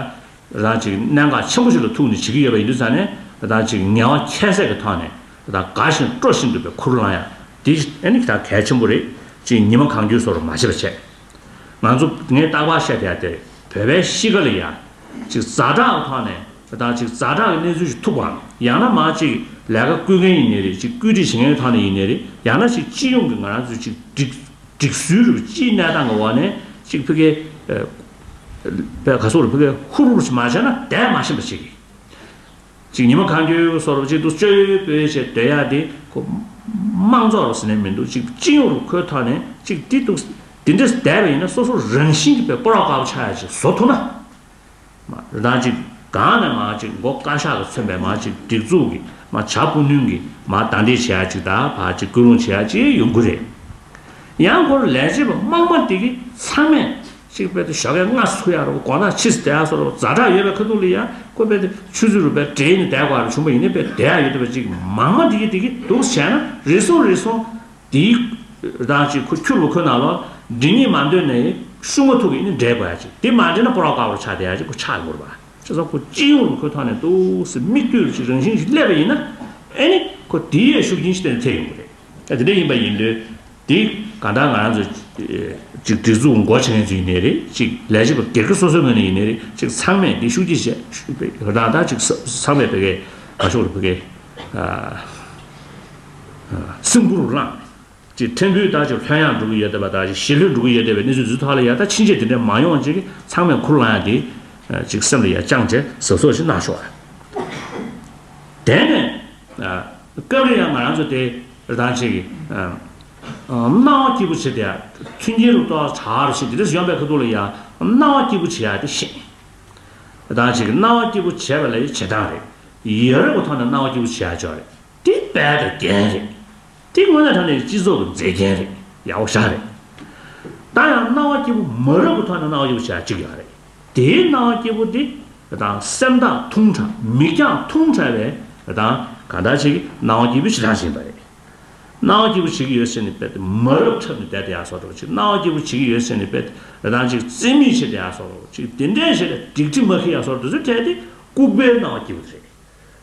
རང་ཅིག་གནད་འགག་ཆེན་པོ་ཞིག་ལ་ཐུག་ནས་བྱེད་ཀྱི་ཡོད་པ་ཡིན་དུས་ཙང་ནས་ད་ཅིག་ངལ་བ་ཁྱད་བསད་ཀྱི་ཐོག་ནས་ད་དགའ་བཞིན་སྤྲོ་བཞིན་དུ་པའི་ཁུར་བླངས་ཡ་དེ་ཨ་ནི་ད་གལ་ཆེན་པོ་རེད། ཅིག་ཉི་མ་གང་འཁྱོལ་བཟོ་འདྲ་མ་བྱེད་པ་བྱས། ང་ཚོ་ངས་རྟག་པར་བཤད་བསྡད་ཡ་དེ་བོད་པའི་གཤིས་ཀ་ལ་ཡ་ཅིག་ཛ་དྲག་གི་ཐོག་ནས་ད་ཅིག་ཛ་དྲག་གི་གནས་ཚུལ་ཞིག་ཐུག་པའམ་ཡང་ན་མ་ཅིག་ལས་ཀ་བསྐུལ་མཁན་ཡིན་ནའི་རེད། ཅིག་བཀོད་སྒྲིག་བྱེད་མཁན་ཐོག་ནས་ཡིན་ནའི་རེད། ཡང་ན་ཅིག་སྤྱི་ཡོངས་ཀྱི་ང་རང་ཚོའི་ཅིག་སྒྲིག་སྒྲིག་སྲོལ་རུ་སྤྱིའི་གནས་སྟངས་ཀྱི་འོག་ནས་ཅིག་ཕ་གི་ཨ། པའི་ག་སོགས་རུ་ཕ་གི་ཧུར་ཧུར་ཞིག་མ་བྱས་ན་བསྡད་མ་ཤེས་པ་ཞིག་གིས། ཅིག་ཉི་མ་གང་འཁྱོལ་སོགས་རུ་ཅིག་ཏུ་སྤྱོད་ཡོད་སྤོས་བྱས་སྡོད་ཡ་དེ་ཁོ་དམངས་གཙོ་རུ་ཟེར་ནས་མི་འདུག་ཅིག་སྤྱི་ཡོངས་རུ་ཁོའི་ཐོག་ནས་ཅིག་དེ་འདུག་དེ་འདྲས་བསྡད་པ་ཡིན་ན་སོ་སོ་རང་བཞིན་གྱིས་པའི་སྤོ་རོག་དཀར་པོ་ཆགས་ཡ་ཅིག་བཟོ་ཐུབ་ན། མ་རེད་ད་ཅིག་གང་ནས་མ་ཅིག་མགོ་བཀའ་ཤག་གིས་མཚོན་པའི་མ་ཅིག་སྒྲིག་འཛུགས་ཀྱི་མ་བྱ་སྤུ་ནུས་ཀྱི་མ་དང་འདྲེན་བྱེད་ཡ་ཅིག་ད་ཕར་ཅིག་སྐུལ་སློང་བྱེད་ཡ་ཅིག་ཡོང་གི་རེད། ཡང་ཁོར་ལས་བྱེད་པ་དམངས་མ་དེ་གི་ཚང་མས་ཅིག་དཔེ་དེ་ཞོགས་ཀས་སྔ་སུ་ཡ་རོ་དགོང་དག་ཕྱི་སི་དེ་ཡ་སོ་རོ་ཛ་དྲག་ཡོད་པའི་ཁ་ཐུག་ལ་ཡ་ཁོ་དཔེ་དེ་ཆུ་ཚོད་རུ་པའི་འདྲེས་ནས་བསྡད་དགོས་རུ་བྱུང་པ་ཡིན་ནའི་དཔེ་བསྡད་ཡ་ཡོད་དུ་བ་ཅིག་མང་མ་དེ་གི་དེ་གི་འདུག་བྱས་ན་རེ་ཟུང་རེ་ཟུང་དེའི་རང་ཅིག་ཁོ་ཁྱུར་བ་ཁོ་ན་ལོ་འདི་གཉིས་མ་འདོད་ནས་ཤུགས་མ་ཐུག་གི་ནི་འདྲེས་དགོས་ཡ་ཅིག་དེ་མ་འདྲེས་ན་སྤོ་རོག་དཀར་པོར་ཆགས་བསྡད་ཡ་ཅིག་ཁོ་ཆགས་ཡོང་གི་རེད་པ། བྱས་ཙང་ཁོ་སྤྱི་ཡོངས་རུ་ཁོའི་ཐོག་ནས་འདུག་སེ་མིག་ལྟོས་ཅིག་རང་བཞིན་ཞིག་སླེབས་པ་ཡིན་ན་ཨེ་ནི་ཁོ་དེའི་ཤུགས་རྐྱེན་ཞིག་དེ་ནས་ཐེབས་ཡོང་གི་རེད། ཨ་དེ་འདྲ་ཡིན་པ་ཡིན་དུས་དེ་གང་ལྟར་ང་རང་ཚོ་ཅིག་སྒྲིག་འཛུགས་འགོ་ཁྲིད་མཁན་ཚོ་ཡིན་ནའི་རེད། ཅིག་ལས་བྱེད་པ་སྒེར་གྱི་སོ་སོའི་ངོས་ནས་ཡིན་ནའི་རེད། ཅིག་ཚང་མས་འདི་ཤུགས་ཀྱིས་བྱས་རང་ད་ཅིག་ཚང་མས་བོད་སྐད་ག་ཤོག་རེད་བོད་སྐད་སེམས་ཁུར་རུ་བླངས། ཅིག་ཕྲན་བུའི་ལྟར་ཅིག་ལྷོད་ཡངས་འགྲོ་གི་ཡོད་བསྡད་པ་དང་ཅིག་ཞི་ལྷོད་འགྲོ་གི་ཡོད་བསྡད་པའི་གནས་ཚུལ་འདི་ཐོག་ལ་ཡ་ད་ཕྱིན་ཆད་དེ་འདྲ་མ་ཡོང་བ་ཅིག་ཚང་མས་ཁུར་བླངས་ཡ་དེ་ཅིག་སེམས་ལ་ཡ་བཅངས་བྱས་གཟབ་གཟབ་ཞིག་གནང་ཤོག་དེ་ནས་སྐབས་རེ་ཡང་ང་རང་ཚོ་དེ་རེ་དང་ཅིག་སྣང་བ་སྐྱིད་པོ་བྱེད་དེ་མཐུན་རྐྱེན་རུ་ཏོག་ཆགས་རུ་ཞིག་དེ་འདྲ་ཡོང་པའི་ཁ་ཐུག་ལ་ཡ་སྣང་བ་སྐྱིད་པོ་བྱེད་ཡ་དེ་ཤེས། རེ་དང་ཅིག་སྣང་བ་སྐྱིད་པོ་བྱེད་པ་ལ་ཡ་བྱེད་སྟངས་རེད། ཡ་རབས་ཀྱི་ཐོག་ནས་སྣང་བ་སྐྱིད་པོ་བྱེད་ཡ་ཅིག་རེད། དེ་དཔལ་དང་རྒྱན་རེད། དེ་དངོས་གནས་དྲང་གནས་སྤྱི་ཚོགས་ཀྱི་མཛེས་རྒྱན་རེད། ཡག་པོ་ཞེ་དྲག་རེད། ད་ཡང་སྣང་བ་སྐྱིད་པོ་མ་རབས་ཀྱི་ཐོག་ནས་སྣང་བ་སྐྱིད་པོ་བྱེད་ཡ་གཅིག་ཡོད་རེད། དེའི་སྣང་བ་སྐྱིད་པོ་དེ་དང་སེམས་ཐག་ཐུང་དྲགས་མིག་རྒྱང་ཐུང་དྲགས་པའི་དང་གང་ལྟར་ཅིག་སྣང་བ་སྐྱིད་པོ་བྱེད་སྟངས་ཤིག་ཡིན་པ་རེད། སྣང་བ་སྐྱིད་པོ་བྱེད་ཀྱི་ཡོད་ཟེར་ནས་དཔེ་དེ་མ་རབས་འཁྲབ་ནས་བསྡད་དེ་ཡག་བཟོ་འདྲ་ཅིག་སྣང་བ་སྐྱིད་པོ་བྱེད་ཀྱི་ཡོད་ཟེར་ནས་དཔེ་དེ་རེ་དང་ཅིག་རྩིས་མེད་བྱེད་དེ་ཡག་བཟོ་འདྲ་ཅིག་དེ་འདྲས་བྱས་ཏེ་སྒྲིག་ཁྲིམས་མ་འཁྱེར་ཡག་བཟོ་འདྲ་ཚོའི་གྲས་དེ་ལྐུགས་པའི་སྣང་བ་སྐྱིད་པོ་རེད།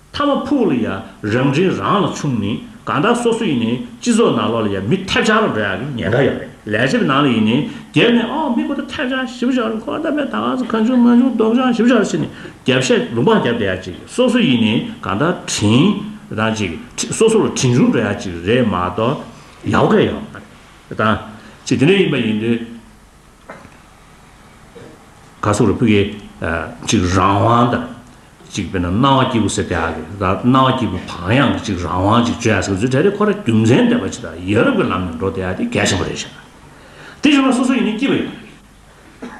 མཐའ་མ་ཕུགས་ལ་ཡ་རང་དྲིན་རང་ལ་ཕྱུང་ནས་གང་ལྟར་སོ་སོ་ཡིན་ནའི་སྤྱི་ཚོགས་ནང་ལོགས་ལ་ཡ་མི་ཐལ་ཆགས་རུ་འགྲོ་ཡག་གི་ཉེན་ཁ་ཡོད་རེད། ལས་བྱེད་པའི་ནང་ལ་ཡིན་ནའི་སྒེར་ནས་ཨོ་མི་ཁོ་ད་ཐལ་ཆགས་ཞེ་པོ་ཞིག་རེད། ཁོ་ད་མེད་ད་ག་ཚོད་གང་བྱུང་མང་བྱུང་ལྡོག་ཆགས་ཞེ་པོ་ཞིག་རེད་ཟེར་ནས་རྒྱབ་བཤད་ལུང་པ་རྒྱབ་བསྡད་ཡག་ཅིག་སོ་སོ་ཡིན་ནའི་གང་ལྟར་དྲིན་རང་ཅིག་སོ་སོ་ལ་དྲིན་ཆུང་འགྲོ་ཡག་ཅིག་རེད་མ་གཏོགས་ཡག་པོ་གང་ཡོད་མ་རེད། ད་ཅིག་དེ་འདྲ་ཡིན་པ་ཡིན་དུས། ག་སོགས་རུ་ཕུག་གི་ཅིག་རང་དབང་དང་། ཅིག་དཔེར་ན་སྣང་བ་སྐྱིད་པོ་ཟེར་དེ་ཨ་གི་ད་སྣང་བ་སྐྱིད་པོ་བག་ཡངས་ཀྱི་ཅིག་རང་དབང་ཅིག་བཅོས་ཡ་ཟེར་ཚུལ་དེ་རེད། ཁོ་ར་རྒྱུ་མཚན་ལྡན་པ་ཅིག་དང་ཡ་རབས་ཀྱི་ལམ་ནས་འགྲོ་བསྡད་ཡ་དེ་གལ་ཆེན་པོ་རེད་ཤག་དེ་བྱུང་ན་སོ་སོ་ཡིན་ནའི་སྐྱིད་པ་ཡོད་རེད།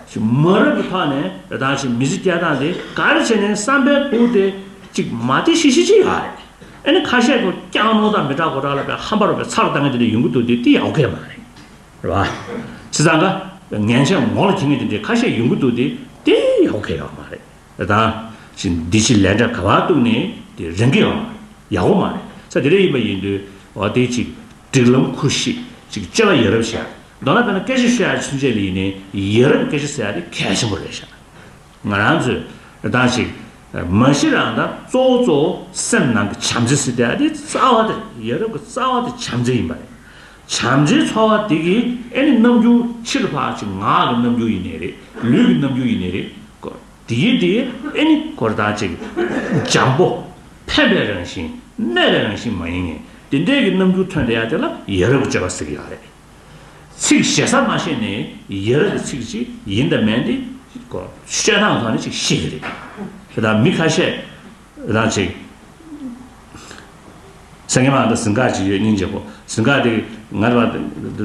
ཅིག་མ་རབས་ཀྱི་ཐོག་ནས་རེ་དང་ཞིག་མི་ཚེ་སྐྱེལ་སྟངས་དེ་ག་རེ་བྱས་ནས་བསམ་པའི་འདུག་དེ་ཅིག་མ་དེ་ཤི་ཤི་ཅིག་ཡོད་རེད། ཨ་ནི་ཁ་ཤས་ཁོ་སྐྱག་རྫུན་དང་མི་འདྲ་གོ་འདྲ་ལ་པའི་ཧམ་པ་རུ་པའི་ཚར་བཏང་མཁན་དེ་འདྲ་ཡོང་གི་འདུག་དེ་དེ་ཡག་པོ་གང་ཡང་མ་རེད། རེད་བ། བྱས་ཙང་ཀ་ངན་བྱས་ངོ་ལ་འཁྱེར་མཁན་དེ་འདྲའི་ཁ་ཤས་ཡོང་གི་འདུག་དེ་དེ་ཡག་པོ་གང་ཡང་མ་རེད། རེ་དང་ཅིག་འདི་ཕྱི་ལན་འདྲ་ག་པར་གཏུགས་ནས་དེ་རན་གི་ཡོད་མ་རེད། ཡག་པོ་མ་རེད། ས་དེ་འདྲ་ཡིན་པ་ཡིན་དུས་འོ་དེ་ཅིག་སྒྲིག་ལམ་ཁུར་ཤེས་ཅིག་སྤྱོད་པ་ཡ་རབས་བྱས། མདོར་ན་དཔེར་ན་སྐད་ཆ་ཤོད་ཡ་ཚུན་ཆད་ལ་ཡིན་ནའི་ཡ་རབས་སྐད་ཆ་ཟེར་ཡ་དེ་གལ་ཆེན་པོ་རེད་ཤག་ང་རང་ཚོས་རེ་དང་ཞིག་མ་གཞི་རང་ད་གཙོ་བོ་གཙོ་བོ་སེམས་ནང་གི་བྱམས་བརྩེ་ཟེར་དེ་ཨ་དེ་རྩ་བ་དེ་ཡ་རབས་ཀྱི་རྩ་བ་དེ་བྱམས་བརྩེ་ཡིན་པ་རེད། བྱམས་བརྩེའི་ཚོར་བ་དེ་གིས་ཨེ་ནི་རྣམ་འགྱུར་ཕྱི་ལ་ཕར་ཅིག་ངག་གི་རྣམ་འགྱུར་ཡིན་ནའི་རེད། ལུས་ཀྱི་རྣམ་འགྱུར་ཡིན་ནའི་རེད། དེ་གིས་དེ་ཨེ་ནི་ཁོ་རེ་དང་ཅིག་འཇམ་པོ་ཕན་པའི་རང་བཞིན་གནོད་པའི་རང་བཞིན་མ་ཡིན་ངེས་དེ་འདྲའི་གི་རྣམ་འགྱུར་ཐོན་བསྡད་ཡ་དེ་ལ་ཡ་རབས་ཀྱི་སྤྱོད་པ་ཟེར་གི་ཡོད་རེད། ཚིག་ཞེ་ས་མ་ཤེས་ནས་ཡ་རབས་ཀྱི་ཚིག་ཅིག་ཡིན་དང་མིན་དེ་ཁོ་ཤོད་སྟངས་ཐོག་ནས་ཅིག་ཤེས་ཀྱི་རེད། དེ་དང་མི་ཁ་ཤས་རང་ཅིག་སེང་གེ་མ་འདི་ཟིན་ག་ཅིག་ཡོད་སྙིང་རྗེ་པོ། ཟིན་ག་དེ་ང་ར་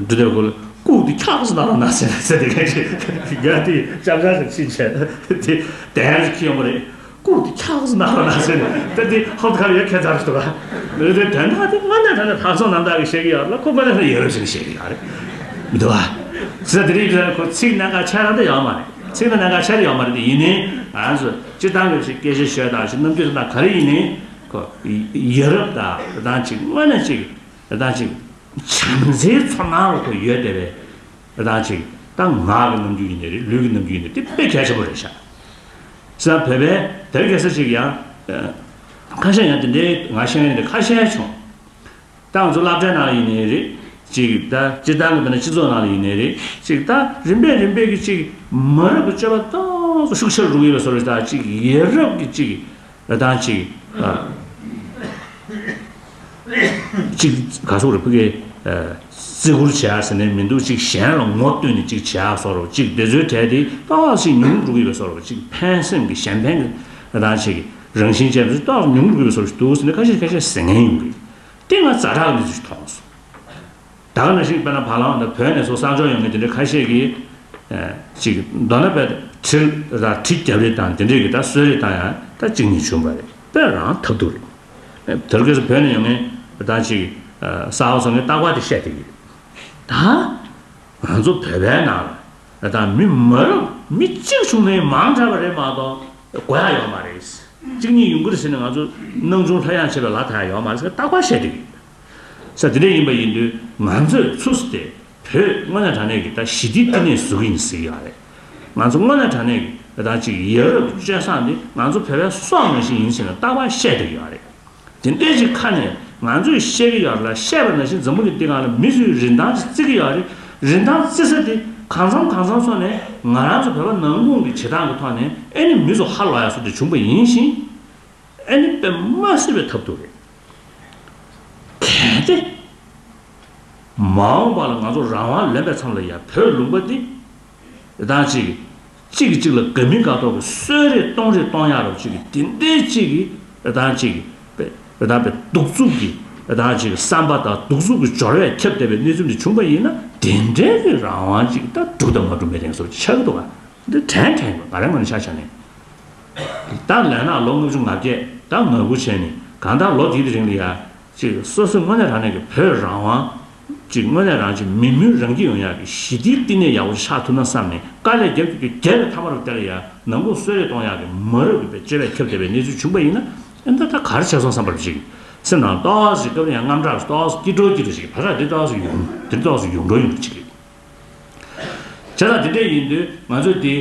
འདི་འདི་གོ་ལ་ལྐུགས་དེ་ཁྱག་སུ་ན་ར་ན་ཟེར་ཟེར་དེ་ག་ཅིག་ཡ་དེ་ཅག་ཅག་ཞིག་ཕྱིན་བྱས་དེ་དན་རེ་ཁྱི་ཡོང་གི་རེད། ལྐུགས་དེ་ཁྱག་སུ་ན་ར་ན་ཟེར་ནས་ད་དེ་ཧོབ་ཁ་ལ་ཡ་ཁྱད་མཚར་ཞིག་འདུག་ག། འདི་དོན་དག་དེ་དངོས་གནས་དྲང་གནས་ལྷག་བསམ་རྣམ་དག་གིས་བཤད་ཀྱི་ཡོད་ལ་ཁོ་དངོས་གནས་དྲང་གནས་ཡ་རབས་ཤིག་བཤད་ཀྱི་ཡོད་རེད། མི་འདུག་ག། ཟེར་དེ་རིང་ཁོ་ཚིག་གནད་འགག་ཆེ་རང་དེ་ཡོད་མ་རེད། ཚིག་ནི་གནད་འགག་ཆེ་རེ་ཡོད་མ་རེད་དེ། ཡིན་ནའི་ང་ཚོ་སྤྱིར་བཏང་གི་ཞིག་སྐད་ཆ་ཤོད་དང་ཞིག་རྣམ་འགྱུར་དང་ག་རེ་ཡིན་ནའི་ཁོ་ཡ་རབས་དང་རེ་དང་ཅིག་དངོས་གནས་ཅིག་རེ་དང་ཅིག་བྱམས་བརྩེའི་ཚོར་སྣང་ལ་ཁོ་ཡོད་བསྡད་པའི་རེ་དང་ཅིག་ད་ངག་གི་རྣམ་འགྱུར་ཡིན་ནའི་རེད། ལུས་ཀྱི་རྣམ་འགྱུར་ཡིན་ནའི་དེ་དཔེ་གལ་ཆེན་པོ་རེད་ཤག། ས་བོད་པའི་དེར་གེ་ས་ཅིག་ཡང་ཁ་ཤས་ཡང་དེ་འདྲའི་ང་ཤེས་མཁན་དེ་ཁ་ཤས་བྱུང་། ད་ང་ཚོ་སློབ་གྲྭའི་ནང་ལ་ཡིན་ནའི་རེད། ཅིག་ད་སྤྱིར་བཏང་གི་མིན་ན་སྤྱི་ཚོགས་ནང་ལ་ཡིན་ནའི་རེད། ཅིག་ད་རིམ་པས་རིམ་པས་ཀྱི་ཅིག་མ་རབས་ཀྱི་སྤྱོད་པ་ཏོག་ཙམ་ཤུགས་ཆེར་རུ་ཡོད་པའི་བཟོ་འདྲ་ཅིག་ད་ཅིག་ཡ་རབས་ཀྱི་ཅིག་ད་ཅིག་ཨ་ཅིག་ག་སོག་རེ་ཕུ་གེ་བརྩི་བཀུར་བྱེད་ཡ་ཟེར་ནས་མི་འདུག་ཅིག་གཞན་ལ་ངོ་བསྟོད་ནས་ཅིག་བྱེད་ཡ་བཟོ་འདྲ་ཅིག་དེ་ཚོའི་གྲས་དེ་ཏོག་ཙམ་ཉུང་རུ་ཡོད་པའི་བཟོ་འདྲ་ཅིག་ཕན་སེམས་ཀྱི་གཞན་ཕན་གྱི་ད་ཅིག་རང་བཞིན་ཅན་དུ་ཏོག་ཉུང་རུ་ཡོད་པའི་བཟོ་འདྲ་ཞིག་འདུག་ཟེར་ནས་ཁ་ཤས་ཁ་ཤས་ཟེར་མཁན་ཡོང་གི། དེ་ང་ཛ་དྲག་གི་གནས་ཚུལ་ཞིག་མཐོང་སོང་། ད་ག་ནང་བཞིན་དཔེར་ན་བ་ལང་དང་བོད་ནས་སོགས་གསར་འབྱོར་ཡོང་མཁན་དེ་འདྲ་ཁ་ཤས་ཀྱིས་ཅིག་མདོར་ན་དཔེ་གྲི་ལ་གྲི་རྒྱབ་རེས་དང་དེ་འདྲས་ཀྱི་ད་གསོད་རེས་བཏང་ཡང་ད་གཅིག་གཉིས་བྱུང་བ་རེད། དཔེ་རང་ཐབས་སྡུག་རེད། དེར་སྐབས་སུ་བོད་ནས་ཡོང་མཁན་ད་ཅིག་གསར་པ་ཚོ་ངས་རྟག་པར་དེ་བཤད་བསྡད་ཀྱི་ཡོད། ད་ང་ཚོ་བོད་པའི་ནང་ལ་ད་མི་མ་རབས་མི་གཅིག་བྱུང་ནའི་མང་དྲགས་པ་རེད་མ་གཏོགས་དགོས་ཡ་ཡོད་མ་རེད། གཅིག་གཉིས་ཡོང་གི་རེད་ཟེར་ནས་ང་ཚོ་སྣང་ཆུང་ལྷ་ཡང་བྱེད་པའི་ལ་ད་ཡ་ཡོད་མ་རེད་ཟེར་རྟག་པར་བཤད་བསྡད་ཀྱི་ཡོད། ས་དེ་འདྲ་ཡིན་པ་ཡིན་དུས་ང་ཚོས་ཚུགས་སུ་དེ་བོད་དངོས་གནས་དྲང་གནས་ཀྱི་ད་ཞི་བདེའི་བསྟི་གནས་བཟོ་གི་ཡིན་ཟེར་གྱི་ཡོད་རེད། ང་ཚོ་དངོས་གནས་དྲང་གནས་ཀྱི་ད་ཅིག་ཡ་རབས་ཀྱི་སྤྱོད་བཟང་འདི་ང་ཚོ་བོད་པའི་སྲོག་ནང་བཞིན་ཡིན་ཟེར་ནས་རྟག་པར་བཤད་བསྡད་ཀྱི་ཡོད་རེད། དེ་འདྲའི་ཅིག་ཁ་ནས་ང་ཚོས་བཤད་ཀྱི་ཡོད་རེད་ལ། བཤད་པ་ནང་བཞིན་འཛམ་བུ་གླིང་འདི་སྒང་ལ་མི་ཚོས་རིན་ཐང་ཅིག་བརྩི་གི་ཡོད་རེད། རིན་ཐང་བརྩི་ས་དེ་གང་འཚམ་གང་འཚམ་སོང་ནས་ང་རང་ཚོ་བོད་པ་ནང་ཁུལ་གྱི་བྱེད་སྟངས་ཀྱི་ཐོག་ནས་ཨེ་ནི་མི་ཚོ་ཧ་ལོག་ཡ་བཟོ་འདྲ་བྱུང་པ་ཡིན་ཞིང་། ཨེ་ནི་དཔེ་མ་སྲིད་པའི་ཐབས་སྡུག་རེད། གལ་ཏེ་མ་འོངས་པ་ལ་ང་ཚོ་རང་དབང་ལོན་པའི་མཚམས་ལ་ཡ་བོད་ལུང་པ་འདི་རེ་དང་གཅིག་གིས་གཅིག་གིས་གཅིག་ལ་དགའ་མིན་དགའ་མདོག་གི་གསོད་རེས་གཏོང་རེས་གཏོང་ཡག་རོགས་གཅིག་གིས་དེ་འདྲའི་གཅིག་གིས་རེ་དང་གཅིག་གིས་པའི་རེ་དང་པའི་གདུག་རྩུབ་ཀྱི་རེ་དང་གཅིག་གིས་བསམ་པ་དང་གདུག་རྩུབ་ཀྱི་སྦྱོར་བས་ཁྱབ་བསྡད་པའི་གནས་ཚུལ་འདི་བྱུང་པ་ཡིན་ན། དེ་འདྲའི་གི་རང་དབང་གཅིག་ད་སྒྲུབ་དང་མ་སྒྲུབ་མེད་དེ་སོགས་ཆགས་ཀྱི་འདུག་ག། འདི་དྲན་དྲན་ཡོད། ང་རང་ངོས་ནས་ཆ་བཞག་ནས། ད་ལས་ནག་ལོ་ལྔ་བཅུ་ང་བརྒྱད་ད་ང་རྒྱལ་བྱས་ནས་གང་ལྟར་ལོ་དེའི་རིང་ལ་ཡ། ཅིག་སོ་སོའི་དངོས་གནས་དྲང་གནས་ཀྱི་བོད་རང་དབང་། ཅིག་དངོས་གནས་རང་ཅིག་མི་མུན་རང་སྐྱིད་ཡོང་ཡག་གི་ཞི་བདེའི་བསྟི་གནས་ཡག་པོ་ཆགས་ཐུབ་ན་བསམ་ནས་དཀའ་ལས་རྒྱབ་ཀྱི་རྒྱབ་ཀྱི་མཐའ་མ་རུ་དེ་ལ་ཡ་ནང་ཁུལ་གསོད་རེས་གཏོང་ཡག་གི་མ་རབས་ཀྱི་བའི་སྤྱོད་པས་ཁྱབ་བསྡད་པའི་གནས་ཚུལ་བྱུང་པ་ཡིན་ན། ཨེ་ད་ད་ག་རེ་བྱས་སོང་བསམ་པ་རུ་ཅིག་སེམས་ནང་ཏོག་ཙམ་སྐབས་རེ་ཡང་དངངས་སྐྲག་ཏོག་ཙམ་སྐྱིད་འགྲོ་སྐྱིད་འགྲོ་ཅིག་བར་ཐག་འདི་ཏོག་ཙམ་ཡོང་འདི་ཏོག་ཙམ་ཡོང་འགྲོ་ཡོང་འགྲོ་ཅིག་རེད། བྱས་ཙང་དེ་འདྲ་ཡིན་དུས་ང་ཚོས་དེ་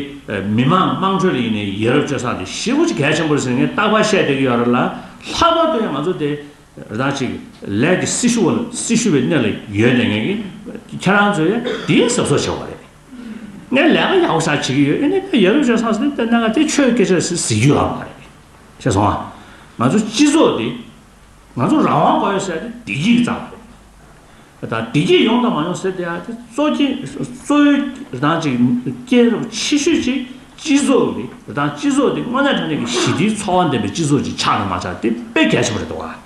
མི་མང་དམངས་ཁྲོད་ལ་ཡིན་ནའི་ཡ་རབས་སྤྱོད་བཟང་དེ་ཞེ་པོ་ཅིག་གལ་ཆེན་པོ་རེད་ཟེར་ངས་རྟག་པར་བཤད་བསྡད་ཀྱི་ཡོད་རེད་ལ། ལྷག་པར་དུ་ཡང་ང་ཚོ་དེ་རང་ཅིག་ལས་ཀྱི་སྲི་ཞུ་བ་ལ་སྲི་ཞུ་བའི་གནས་ལ་ཡོད་བསྡད་མཁན་གྱི་ཁྱེད་རང་ཚོས་ཡང་དེའི་གཟབ་གཟབ་བྱེད་དགོས་རེད། ངས་ལས་ཀ་ཡག་པོ་ཞིག་བྱེད་ཀྱི་ཡོད། ཨ་ནི་ད་ཡ་རབས་སྤྱོད་བཟང་ཟེར་དེ་གནད་འགག་དེ་ཆོས་སྐད་ཆ་ཟེར་ཟེར་རྒྱུ་ཡོད་མ་རེད། ཤེས་སོང་ཨ། ང་ཚོ་སྤྱི་ཚོགས་དེ་ང་ཚོ་རང་དབང་དགོས་ཡོད་ཟེར་ཡ་དེ་བདེ་སྐྱིད་ཀྱི་རྩ་བ་རེད། ད་བདེ་སྐྱིད་ཡོང་དང་མ་ཡོང་ཟེར་དེ་ཡ་དེ་གཙོ་གྱི་གཙོ་བོའི་རང་ཅིག་སྐྱེས་རབས་ཆེ་ཤོས་ཅིག་སྤྱི་ཚོགས་ཀྱི་རང་སྤྱི་ཚོགས་དེ་དངོས་གནས་དྲང་གནས་ཀྱི་ཞི་བདེའི་འཚོ་བ་ལྡན་པའི་སྤྱི་ཚོགས་ཅིག་ཆགས་ན་མ་ཆགས་དེ་དཔེ་གལ་ཆེན་པོ་རེད་འདུག་ག།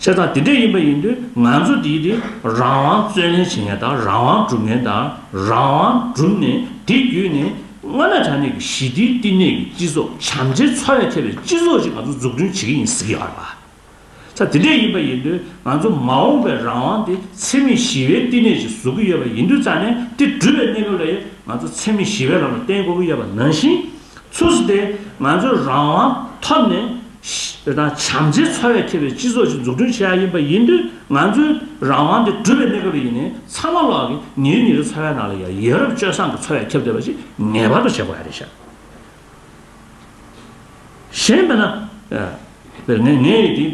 བྱས་ཙང་དེ་འདྲ་ཡིན་པ་ཡིན་དུས་ང་ཚོ་འདིའི་དེ་རང་དབང་རྩོད་ལེན་བྱེད་མཁན་དང་རང་དབང་སྒྲུབ་མཁན་དང་རང་དབང་བསྒྲུབས་ནས་དེ་བརྒྱུད་ནས་དངོས་གནས་དྲང་གནས་ཀྱི་ཞི་བདེའི་བསྟི་གནས་ཀྱི་སྤྱི་ཚོགས་བྱམས་བརྩེའི་འཚོ་བས་ཁྱབ་པའི་སྤྱི་ཚོགས་ཅིག་ང་ཚོ་འཛུགས་སྐྲུན་བྱེད་ཀྱི་ཡིན་ཟེར་གྱི་ཡོད་རེད་པ། ས་དེ་འདྲ་ཡིན་པ་ཡིན་དུས་ང་ཚོ་མ་འོངས་པའི་རང་དབང་དེ་འཚེ་མེད་ཞི་བའི་བསྟི་གནས་ཤིག་བཟོ་གི་ཡོད་པ་ཡིན་དུས་ཙང་ནས་དེ་སྒྲུབ་པའི་གནས་སྐབས་ལ་ཡང་ང་ཚོ་འཚེ་མེད་ཞི་བའི་ལམ་ལ་བརྟེན་དགོས་ཀྱི་ཡོད་པ་ནང་བཞིན། ཚུགས་སུ་དེ་ང་ཚོས་རང་དབང་ཐོབ་ནས་ཤི་དང་བྱམས་བརྩེའི་འཚོ་བས་ཁྱབ་པའི་སྤྱི་ཚོགས་ཤིག་འཛུགས་སྐྲུན་བྱེད་ཡ་ཡིན་པ་ཡིན་དུས་ང་ཚོའི་རང་དབང་དེ་སྒྲུབ་པའི་གནས་སྐབས་ལ་ཡིན་ནའི་ཚང་མ་ལོག་གི་ཉིན་རེ་ཉིན་རེ་འཚོ་བའི་ནང་ལ་ཡང་ཡ་རབས་སྤྱོད་བཟང་གི་འཚོ་བས་ཁྱབ་བསྡད་པ་ཞིག་ངེས་པར་དུ་བྱེད་དགོས་ཡ་རེད་ཤག། གཞན་མིན་ན། ཨ། དཔེར་ངས་ངས་ཡིན་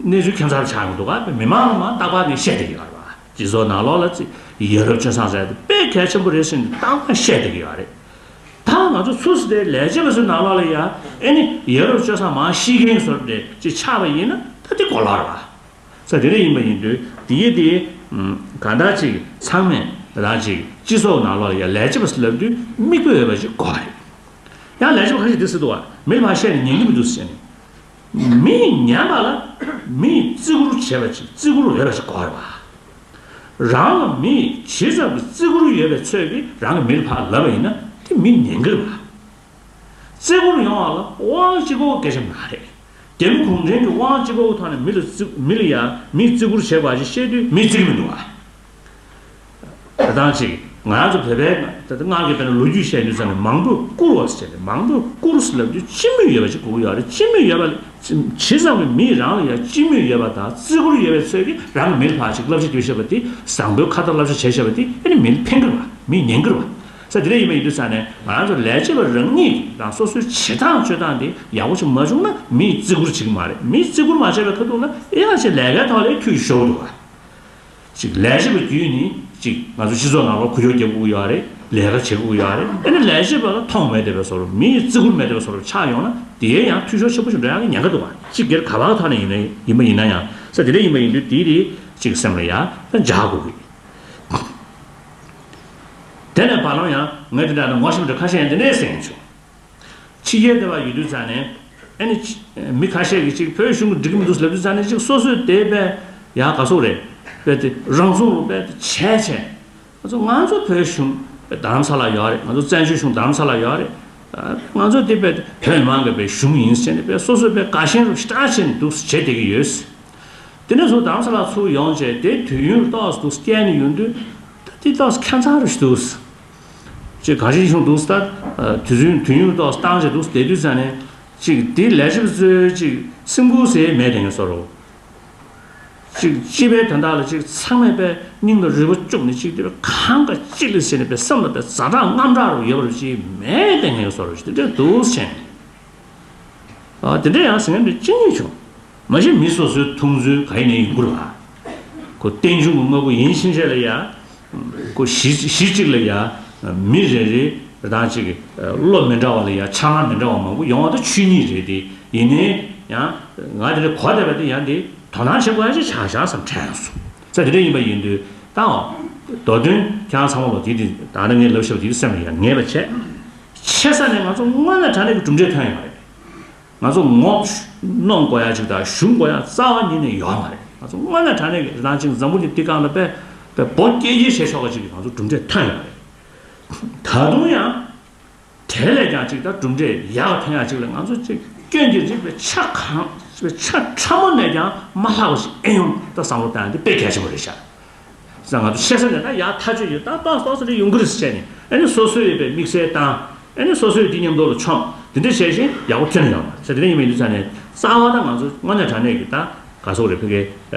དེ། གནས་ཚུལ་ཁྱད་མཚར་ཆགས་ཀྱི་འདུག་ག། མི་མང་ལ་མ་རྟག་པར་ངས་བཤད་བསྡད་ཀྱི་ཡོད་རེད་བ། སྤྱི་ཚོགས་ནང་ལོགས་ལ་ཅིག་ཡ་རབས་སྤྱོད་བཟང་ཟེར་དེ་དཔེ་གལ་ཆེན་པོ་རེད་ཟེར་ནས་རྟག་པར་བཤད་བསྡད་ཀྱི་ཡོད་རེད། ད་ང་ཚོ་ཚུགས་སུ་དེ་ལས་བྱེད་པ་ཚོའི་ནང་ལོགས་ལ་ཡ་ཨེ་ནི་ཡ་རབས་སྤྱོད་བཟང་མང་ཤེས་མཁན་བཟོ་འདྲ་ཅིག་ཆགས་པ་ཡིན་ན་ད་དེ་གོ་ལག་རེད་བ། ས་དེ་འདྲ་ཡིན་པ་ཡིན་དུས་དེ་ཡི་དེ་ གང་ལྟར་ཅིག་ཚང་མས་རང་ཅིག་སྤྱི་ཚོགས་ནང་ལོགས་ལ་ཡ་ལས་བྱེད་པ་ཟེར་ལབ་དུས་མིག་དཔེ་ཡོད་པ་ཅིག་དགོས་རེད། ཡང་ལས་བྱེད་པ་ཁ་ཤས་འདི་ཟེར་འདུག་བ། མི་ལ་ཕར་བཤད་ནས་ཉན་གྱི་མི་འདུག་ཟེར་ནས། མིས་ཉན་པ་ལ་མིས་བརྩི་བཀུར་བྱེད་པ་ཅིག་བརྩི་བཀུར་འོས་པ་ཅིག་དགོས་རེད་བ། རང་ལ་མིས་ཇི་ཙམ་གྱི་བརྩི་བཀུར་ཡོད་པའི་ཚོད་ཀྱིས་རང་གི་མི་ལ་ཕར་ལབ་པ་ཡིན་ན་དེ་མིས་ཉན་གྱི་རེད་བ། བརྩི་བཀུར་ཡོང་བ་ལ་དབང་གཅིག་པོ་སྐད་ཆ་མ་རེད། རྒྱ་མི་གུང་ཁྲན་གྱི་དབང་གཅིག་པོའི་ཐོག་ནས་མི་ལ་བརྩི་མི་ལ་ཡ་མིས་བརྩི་བཀུར་བྱེད་པ་ཞིག་བཤད་དུས་མིས་བརྩི་གི་མི་འདུག་བ། ད་ཐེངས་ཅིག་ང་རང་ཚོ་བོད་པའི་ད་ལྟ་སྔར་གྱི་དཔེར་ན་ལོ་རྒྱུས་བཤད་དུས་ཙམ་ནས་མང་པོས་བཀུར་བ་ཟེར་ཏེ། མང་པོས་བཀུར་ཟེར་ལབ་དུས་སྤྱི་མོས་ཡོད་པ་ཅིག་དགོས་ཀྱི་ཡོད་རེད། སྤྱི་མོས་ཡོད་པ་ཇི་ཙམ་གྱི་མིས་རང་ལ་ཡང་སྤྱི་མོས་ཡོད་པ་དང་བརྩི་བཀུར་ཡོད་པའི་ཚོད་ཀྱིས་རང་གི་མི་ལ་ཕར་ཅིག་བསླབ་བྱ་སྤྲད་བཞག་པ་དེ། བཟང་པོའི་ཁ་ཏ་བསླབ་བྱ་བྱས་བཞག་པ་དེ་ཨ་ནི་མི་ལ་ཕན་གྱི་རེད་བ། མིས་ཉན་གྱི་རེད་བ། ས་དེ་འདྲ་ཡིན་པ་ཡིན་དུས་ཙང་ནས་ང་རང་ཚོ་ལས་བྱེད་པ་རང་ཉིད་རང་སོ་སོའི་བྱེད་སྟངས་སྤྱོད་སྟངས་དེ་ཡག་པོ་ཞིག་མ་བྱུང་ན་མིས་བརྩི་བཀུར་བྱེད་ཀྱི་མ་རེད། མིས་བརྩི་བཀུར་མ་བྱས་པའི་ཁ་ཐུག་ལ་ཨེ་ཡག་ཆེ་ལས་ཀའི་ཐོག་ལ་འཐུས་ཤོར་འདུག་བ། ཅིག་ལས་བྱེད་པ་བརྒྱུད་ནས་ཅིག་ང་ཚོ་སྤྱི་ཚོགས་ནང་ལོགས་འགུལ་སྐྱོད་རྒྱག་དགོས་ཀྱི་ཡོད་རེད། ལས་ཀ་བྱེད་དགོས་ཀྱི་ཡོད་རེད། ཨ་ནི་ལས་བྱེད་པ་ལ་མཐོང་མེད་བསྡད་པའི་བཟོ་འདྲ། མིས་བརྩི་བཀུར་མེད་བསྡད་པའི་བཟོ་འདྲ་ཆགས་ཡོང་ན་དེའི་ཡང་འཐུས་ཤོར་ཆེན་པོ་ཞིག་འགྲོ་ཡག་གི་ཉེན་ཁ་འདུག་བ། ཅིག་སྒེར་ག་པར་ཐོག་ནས་ཡིན་ན་ཡིན་པ་ཡིན་ན་ཡང་ས་དེ་འདྲ་ཡིན་པ་ཡིན་དུས་དེའི་རིགས་ཅིག་སེམས་ལ་ཡ་ད་འཇགས་དགོས་ཀྱི། དེ་ནས་བར་ལམ་ཡང་ངས་དེ་འདྲ་ངོ་ཤེས་མི་འདྲ་ཁ་ཤས་ཡང་དེ་འདྲས་ཟེར་མཁན་བྱུང་། ཕྱི་རྒྱལ་དེ་བ་ཡོད་དུས་ཙང་ནས་ཨ་ནི་ཕྱི་མི་ཁ་ཤས་ཀྱིས་ཅིག་བོད་གཞུང་གིས་འགྲིག་གི་མི་འདུག་ལབ་དུས་ཙང་ནས་ཅིག་སོ་སོས་དེ་བས་ཡང་ག་སོག་རེད། བས་དེ་རང་སྲུང་རུ་བས་དེ་བྱས་བྱས། ང་ཚོ་ང་ཚོ་བོད་གཞུང་བས་རྡ་རམ་ས་ལ་ཡོད་རེད། ང་ཚོ་བཙན་བྱོལ་གཞུང་རྡ་རམ་ས་ལ་ཡོད་རེད། ང་ཚོ་དེ་བས་བོད་མི་མང་གི་བས་གཞུང་ཡིན་ཟེར་ནས་བས་སོ་སོས་བས་དགའ་ཞེན་རུ་ཞེ་དྲག་བྱས་ནས་འདུག་བྱེད་བསྡད་ཀྱི་ཡོད། དེ་ནས་བཟུང་རྡ་རམ་ས་ལ་ཚུར་ཡོང་བྱས་དེ་དུས་ཡུན་ཏོག་ཙམ་འདུག་བསྐྱལ་ནས་ཡོང་དུས་ད་དེ་ཏོག་ཙམ་ཁྱད་མཚར་རུ་ཞིག་འདུག་ཅེས་ག་ཞིག་བྱུང་འདུག་ད་དུས་ཚོད་དུས་ཡུན་ཏོག་ཙམ་བཏང་བྱས་འདུག་བསྡད་དུས་ཙང་ནས་ཅིག་དེ་ལས་བྱེད་པ་ཚོའི་ཅིག་སེམས་ཁུར་ཟེར་མེད་དེ་ངས་བཟོ་རོགས། ཅིག་སྤྱི་པའི་དོན་དག་ལ་ཅིག་ཚང་མས་པའི་སྙིང་ལ་རུས་པ་བཅུག་ནས་ཅིག་དེ་གང་ག་ཅིག་ལས་ཟེར་ནས་པའི་སེམས་ལ་པའི་ཛ་དྲག་དངངས་སྐྲག་རུ་ཡོད་པ་རུ་ཅིག་མེད་དེ་ངས་བཟོ་རོགས་ཅིག་དེ་འདྲ་འདུག་ཟེར། ཨ་དེ་འདྲ་ཡང་ཟེར་མཁན་དེ་གཅིག་གཉིས་བྱུང་། མ་གཞི་མི་སོ་སོའི་མཐོང་ཚུལ་ག་ཡིན་ནའི་ཡིན་དགོས་རེད་བ། ཁོ་རྟེན་འབྱུང་གི་དངོས་པོ་ཡིན་ཕྱིན་ཆད་ལ་ཡ། ཁོ་གཞི་གཞི་གཅིག་ལ་ཡ། མི་རེ་རེ་རང་གཅིག་གི་བློ་མི་འདྲ་བ་ལ་ཡ་ཆ་ཚང་མི་འདྲ་བ་མང་པོ་ཡོང་བ་དང་ཆོས་ཉིད་རེད་དེ། ཡིན་ནའི་ཡང་ང་དེ་འདྲ་གོ་བསྡད་པ་དེ་ཡང་དེ་དོ་སྣང་བྱེད་དགོས་ཡ་ཅིག་ཆགས་ཤག་བསམ་དྲན་སོང་། ས་དེ་འདྲ་ཡིན་པ་ཡིན་དུས་ད་འོ། མདོ་དོན་ཁྱེད་རང་ཚང་མ་ལོ་དེ་དེ་ད་ནི་ངས་ལབ་ཤེས་པ་དེ་སེམས་ལ་ཡ་ངེས་པ་བྱས། ཆེ་ས་ནས་ང་ཚོ་དངོས་གནས་དྲང་གནས་ཀྱི་གྲུབ་འབྲས་ཐོན་ཡོད་རེད། ང་ཚོ་ངོ་གནོང་དགོས་ཡ་ཅིག་དང་ཞུམ་དགོས་ཡ་རྩ་བ་ཉིད་ནས་ཡོད་མ་རེད། ང་ཚོ་དངོས་གནས་དྲང་གནས་ཀྱི་རང་ཅིག་འཛམ་བུ་གླིང་འདི་སྒང་ལ་དཔེ་དཔེ་བོད་སྐད་ཡིག་བཤད་ཆོག་པ་ཅིག་གི་ང་ཚོ་གྲུབ་འབྲས་ཐོན་ཡོད་རེད། ད་དུང་ཡང་། དེ་ལས་ཀྱང་ཅིག་ད་གྲུབ་འབྲས་ཡག་ཐོན་ཡ་ཅིག་ལ་ང་ཚོ་ཅིག་སྐྱོན་གྱི་རིགས་པའི་ཆ་གང་ཆ་ཕྲ་མོ་ནས་ཀྱང་མ་ལྷག་པ་ཞིག་ཨེ་ཡོང་ད་བསམ་བློ་བཏང་ཡ་འདི་དཔེ་གལ་ཆེན་པོ་རེད་ཤག་ས་ང་ཚོ་ཆེ་ས་ནས་ད་ཡག་ཐག་ཆོད་ཡོད་ད་ཏོག་ཙམ་ཏོག་ཙམ་རེ་ཡོང་གི་རེད་ཟེར་བྱས་ནས་ཨ་ནི་སོ་སོའི་ཡོད་པའི་དམིགས་བསལ་བཏང་ཨ་ནི་སོ་སོའི་དེ་མཉམ་དུ་ལ་མཆོང་དེ་འདྲ་བྱས་ཤིང་ཡག་པོ་ཐོན་ཡོང་བ་ས་དེ་འདྲ་ཡིན་པ་ཡིན་དུས་ཙང་ནས་རྩ་བ་ད་ང་ཚོ་དངོས་གནས་དྲང་གནས་ཀྱི་ད་ག་སོག་རེད་ཕ་གི་རེ་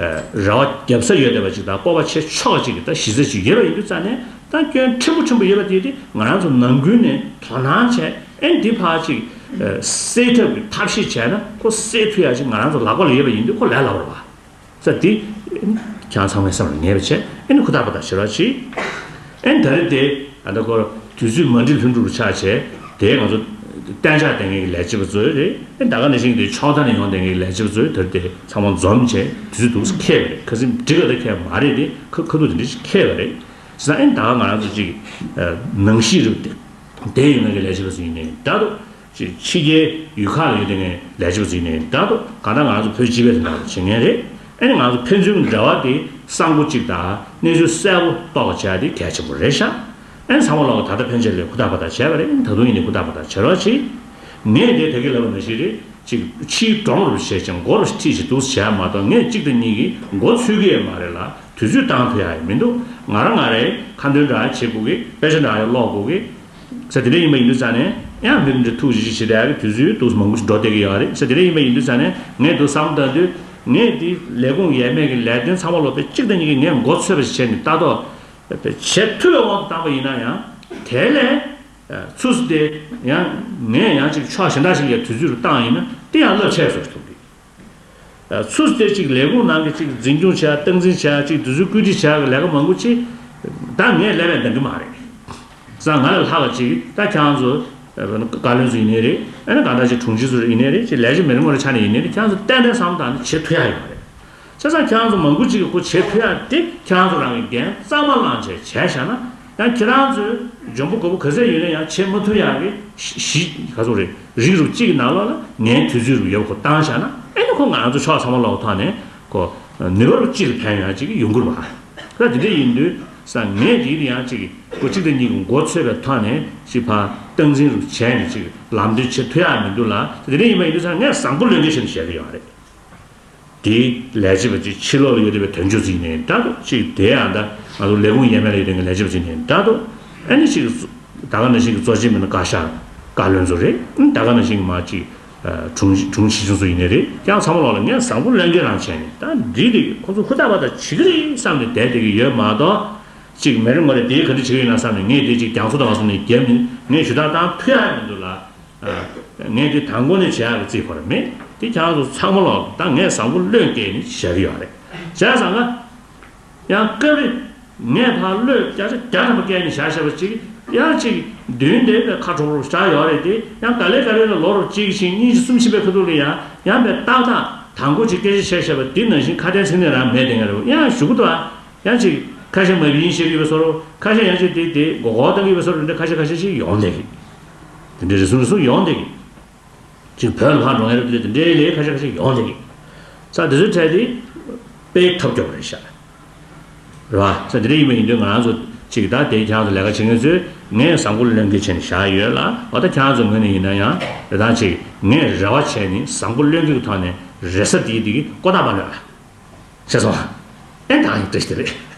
བ་རྒྱབ་ས་ཡོད་བསྡད་པ་ཅིག་དང་སྤོབས་པ་བྱེད་ཆོག་པ་ཅིག་གི་ད་གཞི་རྩ་ཅིག་ཡོད་པ་ཡིན་དུས་ཙང་ནས་ད་སྐྱོན་ཕྲན་བུ་ཕྲན་བུ་ཡོད་པ་དེ་དེ་ང་རང་ཚོ་ནང་ཁུལ་ནས་དོ་སྣང་བྱས་ཨ་ནི་འདི་ཕར་ཅིག་སེལ་ཐབས་ཀྱི་ཐབས་ཤེས་བྱས་ན་ཁོ་སེལ་ཐུབ་ཡ་ཅིག་ང་རང་ཚོ་ལག་པ་ལ་ཡོད་པ་ཡིན་དུས་ཁོ་ལས་སླ་པོ་རེད་བ། ས་འདི་ཁྱེད་ཚང་མའི་སེམས་ལ་ངེས་པ་བྱས་ཨ་ནི་ཧུར་ཐག་པ་ཐག་བྱེད་རོགས་གྱིས། ཨ་ནི་ད་རེས་དེ་ཨ་ད་ཁོ་དུས་ཚོད་མ་འགྲིག་ལྷུན་གྲུབ་ཆགས་བྱས་དེ་ང་ཚོ་གཏན་འཇགས་བསྡད་མཁན་གྱི་ལས་བྱེད་པ་ཚོ་རེད། ཨ་ནི་ད་ག་ནང་བཞིན་དེ་ཕྱོགས་མཐའ་ནས་ཡོང་བསྡད་མཁན་གྱི་ལས་བྱེད་པ་ཚོ་ད་རེས་དེ་ཚང་མ་འཛོམས་བྱས་དུས་ཚོད་འདུག་སེ་འཁེལ་བ་རེད། ཁ་སེམས་འགྲིག་ག་ད་འཁེལ་མ་རེད་དེ་ཁ་ཁ་ཐུག་དེ་འདྲ་ཞིག་འཁེལ་བ་རེད། བྱས་ཙང་ཨ་ནི་ད་ག་ང་རང་ཚོ་ཅིག་ནང་བཞིན་རེད་དེ། དེ་ཡོད་མཁན་གྱི་ལས་བྱེད་པ་ཚོ་ཡིན་ནའི་འདྲ་འདུག་ཕྱི་རྒྱལ་ཡུལ་ཁག་ལ་ཡོད་དེ་ངའི་ལས་བྱེད་པ་ཚོ་ཡིན་ནའི་འདྲ་འདུག་གང་ལྟར་ང་ཚོ་བོད་སྤྱི་པའི་དོན་དག་ལ་བྱེད་མཁན་རེད། ཨ་ནི་ང་ཚོ་ཕན་ཚུན་འབྲེལ་བ་དེ་གསང་པོ་གཅིག་དང་གནས་ཚུལ་གསལ་པོ་རྟོགས་བྱ་དེ་གལ་ཆེན་པོ་རེད་ཤག་ཨ་ནི་ཚང་མ་ལོག་ད་ལྟ་ཕན་ཆད་ལས་ཧུར་ཐག་པ་ཐག་བྱས་པ་རེད། ཨ་ནི་ད་དུང་ཡིན་ནའི་ཧུར་ཐག་པ་ཐག་བྱེད་རོགས་གྱིས། ངས་འདི་ད་གིན་ལབ་པ་ནང་བཞིན་རེད། ཅིག་ཕྱིའི་གྲོང་རུ་བྱས་ཀྱང་མགོ་རུ་ཁྲིད་ཅིག་འདུག་བྱས་མ་གཏོགས་ངས་གཅིག་དང་གཉིས་ཀྱིས་མགོ་ཚོས་ཀྱི་ཡོད་མ་རེད་ལ། དུས་ཚོད་བཏང་ཐུབ་ཡ་ཡང་མི་འདུག་ང་རང་ང་རེ་ཁ་འདོན་འདྲ་བྱེད་དགོས་ཀི། དཔེ་ཆ་འདྲ་ཡང་ཀློག་དགོས་ཀི། ས་དེ་འདྲ་ཡིན་པ་ཡིན་དུས་ཙང་ནས་ཡང་མི་འདྲ་ཐུགས་རྗེ་ཆེ་ཞེས་བསྡད་ཡ་གི་དུས་ཚོད་འདུག་མང་པོ་ཞིག་འགྲོ་བསྡད་ཀྱི་ཡོད་རེད། ས་དེ་འདྲ་ཡིན་པ་ཡིན་དུས་ཙང་ནས་ངས་འདུག་བསམ་བཏང་དུས་ངས་འདི་ལས་ཁུངས་ཡས་མས་ཀྱི་ལས་དོན་ཚང་མ་ལོག་པའི་གཅིག་དང་གཉིས་ཀྱི་ངས་མགོ་ཚོས་པ་ཞིག་བྱས་ནས་ལྟ་རྟོག་བྱེད་ཐུབ་པའི་དབང་དུ་བཏང་པ་ཡིན་ན་ཡང་དེ་ལས་ཚུར་དེ་ཡང་ངས་ཡང་ཅིག་ཕྱོགས་གཞན་དག་ཞིག་ལ་དུས་ཚོད་རུ་བཏང་ཡིན་ན་དེ་ཡང་རླབས་ཆེ་བཟོ་ཞིག་ཐུབ་ཀྱི། ཚུར་དེ་གཅིག་ལས་ཁུངས་ནང་གི་གཅིག་འཛིན་སྐྱོང་བྱ་སྟངས་འཛིན་བྱ་གཅིག་དུས་ཚོད་བཀོད་སྒྲིག་བྱ་གི་ལས་ཀ་མང་པོ་ཅིག་ད་ངས་ལས་པའི་འདང་གི་མ་རེད། ས་ང་ལས་ལྷག་པ་ཅིག་ད་ཁྱེད་རང་ཚོ་བཀའ་བློན་ཚོ་ཡིན་ནའི་རེད། ཨ་ནི་གང་ལྟར་ཅིག་དྲུང་ཆེ་ཚོ་ཡིན་ནའི་རེད། ཅིག་ལས་བྱེད་མི་རེ་ངོ་རེ་ཆ་ནས་ཡིན་ནའི་རེད། ཁྱེད་རང་ཚོ་ཏན་ཏན་བསམ་བཏང་ནས་བྱེད་ཐུབ་ཡ་ཡོད་རེད། བྱས་ཙང་ཁྱེད་རང་ཚོ་མང་པོ་ཅིག་གིས་ཁོ་བྱེད་ཐུབ་ཡག་དེ་ཁྱེད་རང་ཚོ་རང་གི་འགན་གཙང་མ་བླངས་བྱས་བྱས་བཞག་ན། ཡང་ཁྱེད་རང་ཚོའི་འཇོན་པོ་དགའ་པོ་ག་ཚད་ཡོད་ན་ཡང་བྱེད་མ་ཐུབ་ཡག་གི་གཞི་ག་ཚོད་རེད། རིགས་རུ་གཅིག་གི་ནང་ལོགས་ལ་ངའི་དུས་ཚོད་རུ་ཡོད་ཁོ་བཏང་བཞག་ན། ཨེ་ནི་ཁོ་ང་རང་ཚོ་ཕྱོགས་ཚང་མ་ལོག་ཐོག་ནས་ཁོ་ནུས་པ་རུ་གཅིག་ལ་ཕན་ཡོང་ཡག་ཅིག་ཡོང་གི་རེད་པ། ད་དེ་འདྲ་ཡིན་དུས་ས་ངས་དེ་ཡང་ཅིག་ཁོ་གཅིག་དང་གཉིས་ཀྱི་མགོ་ཚོས་པའི་ཐོག་ནས་ཅིག་ཕར་སྟངས་འཛིན་རུ་བྱས་ནས་ཅིག་ལམ་སྟོན་བྱེད་ཐུབ་ཡག་མི་འདུག་ལ། དེ་འདྲ་ཡིན་པ་ཡིན་དུས་ས་ངས་བཟང་པོ་བློས་འགེལ་བྱས་ནས་བཤད་ཀྱི་ཡོད་རེད། དེའི་ལས་བྱེད་པ་ཅིག་ཕྱི་ལོགས་ལ་ཡོད་བསྡད་པའི་དོན་གཅོད་ཅིག་ཡིན་ནའི་འདྲ་འདུག་ཅིག་དེ་ཡང་ད་ང་ཚོ་ལས་ཁུངས་ཡས་མས་ལ་ཡོད་བསྡད་མཁན་ལས་བྱེད་པ་ཅིག་ཡིན་ནའི་འདྲ་འདུག་ཨ་ནི་ཅིག་ད་ག་ནང་བཞིན་གྱི་གཙོ་ཆེ་མི་སྣ་བཀའ་ཤག་བཀའ་བློན་ཚོ་རེད། ཨ་ད་ག་ནང་བཞིན་གྱི་མ་ཅིག་ཨ་དྲུང་དྲུང་ཞིབ་ཚོ་ཡིན་ནའི་རེད། ཡང་ཚང་མ་ལོག་ལ་ངས་བཟང་པོ་བློས་འགེལ་རང་བྱས་ནས་ད་འདི་རེད། ཁོ་ཚོ་ཧུར་ཐག་པ་ད་བྱེད་ཀྱི་རེད་བསམ་ནས་བསྡད་བསྡད་ཀྱི་ཡོད་མ་གཏོགས། ཅིག་མེད་རུང་ངོ་རེད། དེ་ག་འདྲ་བྱེད་ཀྱི་ཡོད་ན་བསམ་ནས་ངས་དེ་ཅིག་རྒྱང་མཚོ་དང་བ་སོང་ནས་བརྒྱབ་ནས་ངས་ཞུ་དག་བཏང་ཐུབ་ཡག་མི་འདུག་ལ། ངས་འདི་དང་པོ་ནས་བྱེད་ཡག་གི་རྩིས་ཁོ་ར་མེད། འདི་ཁྱེད་རང་ཚོ་ཚང་མ་ལོག་ད་ངས་བཟང་པོ་བློས་འགེལ་ནས་བཞག་གི་ཡོད་རེད། བྱས་ཙང་ང་ཡང་སྐབས་རེ་ངས་ཕར་བློས་བརྒྱ་ཆ་བརྒྱ་ཐམ་པ་བཀལ་ནས་བཞག་བཞག་པ་ཅིག་ཡང་ཅིག་མདུན་དེ་བས་ཁ་དྲོ་པོ་བཞག་ཡོད་རེད་དེ། ཡང་ག་ལེ་ག་ལེ་ལ་ལོ་རུ་གཅིག་བཞི་གཉིས་བཞི་གསུམ་བཞི་པའི་ཁ་ཐུག་ལ་ཡང་ཡང་བས་ཏག་ཏག་དང་པོ་ཅིག་སྐད་ཆ་བཤད་བཞག་པ་འདི་ནང་བཞིན་ཁ་དན་ཚིག་གནས་རང་མེད་དེ་ང་རེད། ཡང་ཞུ་གི་འདུག་ཨ། ཡང་ཅིག་ཁ་ཤས་མ་བིན་བཤད་ཀྱི་ཡོད་པའི་བཟོ་འདྲ། ཁ་ཤས་ཡང་ཅིག་དེ་དེ་མགོ་སྐོར་བཏང་གི་ཡོད་པའི་བཟོ་འདྲ། འདི་ཁ་ཤས་ཁ་ཤས་ཅིག་ཡོང་བསྡད་ཀྱི། དེ་འདྲའི་རེ་ཟུང་རེ་ཟུང་ཡོང་བསྡད་ཀྱི། ཅིག་བོད་ལ་ཕར་འགྲོ་མཁན་རེད་དེ་དེ་འདྲའི་ལས་ཁ་ཤས་ཁ་ཤས་ཡོང་བསྡད་ཀྱི། ས་དེ་ཚོའི་གྲས་དེ་དཔེ་ཐབས་སྐྱོ་པོ་རེད་ཤག་རེད་བ། ས་དེ་འདྲ་ཡིན་པ་ཡིན་དུས་ང་རང་ཚོ་ཅིག་ད་དེ་ཁྱེད་རང་ཚོ་ལས་ཀ་བྱེད་མཁན་ཚོས་ངས་བཟང་པོ་བློས་འགེལ་བྱས་ནས་བཞག་ཡོད་ལ། འོ་ད་ཁྱེད་རང་ཚོ་ངོས་ནས་ཡིན་ན་ཡང་རེ་ད་ཅིག་ངས་རེ་བ་བྱས་ནས་བཟང་པོ་བློས་འགེལ་གྱི་ཐོག་ནས་རེ་ས་དེའི་དེ་གི་ཀོ་ཐག་པ་ལོས་ལ། ཤེས་སོང་། ཨེ་ད་ཡིན་བཀྲ་ཤིས་བདེ་ལེགས།